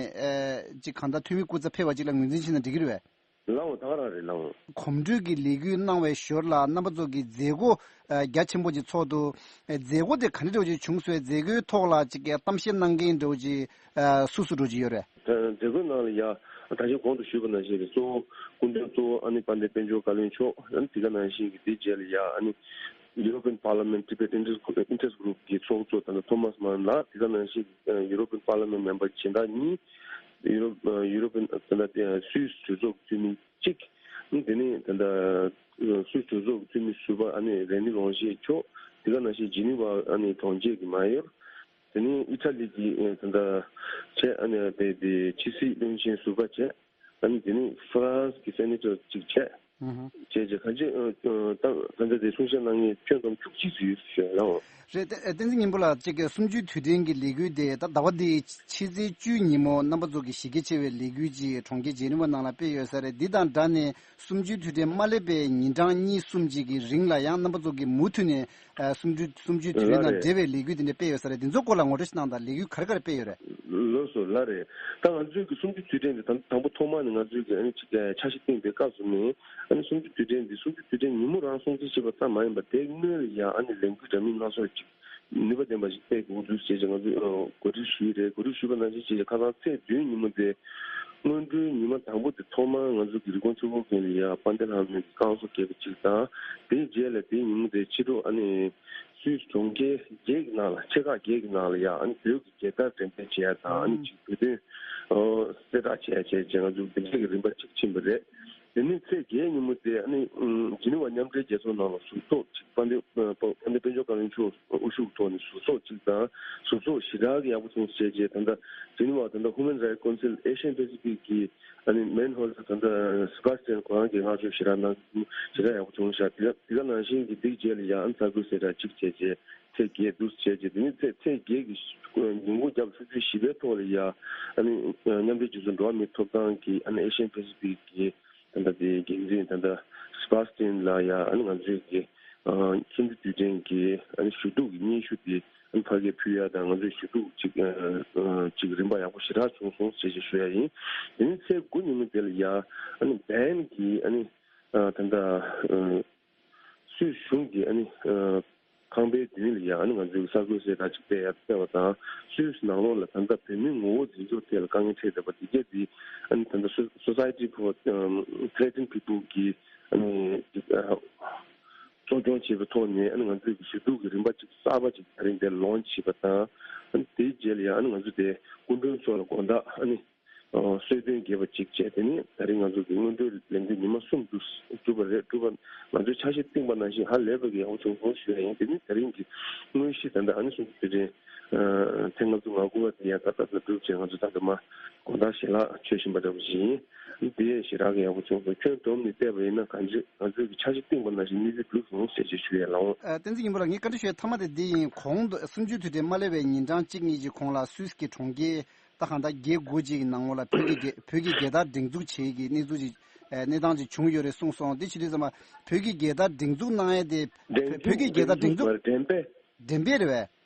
ཨ་ཅིག་གང་ལྟར་འཐུས་མི་སྐུ་ཚབ་ཕེབས་པ་ཅིག་ལ་ངོས་འཛིན་བྱས་ན་འགྲིག་གི་རེད་པས། ལགས་འོང་། ད་ག་རང་རེད་ལགས་འོང་། གོམ་བགྲོད་ཀྱི་ལས་འགུལ་གནང་བའི་ཞོར་ལ་རྣམ་པ་ཚོ་གི་མཛད་སྒོ་ཨ་རྒྱ་ཆེན་པོ་ཅིག་ཚོགས་འདུག་ཨ་མཛད་སྒོ་དེ་ག་འདྲ་འདྲ་བོ་ཅིག་བྱུང་སོང་། མཛད་སྒོའི་ཐོག་ལ་ཅིག་གཏམ་བཤད་གནང་མཁན་འདྲ་བོ་ཅིག་ཨ་སུ་སུ་འདྲ་བོ་ཅིག་ཡོད་རེད། ད་མཛད་སྒོའི་ནང་ལ་ཡ་ད་གིན་གོང་དུ་ཞུས་པ་ནང་བཞིན་རེད། གཙོ་བོ་སྐུ་མགྲོན་གཙོ་བོ་ཨ་ནི་དཔལ་ལྡན་དཔལ་འབྱོར་བཀའ་བློན་མཆོག་ཨ་ནི་དེ་ག་ནང་བཞིན་གྱི་དེའི་རྗེས་ལ་ཡ་ཨ་ནི་European Parliament Tibet Interest Interest Group གི་ཚོགས་གཙོ་ད་ལྟ་ཐོ་མཱས་མཱན་ལགས། དེ་ག་ནང་བཞིན་European Parliament member གཞན་དག་གཉིས། ཡུ་རོབ་ཡུ་རོབ་ད་ལྟ་སུད་སི་གྲོས་ཚོགས་འཐུས་མི་གཅིག་ཨ་ནི་དེ་ནས་ད་ལྟ་སུད་སི་གྲོས་ཚོགས་འཐུས་མི་ཟུར་པ་ཨ་ནི་རེ་ནི་ལོང་ཤེ་མཆོག་དེ་ག་ནང་བཞིན་ཇི་ནི་ཝ་ཨ་ནི་གྲོང་ཁྱེར་གྱི་མ་ཡོར། དེ་ནས་ཨི་ཊ་ལི་གི་ད་ལྟ་བྱས་ཨ་ནི་དེ་དེ་ཕྱི་སྲིད་བློན་ཆེན་ཟུར་པ་བྱས། ཨ་ནི་དེ་ནས་ཧྥ་རན་སི་གི་སེ་ནེ་ཊར་གཅིག་བྱས། ཨུ་ཧུ། བྱས་རྗེས་གང་ཅི་ད་ད་ལྟ་དེ་གསུང་བཤད་གནང་མཁན་ཁྱོན་བསྡོམས་བཅུ་གཅིག་ཙམ་ཡོད་ཞུ་ཡ་ལགས། རེད། བསྟན་འཛིན་སྙིང་པོ་ལགས། གཅིག་གི་གསུམ་བཅུའི་དུས་དྲན་གྱི་ལས་འགུལ་དེ་ད་ཟླ་བ་འདིའི་ཕྱི་ཚེས་བཅུའི་ཉིན་མོ་རྣམ་པ་ཚོ་གི་གཞི་རྒྱ་ཆེ་བའི་ལས་འགུལ་ཅིག་གྲོང་ཁྱེར་ཇེ་ནི་ཝ་ནང་ལ་སྤེལ་ཡོད་ས་རེད། འདི་དང་སྦྲགས་ནས་གསུམ་བཅུའི་དུས་དྲན་མ་སླེབས་པའི་ཉིན་གྲངས་གཉིས་གསུམ་ཅིག་གི་རིང་ལ་ཡང་རྣམ་པ་ཚོ་གི་མུ་མཐུད་ནས་ཨ་གསུམ་བཅུ་གསུམ་བཅུའི་དུས་དྲན་དང་འབྲེལ་བའི་ལས་འགུལ་དེ་འདྲ་སྤེལ་ཡོད་ས་རེད། འདི་ཚོ་སྐོར་ལ་ངོ་སྤྲོད་ཞིག་གནང་དང་། ལས་འགུལ་ག་རེ་ག་རེ་སྤེལ་ཡོད་རེད། ལགས་སོ་ལགས་རེད། ད་ང་ཚོའི་གི་གསུམ་བཅུའི་དུས་དྲན་དེ་དང་དང་པོ་ཐོག་མ་ནས་ང་ཚོའི་གི་ཨ་ནི་ཅིག་འཆར་གཞི་བཏིང་པའི་སྐབས་སུ་ནས་ཨ་ནི་གསུམ་བཅུའི་དུས་དྲན་འདི་གསུམ་བཅུའི་དུས་དྲན་ཉིན་མོ་རང་སྲུང་བརྩི་བྱེད་པ་ཙམ་མ་ཡིན་པར་དེའི་སྔོན་ལ་ཡང་ཨ་ནི་ལས་འགུལ་འདྲ་མིན་སྣ་ཚོགས་ཅིག་ནུས་པ་ལྡན་པ་ཞིག་སྤེལ་དགོས་འདུག་ཅེས་ང་ཚོས་གོ་སྒྲིག་ཞུས་རེད། གོ་སྒྲིག་ཞུས་པ་ནང་བཞིན་བྱས་ཁ་སང་ཚེས་བདུན་ཉིན་མོ་དེ་སྔོན་འགྲོའི་ཉི་མ་དང་པོ་དེ་ཐོག་མར་ང་ཚོ་གི་རི་ཀོན་ཆོས་འཁོར་དགོན་ལ་ཡ་དཔལ་ལྡན་ལྷ་མོའི་བསྐང་གསོ་རྒྱས་པ་གཅིག་དང་། དེའི་རྗེས་ལ་དེའི་ཉིན་མོ་དེ་ཕྱི་དྲོ་ཨ་ནི་སུད་སི་གྲོང་ཁྱེར་བརྒྱད་ཀྱི་ནང་ལ་ཆེ་ཁག་བརྒྱད་ཀྱི་ནང་ལ་ཡ་ཨ་ནི་བོད་ཀྱི་རྒྱལ་དར་འགྲེམས་སྤེལ་བྱེད་ཡ་དང་། ཨ་ནི་གཅིག་བོད་དོན་གསལ་བསྒྲགས་བྱེད་ཡ་བྱས་བྱས་ང་ཚོ་དེ་འདྲས་ཀྱི་རིམ་པ་གཅིག་ཕྱིན་པ་རེད། དེ་ནས་ཚེས་བརྒྱད་ཉིན་མོ་དེ་ཨ་ནི་ཨུམ་ཇི་ནི་ཝ་མཉམ་འབྲེལ་རྒྱལ་ཚོགས་ནང་ལ་ཟུར་ཚོགས་གཅིག་དཔལ་ལྡན་ཨ་དཔལ་ལྡན་དཔལ་འབྱོར་བཀའ་བློན་མཆོག་དབུ་བཞུགས་ཐོག་ནས་ཟུར་ཚོགས་གཅིག་དང་ཟུར་ཚོགས་ཞེ་དྲག་གི་ཡག་པོ་བྱུང་ཟེར་བྱས་ད་ལྟ་ཇི་ནི་ཝ་ད་ལྟ་Human Rights Council Asian Pacific གི་ཨ་ནི་མེན་ཧོལ་ད་ལྟ་སི་བྷ་སི་ཊན་ཁོ་རང་གི་བསྔགས་བརྗོད་ཞེ་དྲག་གནང་ཞེ་དྲག་ཡག་པོ་བྱུང་ཤག་དེ་དེ་ག་ནང་བཞིན་གྱི་དེའི་རྗེས་ལ་ཡང་ཨ་ནི་གསར་འགོད་གསལ་བསྒྲགས་གཅིག་བྱས་རྗེས་ཚེས་བརྒྱད་འདུག་བྱས་རྗེས་དེ་ནི་ཚེས་ཚེས་བརྒྱད་ཀྱི་ཉིན་གུང་རྒྱབ་ཆུ་ཚོད་བཞི་པའི་ཐོག་ལ་ཡ་ཨ་ནི་མཉམ་འབྲེལ་རྒྱལ་ཚོགས་འགྲོ་བ་མིའི་ཐོབ་ཐང་གི་ཨ་ནི་Asian Pacific གི་ད་ལྟ་དེ་འགན་འཛིན་ད་ལྟ་སི་བྷ་སི་ཊིན་ལ་ཡ་ཨ་ནི་ང་ཚོའི་གི་གསུམ་བཅུ་དུས་དྲན་གྱི་ཨ་ནི་ཞུ་གཏུག་གི་སྙན་ཞུ་དེ་ཨ་ནི་ཕ་གིར་ཕུལ་ཡ་དང་ང་ཚོས་ཞུ་གཏུག་ཅིག་ཅིག་རིམ་པ་ཡག་པོ་ཞེ་དྲག་བྱུང་སོང་ཞེས་ཞུ་ཡ་ཡིན། དེ་ནི་ཚེས་དགུ་ཉིན་མོ་དེ་ལ་ཡ་ཨ་ནི་བྷན་གྱི་ཨ་ནི་ད་ལྟ་སུད་སི་གཞུང་གིས་ཨ་ནི་ཁང་པའི་མདུན་ལ་ཡང་ཨ་ནི་ང་ཚོའི་གསར་འགོད་གསལ་བསྒྲགས་ཅིག་སྤེལ་ཡ་སྤེལ་བ་དང་སུད་སི་ནང་ལོགས་ལ་ད་ལྟ་བོད་མིའི་ངོ་བོ་འཛིན་སྐྱོང་ཐད་ལ་དཀའ་ངལ་འཕྲད་བསྡད་པ་དེ་གས་དེ་ཨ་ནི་ད་ལྟ་Society for Threatened People གིས་ཨ་ནི་གཙོ་སྐྱོང་བྱས་པའི་ཐོག་ནས་ཨ་ནི་ང་ཚོའི་ཞུ་གཏུག་གི་རིམ་པ་ཅིག་གསར་པ་ཅིག་ད་རིང་དེ་ལོན་བྱས་པ་དང་ཨ་ནི་དེའི་རྗེས་ལ་ཡང་ཨ་ནི་ང་ཚོ་དེ་སྐུ་མགྲོན་ཚོ་ལ་དགོང་དག་ཨ་ནི། གསོལ་སྟོན་རྒྱས་པ་གཅིག་བྱས། དེ་ནས་ད་རིང་ང་ཚོ་གི་སྔོན་འགྲོའི་ལས་འགུལ་ཉི་མ་གསུམ་དུ་གྲུབ་པ་རེད། གྲུབ་པ་ང་ཚོས་འཆར་གཞི་བཏིང་པ་ནང་བཞིན་ཧ་ལས་པ་གི་ཡག་པོ་བྱུང་སོང་ཞུ་ཡ་ཡིན། དེ་ནི་ད་རིང་གི་དངོས་གཞི་ད་ལྟ་ཨ་ནི་གསུང་གི་དེ་རིང་ཐེངས་ལྔ་བཅུ་ང་དགུ་པ་དེ་ཡང་ད་ལྟ་ད་གྲུབ་བྱས་ང་ཚོ་ད་ལྟ་མ་དགོང་དག་ཞལ་ལག་མཆོད་བཞིན་པ་འདྲ་པོ་ཞིག་ཡིན། དེ་ཞེ་དྲག་གི་ཡག་པོ་བྱུང་སོང་། ཁྱོན་བསྡོམས་ནས་བལྟས་པ་ཡིན་ན་གང་ཅི་ང་ཚོས་ཀྱི་འཆར་གཞི་བཏིང་པ་ནང་བཞིན་དངོས་གཞི་གྲུབ་སོང་ཞེས་ཞུ་ཡ་ལགས། བསྟན་འཛིན་སྙིང་པོ་ལགས། ངས་བཀའ་འདྲི་ཞུ་ཡ་མཐའ་མ་དེ་འདི་ཡིན། གོང་དུ་གསུམ་བཅུའི་དུས་དྲན་མ་སླེབས་པའི་ཉིན་གྲངས་གཅིག་གཉིས་ཀྱི་གོང་ལ་སུད་སི་གི་གྲོང་ཁྱེར། ད་གང་ལྟར་བརྒྱད་དགུ་ཅིག་གི་ནང་ལོགས་ལ་བོད་ཀྱི་རྒྱལ་བོད་ཀྱི་རྒྱལ་དར་སྒྲེང་འཛུགས་བྱེད་ཀྱི་གནས་ཚུལ་ཅིག་ཨེ་གནས་སྟངས་ཅིག་བྱུང་ཡོད་རེད་གསུངས་སོང་། འདི་ཕྱི་དུས་ཙམ་པ་བོད་ཀྱི་རྒྱལ་དར་སྒྲེང་འཛུགས་གནང་ཡས་དེ་བོད་བོད་ཀྱི་རྒྱལ་དར་སྒྲེང་འཛུགས་འགྲེམས་སྤེལ། འགྲེམས་སྤེལ་རེད་བས།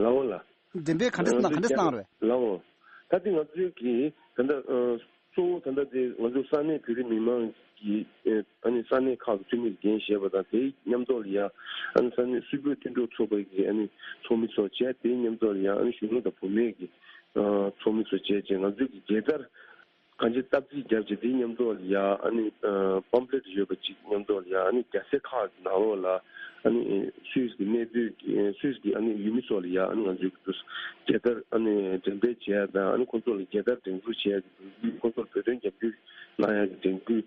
ལའོ་ལ། འགྲེམས་སྤེལ་ག་འདྲ་གནང་ག་འདྲ་གནང་རེད། ལའོ། ད་ལྟ་ང་ཚོའི་གི་ད་ལྟ་གཙོ་བོ་ད་ལྟ་དེ་ང་ཚོ་ས་གནས་བོད་རིགས་མི་མང་གི་ཨ་ནི་ས་གནས་ཁག་གི་འཐུས་མི་འགན་བཞེས་པ་དང་དེའི་མཉམ་ཐོག་ལ་ཡང་ཨ་ནི་ས་གནས་སུད་བོད་མཐུན་གྲོགས་ཚོགས་པའི་གི་ཨ་ནི་ཚོགས་མི་ཚོ་བྱས། དེའི་མཉམ་ཐོག་ལ་ཡང་ཨ་ནི་གཞོན་ནུ་དང་བུད་མེད་ཀྱི་ཚོགས་མི་ཚོ་བྱས་བྱས་ང་ཚོའི་གི་རྒྱལ་དར་གང་ཅི་སྟབས་རྩིས་བརྒྱབ་བྱས་དེའི་མཉམ་ཐོག་ལ་ཡང་ཨ་ནི་པམ་ཕླེ་ཊི་ཡོད་པ་ཅིག་མཉམ་ཐོག་ལ་ཡང་ཨ་ནི་རྒྱལ་ས་ཁག་གི་ནང་ལོགས་ལ་ཨ་ནི་སུད་སི་གི་གནས་སྡོད་ཀྱི་སུད་སི་གི་ཨ་ནི་ཡུལ་མི་ཚོ་ལ་ཡང་ཨ་ནི་ང་ཚོའི་གི་རྒྱལ་དར་ཨ་ནི་འགྲེམས་སྤེལ་བྱས་དང་ཨ་ནི་ཁོང་ཚོ་ལ་རྒྱལ་དར་སྒྲེང་འཛུགས་བྱས། ཁོང་ཚོར་བོད་དོན་རྒྱབ་སྐྱོར་གནང་ཡག་གི་དྲན་སྐུལ་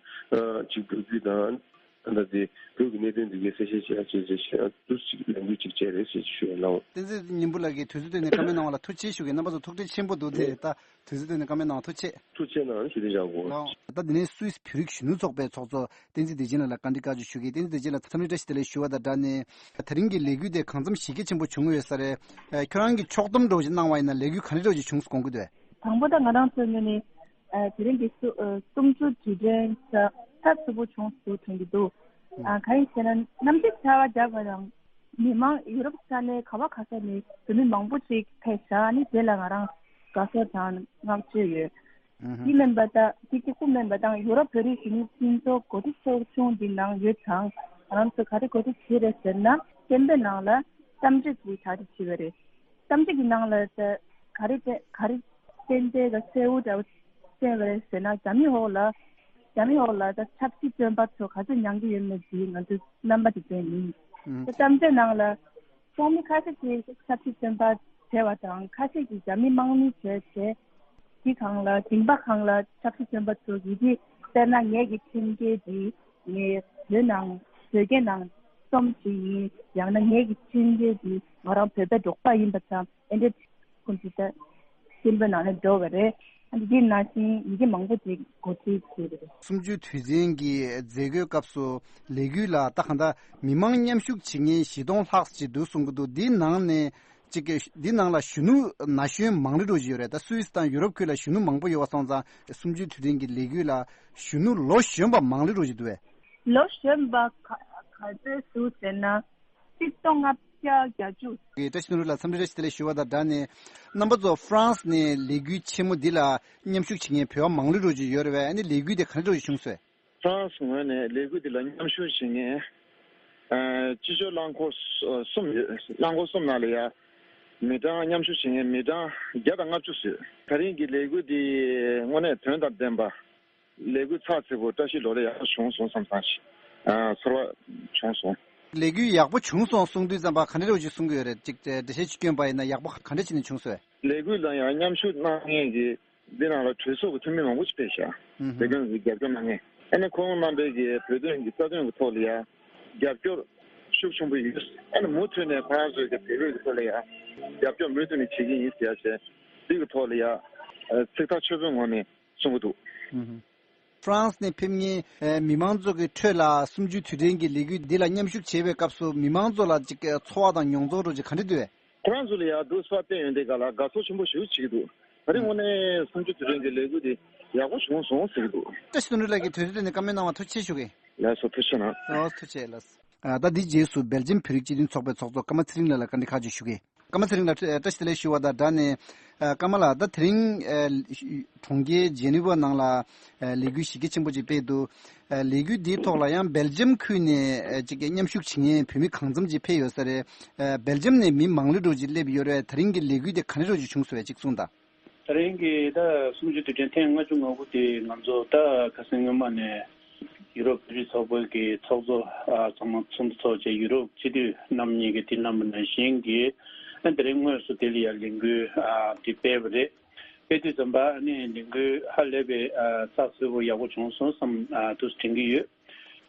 ཅིག་འབུལ་རྒྱུ་དང་། ད་ལྟ་དེ་བོད་ཀྱི་གནད་དོན་འདི་གའི་གསལ་བཤད་བྱེད་ཡག་བྱས་རྗེས་བྱས་འདུག་ཅིག་ལས་འགུལ་ཅིག་བྱས་རེད་ཞེས་ཞུ་ཡ་ལགས། བསྟན་འཛིན་སྙིང་པོ་ལགས་ཀྱིས་དུས་ཚོད་བཏོན་ནས་བཀའ་མོལ་གནང་བ་ལ་ཐུགས་རྗེ་ཆེ་ཞུ་གི། རྣམ་པ་ཚོ་ཐུགས་རྗེ་ཆེན་པོ་འདུག་དེ་ད་དུས་ཚོད་བཏོན་ནས་བཀའ་མོལ་གནང་བ་ཐུགས་རྗེ་ཆེ། ཐུགས་རྗེ་གནང་ཞུ་རེ་བཞག་གོ། ལགས། ད་དེ་ནས་སུད་སི་བོད་རིགས་གཞོན་ནུ་ཚོགས་པའི་ཚོགས་གཙོ་བསྟན་འཛིན་བདེ་ཆེན་ལགས་ལ་བཀའ་འདྲི་བཀའ་བརྒྱུད་ཞུ་གི། བསྟན་འཛིན་བདེ་ཆེན་ལགས་འཚམས་འདྲི་བཀྲ་ཤིས་བདེ་ལེགས་ཞུ་བ་དང་སྦྲགས་ནས་དེ་རིང་གི་ལས་འགུལ་དེ་གང་འཚམ་གཞི་རྒྱ་ཆེན་པོ་བྱུང་ཡོད་ས་རེད། ཁྱོད་རང་གིས་ཕྱོགས་བསྡོམས་འདྲ་བོ་ཞིག་གནང་བ་ཡིན་ན་ལས་འགུལ་ག་འདྲ་འདྲ་བོ་ཞིག་བྱུང་སོང་དགོངས་ཀྱི་འདུག་དང་པོ་ད་ང་རང་ཚོའི་ངོས་ནས་ཨ་དེ་རིང་གི་གསུ་ཨ་གསུམ་བཅུ་དུས་དྲན་ཚ་ཚ་ཚུད་པོ་བྱུང་འདུག་དྲན་གྱི་འདུག་ཨ་གང་ཡིན་ཟེར་ན་གནམ་གཤིས་ཆར་པ་བརྒྱབ་པ་དང་མི་མང་ཡུ་རོབ་ས་གནས་ག་བ་ག་ས་ནས་བོད་མི་མང་པོ་ཅིག་ཕེབས་ཤག་ཨ་ནི་དེ་ལ་ང་རང་དགའ་ཚོར་དང་བསྔགས་བརྗོད་ཡོད། ཨུ་ཧུ། དེ་མིན་པ་དང་དེ་གཅིག་པུ་མིན་པ་དང་ཡུ་རོབ་བོད་རིགས་གཞོན་ནུ་མཐུན་ཚོགས་འགོ་ཁྲིད་ཚོགས་ཆུང་འདི་ནང་ཡོད་ཙང་ང་རང་ཚོ་ག་རེ་འགོ་ཁྲིད་བྱས་རེད་ཟེར་ན་སྐད་འབོད་ནང་ལ་གཏམ་བརྗོད་ཀྱི་གྲ་སྒྲིག་བྱས་པ་རེད། གཏམ་བརྗོད་ཀྱི་ནང་ལ་ད་ག་རེ་ག་རེ་ཏན་ཏན་ག་གསལ་བོ་འདྲ་བོ་བཤད་པ་རེད་ཟེར་ན་རྒྱ་མི་འོག་ལ་རྒྱ་མི་འོག་ལ་ད་ཆབ་སྲིད་བཙོན་པ་ཚོ་ག་ཚོད་མྱངས་ཀྱི་ཡོད་མེད་ཀྱི་ང་ཚོའི་རྣམ་པ་དེ་བསྟན་ཡིན། ཨུམ། ད་གཏམ་བརྗོད་ནང་ལ་ཚོགས་མི་ཁ་ཤས་ཀྱིས་ཆབ་སྲིད་བཙོན་པ་བྱས་པ་དང་ཁ་ཤས་ཀྱིས་རྒྱ་མི་དམག་མི་བྱས་བྱས་དེ་སྒང་ལ་ཞིང་པ་སྒང་ལ་ཆབ་སྲིད་བཙོན་པ་ཚོ་ཡི་གེ་དཔེར་ན་ངེད་ཀྱི་ཁྲིམས་འགལ་འདི་ངས་བོད་ནང་བོད་སྐད་ནང་རྩོམ་བྱེད་ཡིན། ཡང་ན་ངེད་ཀྱི་ཁྲིམས་འགལ་འདི་ང་རང་བོད་པའི་འབྲོག་པ་ཡིན་པ་ཙམ་ཨེ་འདྲ་ཁོང་ཚོས་ད་སྐད་འབོད་ནང་ལ་འགྲོ་བ་རེད། ཨ་ནི་འདི་ནང་བཞིན་ཡི་གེ་མང་པོ་ཅིག་འགོ་ཁྲིད་བྱས་པ་རེད། གསུམ་བཅུའི་དུས་ཆེན་གྱི་མཛད་སྒོའི་སྐབས་སུ་ལས་འགུལ་ལ་ད་གང་ལྟར་མི་མང་མཉམ་ཞུགས་བྱེད་མཁན་བཞི་སྟོང་ལྷག་ཅིག་འདུག་གསུང་གི་འདུག་འདིའི་ནང་ནས་ཅིག་གི་འདི་ནང་ལ་གཞོན་ནུ་ན་གཞོན་མང་རིགས་འགྲོ་བཞིན་ཡོད་རེད། ད་སུད་སི་དང་ཡུ་རོབ་ཁུལ་ལ་གཞོན་ནུ་མང་པོ་ཡོད་པ་སོང་ཙང་གསུམ་བཅུའི་དུས་དྲན་གྱི་ལས་འགུལ་ལ་གཞོན་ནུ་ལོ་གཞོན་པ་མང་རིགས་འགྲོ་བཞིན་འདུག་བས། ལོ་གཞོན་པ་ག་ག་ཚོད་འདུག་ཟེར་ན་ཆིག་སྟོང་ལྔ་བརྒྱ་བརྒྱད་ཅུ། བཀྲ་ཤིས་ནོར་བུ་ལགས་འཚམས་འདྲི་བཀྲ་ཤིས་བདེ་ལེགས་ཞུ་བ་དང་སྦྲགས་ནས་རྣམ་པ་ཚོ་ཧྥ་རན་སི་ནས་ལས་འགུལ་ཆེན་མོ་འདི་ལ་མཉམ་ཞུགས་བྱེད་མཁན་བོད་པ་མང་རིགས་འགྲོ་བཞིན་ཡོད་རེད་བས། ཨ་ནི་ལས་འགུལ་དེ་ག་འདྲ་འགྲོ་བཞིན་བྱུང་སོང་། ཧྥ་རན་སི་ངོས་ནས་ལས་འགུལ་འདི་ལ་མཉམ་ཞུགས་བྱེད་མཁན་ཨ་སྤྱི་སྤྱོད་རླངས་འཁོར་གསུམ་ཡོད། རླངས་འཁོར་གསུམ་ནང་ལ་ཡ་མི་གྲངས་མཉམ་ཞུགས་བྱེད་མཁན་མི་གྲངས་བརྒྱ་དང་ལྔ་བཅུ་ཙམ་ཡོད། ད་རིང་གི་ལས་འགུལ་འདི་དངོས་གནས་དོན་དང་ལྡན་པ། ལས་འགུལ་ཚགས་ཚུད་པོ་བཀྲ་ཤིས་ལོ་ལེགས་ཡག་པོ་བྱུང་སོང་བསམ་བསམ་ཞིག་ཨ་ཚོར་བ་བྱུང་སོང་། ལས་འགུལ་ཡག་པོ་བྱུང་སོང་གསུང་དུས་ཙམ་པ་ག་འདྲ་འདྲ་བོ་ཞིག་གསུང་གི་ཡོད་རེད། ཅིག་འགྲེལ་བཤད་ཅིག་བསྐྱོན་པ་ཡིན་ན་ཡག་པོ་ག་འདྲ་བྱས་ནས་བྱུང་སོང་། ལས་འགུལ་ལ་ཡང་མཉམ་ཞུགས་གནང་མཁན་གྱི་འདི་ནང་ལ་གྲོས་ཚོགས་ཀྱི་འཐུས་མི་མང་པོ་ཞིག་ཕེབས་ཤག་ཨུ་ཧུ། བོད་དོན་གྱི་རྒྱབ་སྐྱོར་གནང་མཁན། ཨ་ནི་ཁོང་རྣམ་པའི་གི་བོད་དོན་གྱི་རྩ་དོན་གྱི་ཐོག་ལ་ཡང་རྒྱབ་སྐྱོར་ཤུགས་ཆེན་པོ་ཡོད། ཨ་ནི་མུ་མཐུད་ནས་ཁོ་རང་ཚོའི་གི་བོད་རིགས་ཀྱི་ཐོག་ལ་ཡང་རྒྱབ་སྐྱོར་མུ་མཐུད་ནས་བྱེད་ཀྱི་ཡིན་ཟེར་ཡ་བྱས་འདི་གི་ཐོག་ལ་ཡང་ཚིག་ཐག་ཆོད་པོའི་ངང་ནས་གསུང་གི་འདུག། ཧྥ་རན་སི་ནས་ཕེབས་མཁན་མི་མང་ཚོ་གི་ཁྲོད་ལ་གསུམ་བཅུའི་དུས་དྲན་གྱི་ལས་འགུལ་འདི་ལ་མཉམ་ཞུགས་བྱེད་པའི་སྐབས་སུ་མི་མང་ཚོ་ལ་ཅིག་ཚོར་བ་དང་མྱོང་ཚོར་འདྲ་ཅིག་ག་འདྲ་འདུག་གས། ཁོ་རང་ཚོ་ལ་ཡང་འདུག་སེ་བསྟན་ཡོང་དུས་སྒང་ལ་དགའ་ཚོར་ཆེན་པོ་ཞེ་པོ་བྱེད་ཀྱི་འདུག། ད་རེས་དངོས་གནས་གསུམ་བཅུའི་དུས་དྲན་གྱི་ལས་འགུལ་འདི་ཡག་པོ་བྱུང་སོང་ཟེར་གྱི་འདུག། བཀྲ་ཤིས་དོན་གྲུབ་ལགས་ཀྱིས་དུས་ཚོད་བཏོན་ནས་བཀའ་མོལ་གནང་བར་ཐུགས་རྗེ་ཆེ་ཞུ་གི། ལགས་སོ། ཐུགས་རྗེ་གནང་། ཨོ་ཐུགས་རྗེ་ཆེ་ལགས། ཨ་ད་འདི་རྗེས་སུ་སྦེལ་ཇམ་བོད་རིགས་སྤྱི་མཐུན་ཚོགས་པའི་ཚོགས་གཙོ་ཀརྨ་ཚེ་རིང་ལགས་ལ་བཀའ་འདྲི་ཁག་ཅིག་ཞུ་གི། ཀརྨ་ཚེ་རིང་ལགས་བཀྲ་ཤིས་བདེ་ལེགས་ཞུ་བ་དང་སྦྲགས་ནས། ཨ་ཀརྨ་ལགས་ད་དེ་རིང་ཨ་གྲོང་ཁྱེར་ཇེ་ནི་ཝ་ནང་ལ་ཨ་ལས་འགུལ་གཞི་རྒྱ་ཆེན་པོ་ཅིག་སྤེལ་འདུག། ཨ་ལས་འགུལ་འདིའི་ཐོག་ལ་ཡང་སྦེལ་ཇམ་ཁུལ་ནས་ཨ་ཅིག་མཉམ་ཞུགས་བྱེད་མཁན་བོད་མི་གང་འཚམ་ཅིག་ཕེབས་ཡོད་ས་རེད། ཨ་སྦེལ་ཇམ་ནས་མི་མང་ལེ་འགྲོ་ཅིག་སླེབས་ཡོད་རེད། དེ་རིང་གི་ལས་འགུལ་དེ་ག་འདྲ་འདྲ་ཅིག་བྱུང་སོང་བས་ཅིག་གསུངས་དང་། དེ་རིང་གི་ད་གསུམ་བཅུའི་དུས་དྲན་ཐེངས་ལྔ་བཅུ་ང་དགུ་དེ་ང་ཚོ་ད་ཁ་སང་སྔོན་མ་ནས་ཡུ་རོབ་བོད་རིགས་ཚོགས་པའི་གི་ཚོགས་གཙོ་ཨ་ཚང་མ་ཚོགས་འདུ་ཚོགས་བྱས་ཡུ་རོབ་སྤྱི་འཐུས་རྣམ་གཉིས་ཀྱིས་དེ་གནང་བ་ནང་བཞིན་གྱི་ཨ་དེ་རིང་དངོས་སུ་དེ་ལ་ཡང་ལས་འགུལ་ཨ་དེ་སྤེལ་བ་རེད། སྤེལ་དུས་ཙམ་པ་ཨ་ནི་ལས་འགུལ་ཧ་ལས་པའི་ཨ་ཚགས་ཚུད་པོ་ཡག་པོ་བྱུང་སོང་བསམ་ཨ་འདུག་དྲན་གྱི་ཡོད།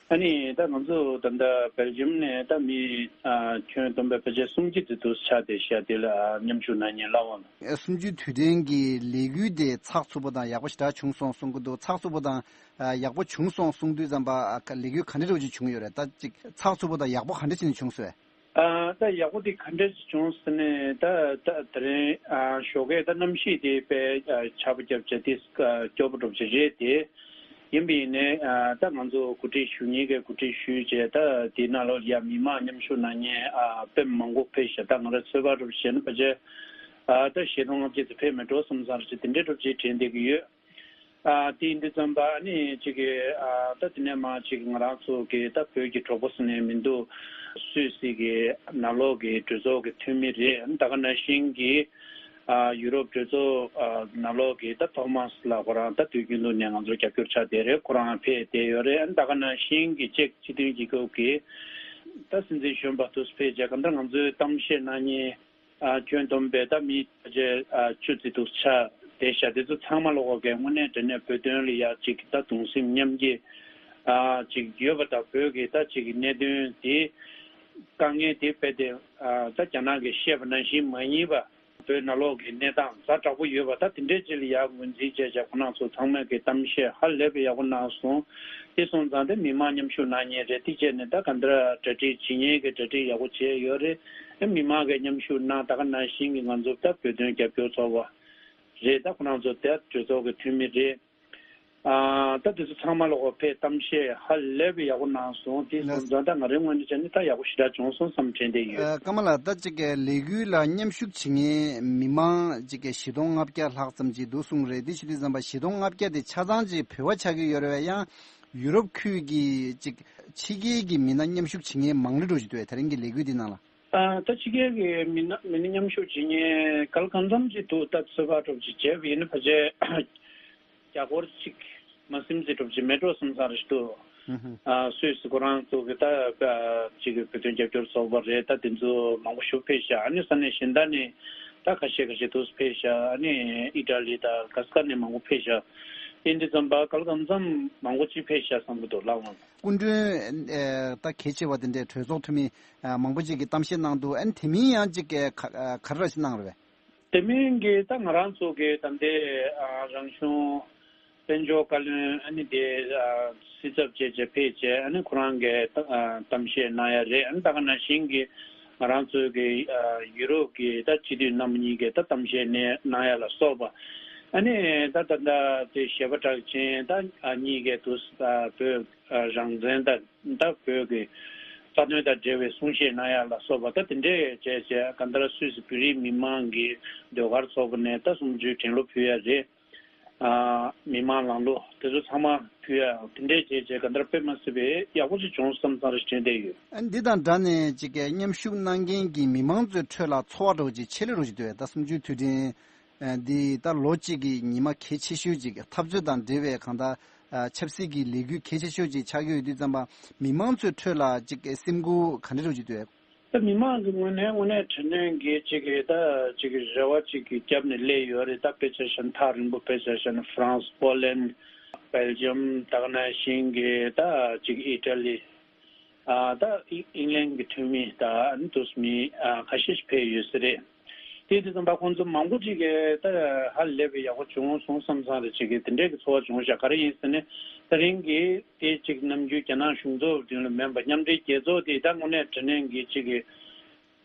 ཨ་ནི་ད་ང་ཚོ་ད་ལྟ་སྦེལ་ཇམ་ནས་ད་མི་ཨ་ཁྱོན་བསྡོམས་པའི་ཕལ་ཆེར་སུམ་བརྒྱ་དེ་ཚོ་ཆགས་བསྡད་ཤག། དེ་ལ་ཨ་མཉམ་ཞུགས་གནང་མཁན་ལབ་འོང་། ཨ་གསུམ་བཅུའི་དུས་དྲན་གྱི་ལས་འགུལ་དེ་ཚགས་ཚུད་པོ་དང་ཡག་པོ་ཞེ་དྲག་བྱུང་སོང་གསུང་གི་འདུག། ཚགས་ཚུད་པོ་དང་ཨ་ཡག་པོ་བྱུང་སོང་གསུང་དུས་ཙམ་པ་ཨ་ལས་འགུལ་ག་འདྲ་འདྲ་བོ་ཅིག་བྱུང་ཡོད་རེད། ད་ཅིག་ཚགས་ཚུད་པོ་དང་ཡག་པོ་ག་འདྲ་བྱས་ནས་བྱུང་སོང་། ཨ་ད་ཡག་པོ་དེ་ག་འདྲ་ཞིག་བྱུང་ཟེར་ནས་ད་ད་དེ་རིང་ཨ་ཞོགས་ཀས་ད་གནམ་གཤིས་དེ་དཔེ་ཨ་ཆར་པ་བརྒྱབ་བྱས་དེ་ཨ་སྐྱོ་པོ་འདྲ་པོ་ཞིག་རེད་དེ། ཡིན་པ་ཡིན་ནའི་ཨ་ད་ང་ཚོ་གོ་སྒྲིག་ཞུ་མཁན་གྱིས་གོ་སྒྲིག་ཞུས་བྱས་ད་དེ་ནང་ལོགས་ལ་ཡ་མི་མང་མཉམ་ཞུགས་གནང་མཁན་ཨ་དཔེ་མང་པོ་ཕེབས་ཤག། ད་ང་རང་ཚོད་དཔག་འདྲ་པོ་བྱས་ན་ཕལ་ཆེར་ཨ་ད་བཞི་སྟོང་ལྔ་བརྒྱ་ཙམ་ཕེབས་མེད་འགྲོ་བསམ་བསམ་རེ་བྱས་དེ་འདྲའི་འདྲ་པོ་ཅིག་དྲན་བསྡད་ཀྱི་ཡོད། ཨ་དེ་ཡིན་དུས་ཙམ་པ་ཨ་ནི་ཅིག་གི་ཨ་ད་དེ་ནས་མར་ཅིག་ང་རང་ཚོ་གི་ད་བོད་ཀྱི་གྲོགས་པོ་ཟེར་ནས་མི་འདུག། སུད་སི་གི་ནང་ལོགས་ཀྱི་གྲོས་ཚོགས་ཀྱི་འཐུས་མི་རེད། ད་ག་ནང་བཞིན་གྱི་ཨ་ཡུ་རོབ་གྲོས་ཚོགས་ཨ་ནང་ལོགས་ཀྱི་ད་ཐོ་མཱས་ལགས་ཁོ་རང་ད་དུས་རྒྱུན་དུ་ནས་ང་ཚོར་རྒྱབ་སྐྱོར་ཆགས་བསྡད་རེད། ཁོ་རང་ཕེབས་བསྡད་ཡོད་རེད། ད་ག་ནང་བཞིན་གྱི་ཅེཀ་སྤྱི་མཐུན་རྒྱལ་ཁབ་ཀྱི་ད་སྲིད་འཛིན་གཞོན་པ་དུ་ཕེབས་བྱས་གང་ལྟར་ང་ཚོའི་གཏམ་བཤད་གནང་མཁན་ཨ་ཁྱོན་བསྡོམས་པས་ད་མི་ཕལ་ཆེར་ཨ་བཅུ་ཙམ་འདུག་ཆགས་བསྡད་ཤག། དེ་ཚོ་ཚང་མ་ལོག་གི་དངོས་གནས་དྲང་གནས་བོད་དོན་ལ་ཡ་ཅིག་ད་གདུང་སེམས་མཉམ་སྐྱེད་ཨ་ཅིག་ཡོད་པ་དང་། བོད་ཀྱི་ད་ཅིག་གི་གནད་དོན་དེ་དཀའ་ངལ་དེ་རྦད་དེ་ཨ་ད་རྒྱ་ནག་གིས་བཤད་པ་ནང་བཞིན་མ་ཡིན་པ། བོད་ནང་ལོགས་ཀྱི་གནས་སྟངས་ཛ་དྲག་པོ་ཡོད་པ། ད་དེ་འདྲའི་ཅིག་ལ་ཡ་ངོས་འཛིན་བྱས་བྱས་ཁོ་རང་ཚོ་ཚང་མས་ཀྱི་གཏམ་བཤད་ཧ་ལས་པའི་ཡག་པོ་གནང་སོང་། དེ་སོང་ཙང་དེ་མི་མང་མཉམ་ཞུགས་གནང་མཁན་རེད། དེ་བྱས་ནས་ད་ག་འདྲ་གྲ་སྒྲིག་བྱེད་མཁན་གྱི་གྲ་སྒྲིག་ཡག་པོ་བྱས་ཡོད་རེད། ཨེ་མི་མང་གིས་མཉམ་ཞུགས་གནང་། ད་ག་ནང་བཞིན་གྱི་ང་ཚོ་ད་བོད་དོན་རྒྱབ་སྐྱོར་ཚོགས་པ་རེད། ད་ཁོ་རང་ཚོ་ད་གྲོས་ཚོགས་ཀྱི་འཐུས་མི་རེད། ཨ་ད་དེ་ཚོ་ཚང་མ་ལོག་གི་ཕེབས་གཏམ་བཤད་ཧ་ལས་པའི་ཡག་པོ་གནང་སོང་། དེ་སོང་ཙང་ད་ང་རའི་ངོས་ནས་བྱས་ན་ད་ཡག་པོ་ཞེ་དྲག་བྱུང་སོང་བསམ་དྲན་བསྡད་ཡོད། ཨ་ཀརྨ་ལགས་ད་ཅིག་གི་ལས་འགུལ་ལ་མཉམ་ཞུགས་བྱེད་མཁན་མི་མང་ཅིག་གི་བཞི་སྟོང་ལྔ་བརྒྱ་ལྷག་ཙམ་ཅིག་འདུག་གསུངས་རེད། དེ་བྱེད་དུས་ཙམ་པ་བཞི་སྟོང་ལྔ་བརྒྱ་དེ་ཆ་ཚང་ཅིག་བོད་པ་ཆགས་ཀྱི་ཡོད་རེད་པས། ཡང་ཡུ་རོབ་ཁུལ་གྱི་ཅིག་ཕྱི་རྒྱལ་གྱི་མི་སྣ་མཉམ་ཞུགས་བྱེད་མཁན་མང་རུ་འགྲོ་བཞིན་འདུག་པས། དེ་རིང་གི་ལས་འགུལ་འདི་ནང་ལ། ཨ་ད་ཕྱི་རྒྱལ་གྱི་མི་སྣ་མི་སྣ་མཉམ་ཞུགས་བྱེད་མཁན་ག་ལ་གང་འཚམ་ཅིག་འདུག། ད་ཚོད་དཔག་འདྲ་པོ་ཅིག་བྱས་པ་ཡིན་ན་ཕལ་ཆེར་བརྒྱ་སྐོར་ཅིག་མ་ཟིན་ཙམ་འདྲ་པོ་ཅིག་མེད་འགྲོ་བསམ་བསམ་རེ་ཞིག་འདུག། ཧུམ་ཧུམ། ཨ་སུད་སི་ཁོ་རང་ཚོ་གི་ད་ཨ་ཅིག་གི་བོད་དོན་རྒྱབ་སྐྱོར་ཚོགས་པ་རེད། ད་དེ་ཚོ་མང་པོ་ཞིག་ཕེབས་ཤག། ཨ་ནི་ས་གནས་གཞན་དག་ནས་ད་ཁ་ཤས་ཁ་ཤས་འདུག་ཕེབས་ཤག། ཨ་ནི་ཨི་ཊ་ལི་དང་གྷ་ས་ཀ་ནས་མང་པོ་ཕེབས་ཤག། ཡིན་དུས་ཙམ་པ་ག་ལ་གང་འཚམ་མང་པོ་ཅིག་ཕེབས་ཤག་བསམ་གྱི་འདུག་ལགས་འོང་། སྐུ་མགྲོན་ཨེ་ད་གལ་ཆེ་བ་དེ་འདྲའི་གྲོས་ཚོགས་འཐུས་མི་ཨ་མང་པོ་ཅིག་གིས་གཏམ་བཤད་གནང་འདུག། ཨ་ནི་དེ་མིན་ཡང་ཅིག་གིས་ག་ཨ་ག་རེ་ར་ཞིག་གནང་རེད་པས། དེ་མིན་གྱི་ད་ང་རང་ཚོ་གི་ད་ལྟའི་ཨ་རང་གཞུང་དཔལ་འབྱོར་བཀའ་བློན་ཨ་ནི་དེ་ཨ་སྲིད་ཚབ་བྱས་བྱས་ཕེབས་བྱས། ཨ་ནི་ཁོ་རང་གིས་ད་ཨ་གཏམ་བཤད་གནང་ཡ་རེད། ཨ་ནི་ད་ག་ནང་བཞིན་གྱི་ང་རང་ཚོའི་གི་ཨ་ཡུ་རོབ་ཀྱི་ད་སྤྱི་འཐུས་རྣམ་པ་གཉིས་ཀྱིས་ད་གཏམ་བཤད་ནས་གནང་ཡ་ལ་སོགས་པ། ཨ་ནི་ད་ད་ད་དེ་གཞས་པ་གྲགས་ཅན་ད་ཨ་གཉིས་ཀས་དུ་ཨ་བོད་ཨ་རང་བཙན་ད་ད་བོད་ཀྱི་རྩ་དོན་དང་འབྲེལ་བའི་གསུང་བཤད་གནང་ཡ་ལ་སོགས་པ་ད་དེ་འདྲས་བྱས་བྱས། གང་ལྟར་སུད་སི་བོད་རིགས་མི་མང་གི་ཟློས་གར་ཚོགས་པ་ནས་ད་གསུམ་བཅུའི་དྲན་གླུ་ཕུལ་ཡ་རེད། ཨ་མི་མང་ལང་ལོ་དེ་ཚོ་ཚང་མ་ཕུལ་ཡ་དེ་འདྲས་བྱས་བྱས་གང་ལྟར་དཔེ་མ་སྲིད་པའི་ཡག་པོ་ཅིག་བྱུང་བསམ་བསམ་རེ་དྲན་བསྡད་ཡོད། ཨ་འདི་དང་སྦྲགས་ནས་ཅིག་གི་མཉམ་ཞུགས་གནང་མཁན་གྱི་མི་མང་ཚོའི་ཁྲོད་ལ་ཚོར་བ་འདྲ་བོ་ཅིག་ཆེ་ལེ་རུ་ཅིག་འདུག་པས། ད་གསུམ་བཅུའི་དུས་དྲན་ཨ་འདི་ད་ལོ་གཅིག་གི་ཉི་མ་གལ་ཆེ་ཤོས་ཅིག་འཐབ་རྩོད་དང་འབྲེལ་བའི་གང་ལྟར་ཨ་ཆབ་སྲིད་ཀྱི་ལས་འགུལ་གལ་ཆེ་ཤོས་ཅིག་ཆགས་ཀྱི་ཡོད་དུས་ཙམ་པ། མི་མང་ཚོའི་ཁྲོད་ལ་ཅིག་སེམས་འགུལ་ག་འདྲ་རུ་ཅིག་འདུག། ད་མི་མང་གི་ངོས་ནས་དངོས་གནས་དྲང་གནས་ཀྱི་ཅིག་གི་ད་ཅིག་གི་རེ་བ་ཅིག་གི་རྒྱབ་ནས་སླེབས་ཡོད་རེད། ད་དཔེ་ཆ་བཞག་ན་ཐག་རིང་པོ་དཔེ་ཆ་བཞག་ན་ཧྥ་རན་སི། པོ་ལན། སྦེལ་ཇམ་ད་ག་ནང་བཞིན་གྱི་ད་ཅིག་ཨི་ཊ་ལི། ཨ་ད་ཨི་ཨིང་ལན་གྱི་འཐུས་མི་ད་ཨ་ནི་དུས་མི་ཨ་ཁ་ཤས་ཤིག་ཕེབས་ཡོད་ས་རེད། དེ་དུས་ཙམ་པ་ཁོང་ཚོ་མང་པོ་ཅིག་གིས་ད་ཧ་ལས་པའི་ཡག་པོ་བྱུང་སོང་བསམ་བསམ་རེ་ཅིག་གིས་དེ་འདྲའི་གི་ཚོར་བ་བྱུང་ཤག་ག་རེ་ཡིན་ཟེར་ན། ད་རིང་གི་དེ་ཅིག་ནམ་རྒྱུན་རྒྱ་ནག་གཞུང་ཚབ་མདུན་ལ་མེད་པ་མཉམ་འབྲེལ་རྒྱལ་ཚོགས་དེ་ད་དངོས་གནས་དྲང་གནས་གི་ཅིག་གི་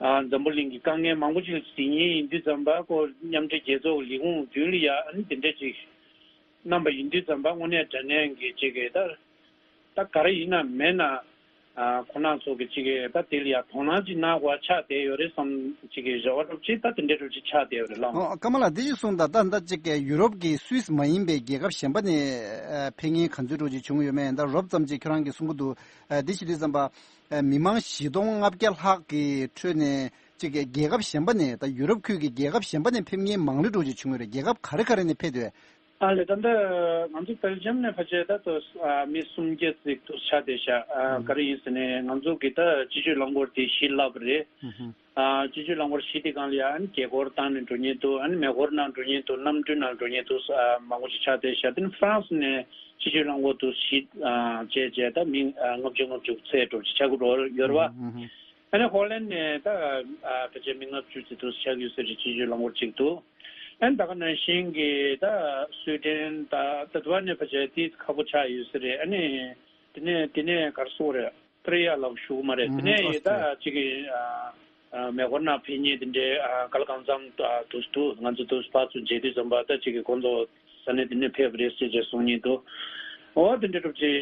ཨ་འཛམ་བུ་གླིང་གི་དཀའ་ངལ་མང་པོ་ཅིག་གཟིགས་མཁན་ཡིན་དུས་ཙམ་པ་ཁོ་མཉམ་འབྲེལ་རྒྱལ་ཚོགས་ཀྱི་ལས་ཁུངས་མདུན་ལ་ཡ་ཨ་ནི་དེ་འདྲ་ཅིག་གནང་པ་ཡིན་དུས་ཙམ་པ་དངོས་གནས་དྲང་གནས་ཀྱི་ཅིག་གི་ད་ད་ག་རེ་ཡིན་ན་མེད་ན་ཨ་ཁོ་རང་ཚོ་གི་ཅིག་གི་ད་དེ་ལ་ཡ་དོ་སྣང་ཅིག་གནང་དགོས་ཆགས་བསྡད་ཡོད་རེད་བསམ་ཅིག་གི་རེ་བ་འདྲ་པོ་ཅིག་ད་དེ་འདྲ་འདྲ་པོ་ཅིག་ཆགས་བསྡད་ཡོད་རེད་ལགས། ཨོ་ཀརྨ་ལགས་འདི་ཅིག་གསུངས་དང་། ད་ད་ཅིག་གི་ཡུ་རོབ་ཀྱི་སུད་སི་མ་ཡིན་པའི་རྒྱལ་ཁབ་གཞན་པ་ནས་ཨ་ཕེབས་མཁན་ག་ཚོད་འདྲ་པོ་ཅིག་བྱུང་ཡོད་མེད། ད་རོབ་ཙམ་ཅིག་ཁྱོད་རང་གིས་གསུང་གི་འདུག་ཨ་འདི་བྱེད་དུས་ཙམ་པ། ཨ་མི་མང་བཞི་སྟོང་ལྔ་བརྒྱ་ལྷག་གི་ཁྲོད་ནས་ཅིག་གི་རྒྱལ་ཁབ་གཞན་པ་ནས། ད་ཡུ་རོབ་ཁུལ་གྱི་རྒྱལ་ཁབ་གཞན་པ་ནས་ཕེབས་མཁན་མང་རུ་འགྲོ་ཅིག་བྱུང་ཡོད་རེད། རྒྱལ་ཁབ་ག་རེ་ག་རེ་ནས་ཕེབས་འདུག་ཨ་ལས། ད་ལྟ་ང་ཚོ་སྦེལ་ཇམ་ནས་ཕལ་ཆེར་ད་ལྟ་ཨ་མི་སུམ་བརྒྱ་ཙམ་དུ་ཆགས་བསྡད་ཤག་ཨ་ག་རེ་ཡིན་ཟེར་ན་ང་ཚོ་གི་ད་སྤྱི་སྤྱོད་རླངས་འཁོར་དེ་བཞི་ལབ་པ་རེད། ཨ་སྤྱི་སྤྱོད་རླངས་འཁོར་བཞི་དེ་སྒང་ལ་ཡང་རྒྱལ་འཁོར་བཏང་ནས་འགྲོ་མཁན་འདུག་ཨ་ནི་མེ་འཁོར་ནང་འགྲོ་མཁན་འདུག་གནམ་གྲུ་ནང་འགྲོ་མཁན་འདུག་ཨ་མང་པོ་ཞིག་ཆགས་བསྡད་ཤག་དེ་ནི་ཧྥ་རན་སི་ནས་སྤྱི་སྤྱོད་རླངས་འཁོར་དུ་བཞི་ཨ་བཅས་བྱས་ད་མི་ཨ་ལྔ་བཅུ་ལྔ་བཅུ་ཚད་འགྲོ་ཅིག་ཆགས་ཀྱི་འགྲོ་ཡོད་རེད་པ། ཨ་ནི་ཧོ་ལན་ནས་ད་ཨ་ཕལ་ཆེར་མི་ལྔ་བཅུ་ཙམ་དུ་ཆགས་ཡོད་ས་རེད། སྤྱི་སྤྱོད་རླངས་འཁོར་གཅིག་ཏུ། ཨ་ནི་ད་ག་ནང་བཞིན་གྱི་ད་སུའེ་ཏན་ད་ད་དུ་བ་ནས་ཕལ་ཆེར་དེ་ཁག་པོ་ཆགས་ཡོད་ས་རེད། ཨ་ནི་དེ་ནས་དེ་ནས་ག་རེ་ཟེར་དགོས་རེད། ཨོ་སི་ཏྲེ་ལི་ཡ་ལ་ཞུ་གི་མ་རེད། དེ་ནས་ཨ་ད་ཅིག་གི་ཨ་ཨ་མེ་འཁོར་ནང་ཕེབས་མཁན་དེ་འདྲའི་ཨ་ག་ལ་གང་འཚམ་ཨ་དུས་དུ་ང་ཚོ་དུ་བར་དུ་མཇལ་དུས་ཙམ་པ་ད་ཅིག་གི་ཁོང་ཚོ་ས་གནས་དེ་ནས་ཕེབས་པ་རེད་ཟེར་བྱས་གསུང་མཁན་འདུག་འོ་དེ་འདྲ་གྲུབ་ཅིག་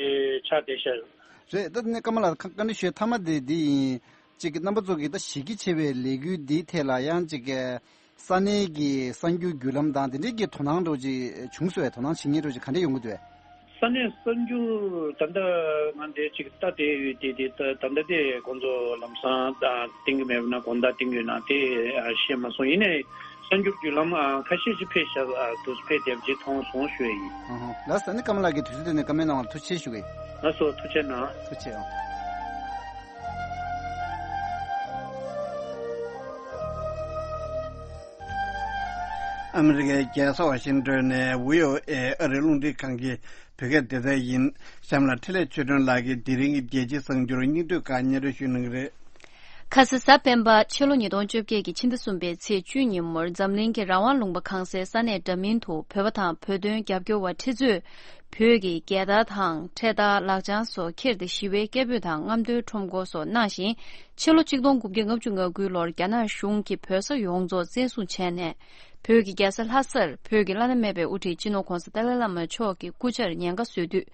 ཆགས་བསྡད་ཤག་རེད། ད་དེ་ནས་ཀརྨ་ལགས་བཀའ་འདྲི་ཞུ་ཡ་མཐའ་མ་དེ་འདི་ཡིན། ཅིག་གི་རྣམ་པ་ཚོ་གི་ད་གཞི་རྒྱ་ཆེ་བའི་ལས་འགུལ་འདིའི་ཐད་ལ་ཡང་ཅིག་གི་ས་གནས་ཀྱི་གསར་འགྱུར་བརྒྱུད་ལམ་དང་དེ་འདྲའི་གི་དོ་སྣང་འདྲ་ཅིག་བྱུང་སོང་བས། དོ་སྣང་བྱེད་མཁན་འདྲ་ཅིག་ག་འདྲ་ཡོང་གི་འདུག་བས། ས་གནས་གསར་འགྱུར་ད་ལྟ་ང་འདི་ཅིག་ལྟ་བསྡད་ཡོད་དེ། དེ་ད་ད་ལྟ་དེ་ཁོང་ཚོ་ལམ་སང་ད་བཏིང་གི་མེད་པ་ན་དགོང་དག་བཏིང་གི་ཡོད་ན་དེ་ཤེས་མ་སོང་། ཡིན་ནའི་གསར་འགྱུར་བརྒྱུད་ལམ་ཁ་ཤས་ཤིག་ཕེབས་ཤག་དུས་ཕེབས་བསྡད་པ་ཅིག་མཐོང་སོང་ཞུ་ཡ་ཡིན། ལགས་སོ། ཨ་ནི་ཀརྨ་ལགས་ཀྱིས་དུས་ཚོད་དེ་ནས་བཀའ་མོལ་གནང་བར་ཐུགས་རྗེ་ཆེ་ཞུ་གི་ཡིན། ལགས་སོ། ཐུགས་རྗེ་གནང་། ཐུགས་རྗེ་ཆེ། ཨ་མི་རི་ཀའི་རྒྱལ་ས་ཝ་ཤིང་ཏོན་ནས་བྷི་ཨོ་ཨེ་ཨ་རིའི་རླུང་འཕྲིན་ཁང་གི་བོད་སྐད་སྡེ་ཚན་ཡིན། གཤམ་ལ་འཕྲིན་ལས་ཆོས་སྒྲོན་ལགས་ཀྱིས་དེ་རིང་གི་རྒྱལ་སྤྱིའི་གསར་འགྱུར་སྙིང་བསྡུས་ཁག་སྙན་སྒྲོན་ཞུ་གནང་གི་རེད། ཁ་ས་གཟའ་སྤེན་པ་ཕྱི་ལོ་ཉིས་སྟོང་བཅོ་བརྒྱད་ཀྱི་ཕྱི་ཟླ་གསུམ་པའི་ཚེས་བཅུ་ཉིན་མོར་འཛམ་གླིང་གི་རང་དབང་ལུང་པ་གང་སའི་ས་གནས་འདྲ་མིན་དུ་བོད་པ་དང་བོད་དོན་རྒྱབ་སྐྱོར་བ་ཁྲི་ཚོས་བོད་ཀྱི་རྒྱལ་དར་དང་འཕྲེད་དར་ལག་བྱང་སོགས་འཁྱེར་ཏེ་ཞི་བའི་སྐད་འབོད་དང་རྔམ་སྟོན་ཁྲོམ་སྐོར་སོགས་གནང་ཞིང་། ཕྱི་ལོ་ཆིག་སྟོང་དགུ་བརྒྱ་ལྔ་བཅུ་ང་དགུའི་ལོར་རྒྱ་ནག་གཞུང་གིས་བོད་ས་ཡོངས་རྫོགས་བཙན་བཟུང་བྱས་ནས། བོད་ཀྱི་རྒྱལ་ས་ལྷ་སར་བོད་ཀྱི་བླ་ན་མེད་པའི་དབུ་ཁྲིད་སྤྱི་ནོར་༧གོང་ས་ཏཱ་ལའི་བླ་མ་མཆོག་གི་སྐུ་བཅར་ཉེན་ཁ་བཟོས་དུས།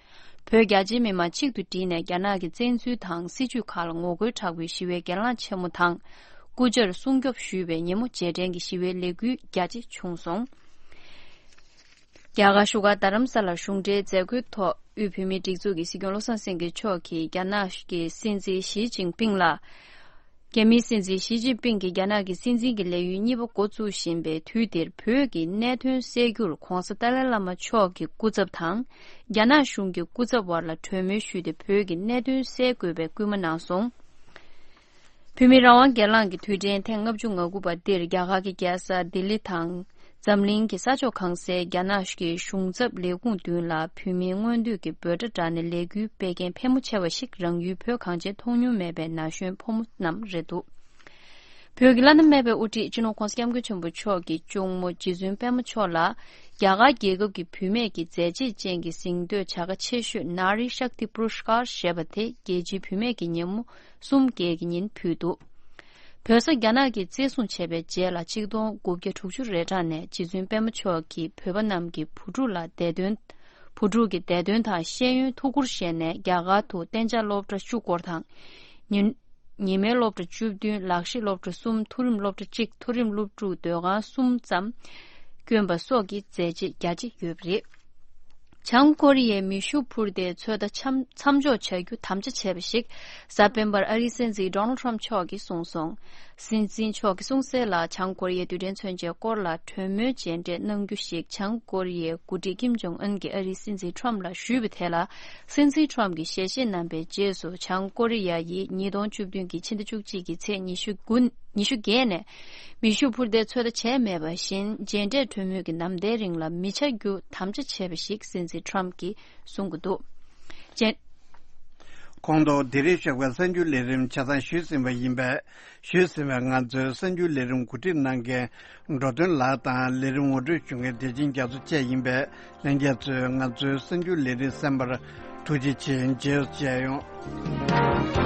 བོད་རྒྱ་ཆེའི་མི་མང་གཅིག་ཏུ་བསྒྲིལ་ནས་རྒྱ་ནག་གི་བཙན་འཛུལ་དང་སྲིད་བྱུས་ཁག་ལ་ངོ་རྒོལ་དྲག་པོའི་ཞི་བའི་གྱེན་ལངས་ཆེན་མོ་དང་། སྐུ་བཅར་སྲུང་སྐྱོབ་ཞུས་པའི་ཉིན་མོ་རྗེས་དྲན་གྱི་ཞི་བའི་ལས་འགུལ་རྒྱ་ཆེ་བྱུང་སོང་། རྒྱ་གར་བཞུགས་སྒར་རྡ་རམ་ས་ལར་གཞུང་འབྲེལ་མཛད་སྒོའི་ཐོག་དབུས་བོད་མིའི་སྒྲིག་འཛུགས་ཀྱི་སྲིད་སྐྱོང་བློ་བཟང་སེང་གེ་མཆོག་གིས་རྒྱ་ནག་གི་སྲིད་འཛིན་ཞི་ཅིན་ཕིང་ལ། རྒྱ་མིའི་སྲིད་འཛིན་ཞི་ཅིན་ཕིང་གིས་རྒྱ་ནག་གི་སྲིད་འཛིན་གྱི་ལས་ཡུན་གཉིས་པ་འགོ་བཙུགས་བཞིན་པའི་དུས་འདིར་བོད་ཀྱི་གནད་དོན་སེལ་རྒྱུར་༧གོང་ས་ཏཱ་ལའི་བླ་མ་མཆོག་གི་སྐུ་ཚབ་དང་། རྒྱ་ནག་གཞུང་གི་སྐུ་ཚབ་དབར་ལ་གྲོས་མོལ་ཞུས་ཏེ་བོད་ཀྱི་གནད་དོན་སེལ་དགོས་པའི་སྐུལ་མ་གནང་སོང་། བོད་མིའི་རང་དབང་སྒེར་ལངས་ཀྱི་དུས་དྲན་ཐེངས་ལྔ་བཅུ་ང་དགུ་པ་འདིར་རྒྱ་གར་གྱི་རྒྱལ་ས་ལྡི་ལི་དང་། འཛམ་གླིང་གི་ས་ཕྱོགས་གང་སའི་རྒྱ་ནག་གཞུང་ཚབ་ལས་ཁུངས་མདུན་ལ་བོད་མིའི་མངོན་འདོད་ཀྱི་འབོད་སྒྲ་བསྒྲགས་ནས་ལས་འགུལ་སྤེལ་མཁན་ཕལ་མོ་ཆེ་བ་ཞིག་རང་ཡུལ་བོད་གངས་ཅན་མཐོང་མྱོང་མེད་པའི་ན་གཞོན་ཕོ་མོ་རྣམས་རེད་འདུག་བོད་ཀྱི་བླ་ན་མེད་པའི་དབུ་ཁྲིད་སྤྱི་ནོར་༧གོང་ས་༧སྐྱབས་མགོན་ཆེན་པོ་མཆོག་གི་གཅུང་མོ་རྗེ་བཙུན་པད་མ་མཆོག་ལ། རྒྱ་གར་རྒྱལ་ཁབ་ཀྱི་བུད་མེད་ཀྱི་མཛད་རྗེས་ཅན་གྱི་གཟེངས་བསྟོད་བྱ་དགའ་ཆེ་ཤོས་ནཱ་རི་ཤཀ་ཏི་པུ་རུ་སྐར་ཞེས་པ་དེ་རྒྱལ་སྤྱིའི་བུད་མེད་ཀྱི་ཉིན་མོ་གསུམ་བརྒྱད་ཀྱི་ཉིན་ཕུལ་འདུག་བོད་ས་རྒྱ་ནག་གིས་བཙན་བཟུང་བྱས་པའི་རྗེས་ལ་ཆིག་སྟོང་དགུ་བརྒྱ་དྲུག་ཅུ་རེ་གྲངས་ནས་རྗེ་བཙུན་པད་མ་མཆོག་གིས་བོད་པ་རྣམས་ཀྱི་བུ་ཕྲུག་ལ་བདེ་དོན། བུ་ཕྲུག་གི་བདེ་དོན་དང་ཤེས་ཡོན་ཐུགས་ཁུར་བཞེས་ནས་རྒྱ་གར་དུ་གཏན་འཇགས་སློབ་གྲྭ་བཅུ་སྐོར་དང་། ཉིན། ཉིན་མའི་སློབ་གྲྭ་བཅུ་བདུན། ལག་ཤེས་སློབ་གྲྭ་གསུམ། མཐོ་རིམ་སློབ་གྲྭ་གཅིག་མཐོ་རིམ་སློབ་ཕྲུག་སྡོད་ཁང་གསུམ་ཙམ་བསྐྱོན་པ་སོགས་ཀྱི་མཛད་རྗེས་རྒྱ་ཆེ་ཡོད་པ་རེད། བྱང་ཀོ་རི་ཡས་མེ་ཤུགས་འཕུར་མདེལ་ཚོད་ལྟ་མཚམས་མཚམས་འཇོག་བྱ་རྒྱུ་དམ་བཅའ་བྱས་པ་ཞིག་གཟའ་སྤེན་པར་ཨ་རིའི་སྲིད་འཛིན་ཌོ་ནལ་ཊམ་མཆོག་གིས་གསུངས་སོང་། སྲིད་འཛིན་མཆོག་གིས་གསུངས་གསལ་ལ། བྱང་ཀོ་རི་ཡའི་རྡུལ་ཕྲན་མཚོན་ཆའི་སྐོར་ལ་གྲོས་མོལ་མཇལ་འཕྲད་གནང་རྒྱུ་ཞིག་བྱང་ཀོ་རི་ཡའི་འགོ་ཁྲིད་ཀིམ་ཇོང་ཨུན་གྱིས་ཨ་རིའི་སྲིད་འཛིན་ཊམ་ལ་ཞུས་པ་དེ་ལ། སྲིད་འཛིན་ཊམ་གྱིས་ཞལ་བཞེས་གནང་པའི་རྗེས་སུ། བྱང་ཀོ་རི་ཡ་ཡིས་ཉིས་སྟོང་བཅུ་བདུན་གྱི་ཕྱི་ཟླ་བཅུ་གཅིག་གི་ཚེས་ཉི་ཤུ་དགུ། ཉི་ཤུ་བརྒྱད་ནས་མེ་ཤུགས་འཕུར་མདེལ་ཚོད་ལྟ་བྱས་མེད་པ་བཞིན་རྗེས་འབྲས་གྲོས་མོལ་གྱི་ནམ་ཟླའི་རིང་ལ་མི་ཆགས་རྒྱུ་དམ་བཅའ་བྱས་པ་ཞིག་སྲིད་འཛིན་ཁྲམ་གྱིས་གསུང་གི་འདུག་རྗེས། ཁོང་ཐོག་དེ་རིང་ཞོགས་པའི་གསར་འགྱུར་ལས་རིམ་ཆ་ཚང་ཞུས་ཟིན་པ་ཡིན་པས། ཞུས་ཟིན་པའི་ང་ཚོའི་གསར་འགྱུར་ལས་རིམ་གོ་སྒྲིག་གནང་མཁན་འགྲོ་དོན་ལགས་དང་ལས་རིམ་ངོ་སྤྲོད་ཞུ་མཁན་བདེ་ཆེན་རྒྱ་མཚོ་བཅས་ཡིན་པས། ལྷན་རྒྱས་ཚོས་ང་ཚོའི་གསར་འགྱུར་ལས་རིམ་གསན་པར་ཐུགས་རྗེ་ཆེ། མཇལ་མཇལ་ཡོང་།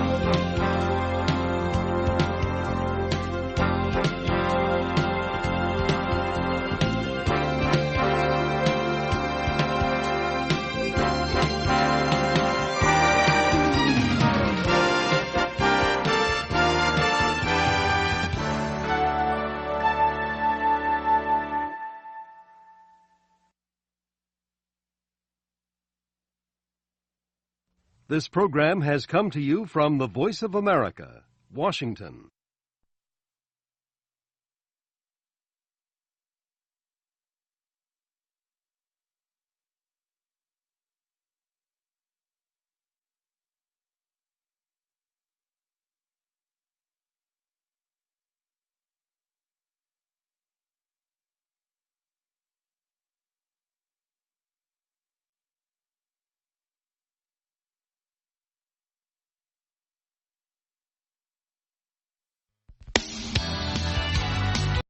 This program has come to you from the Voice of America, Washington.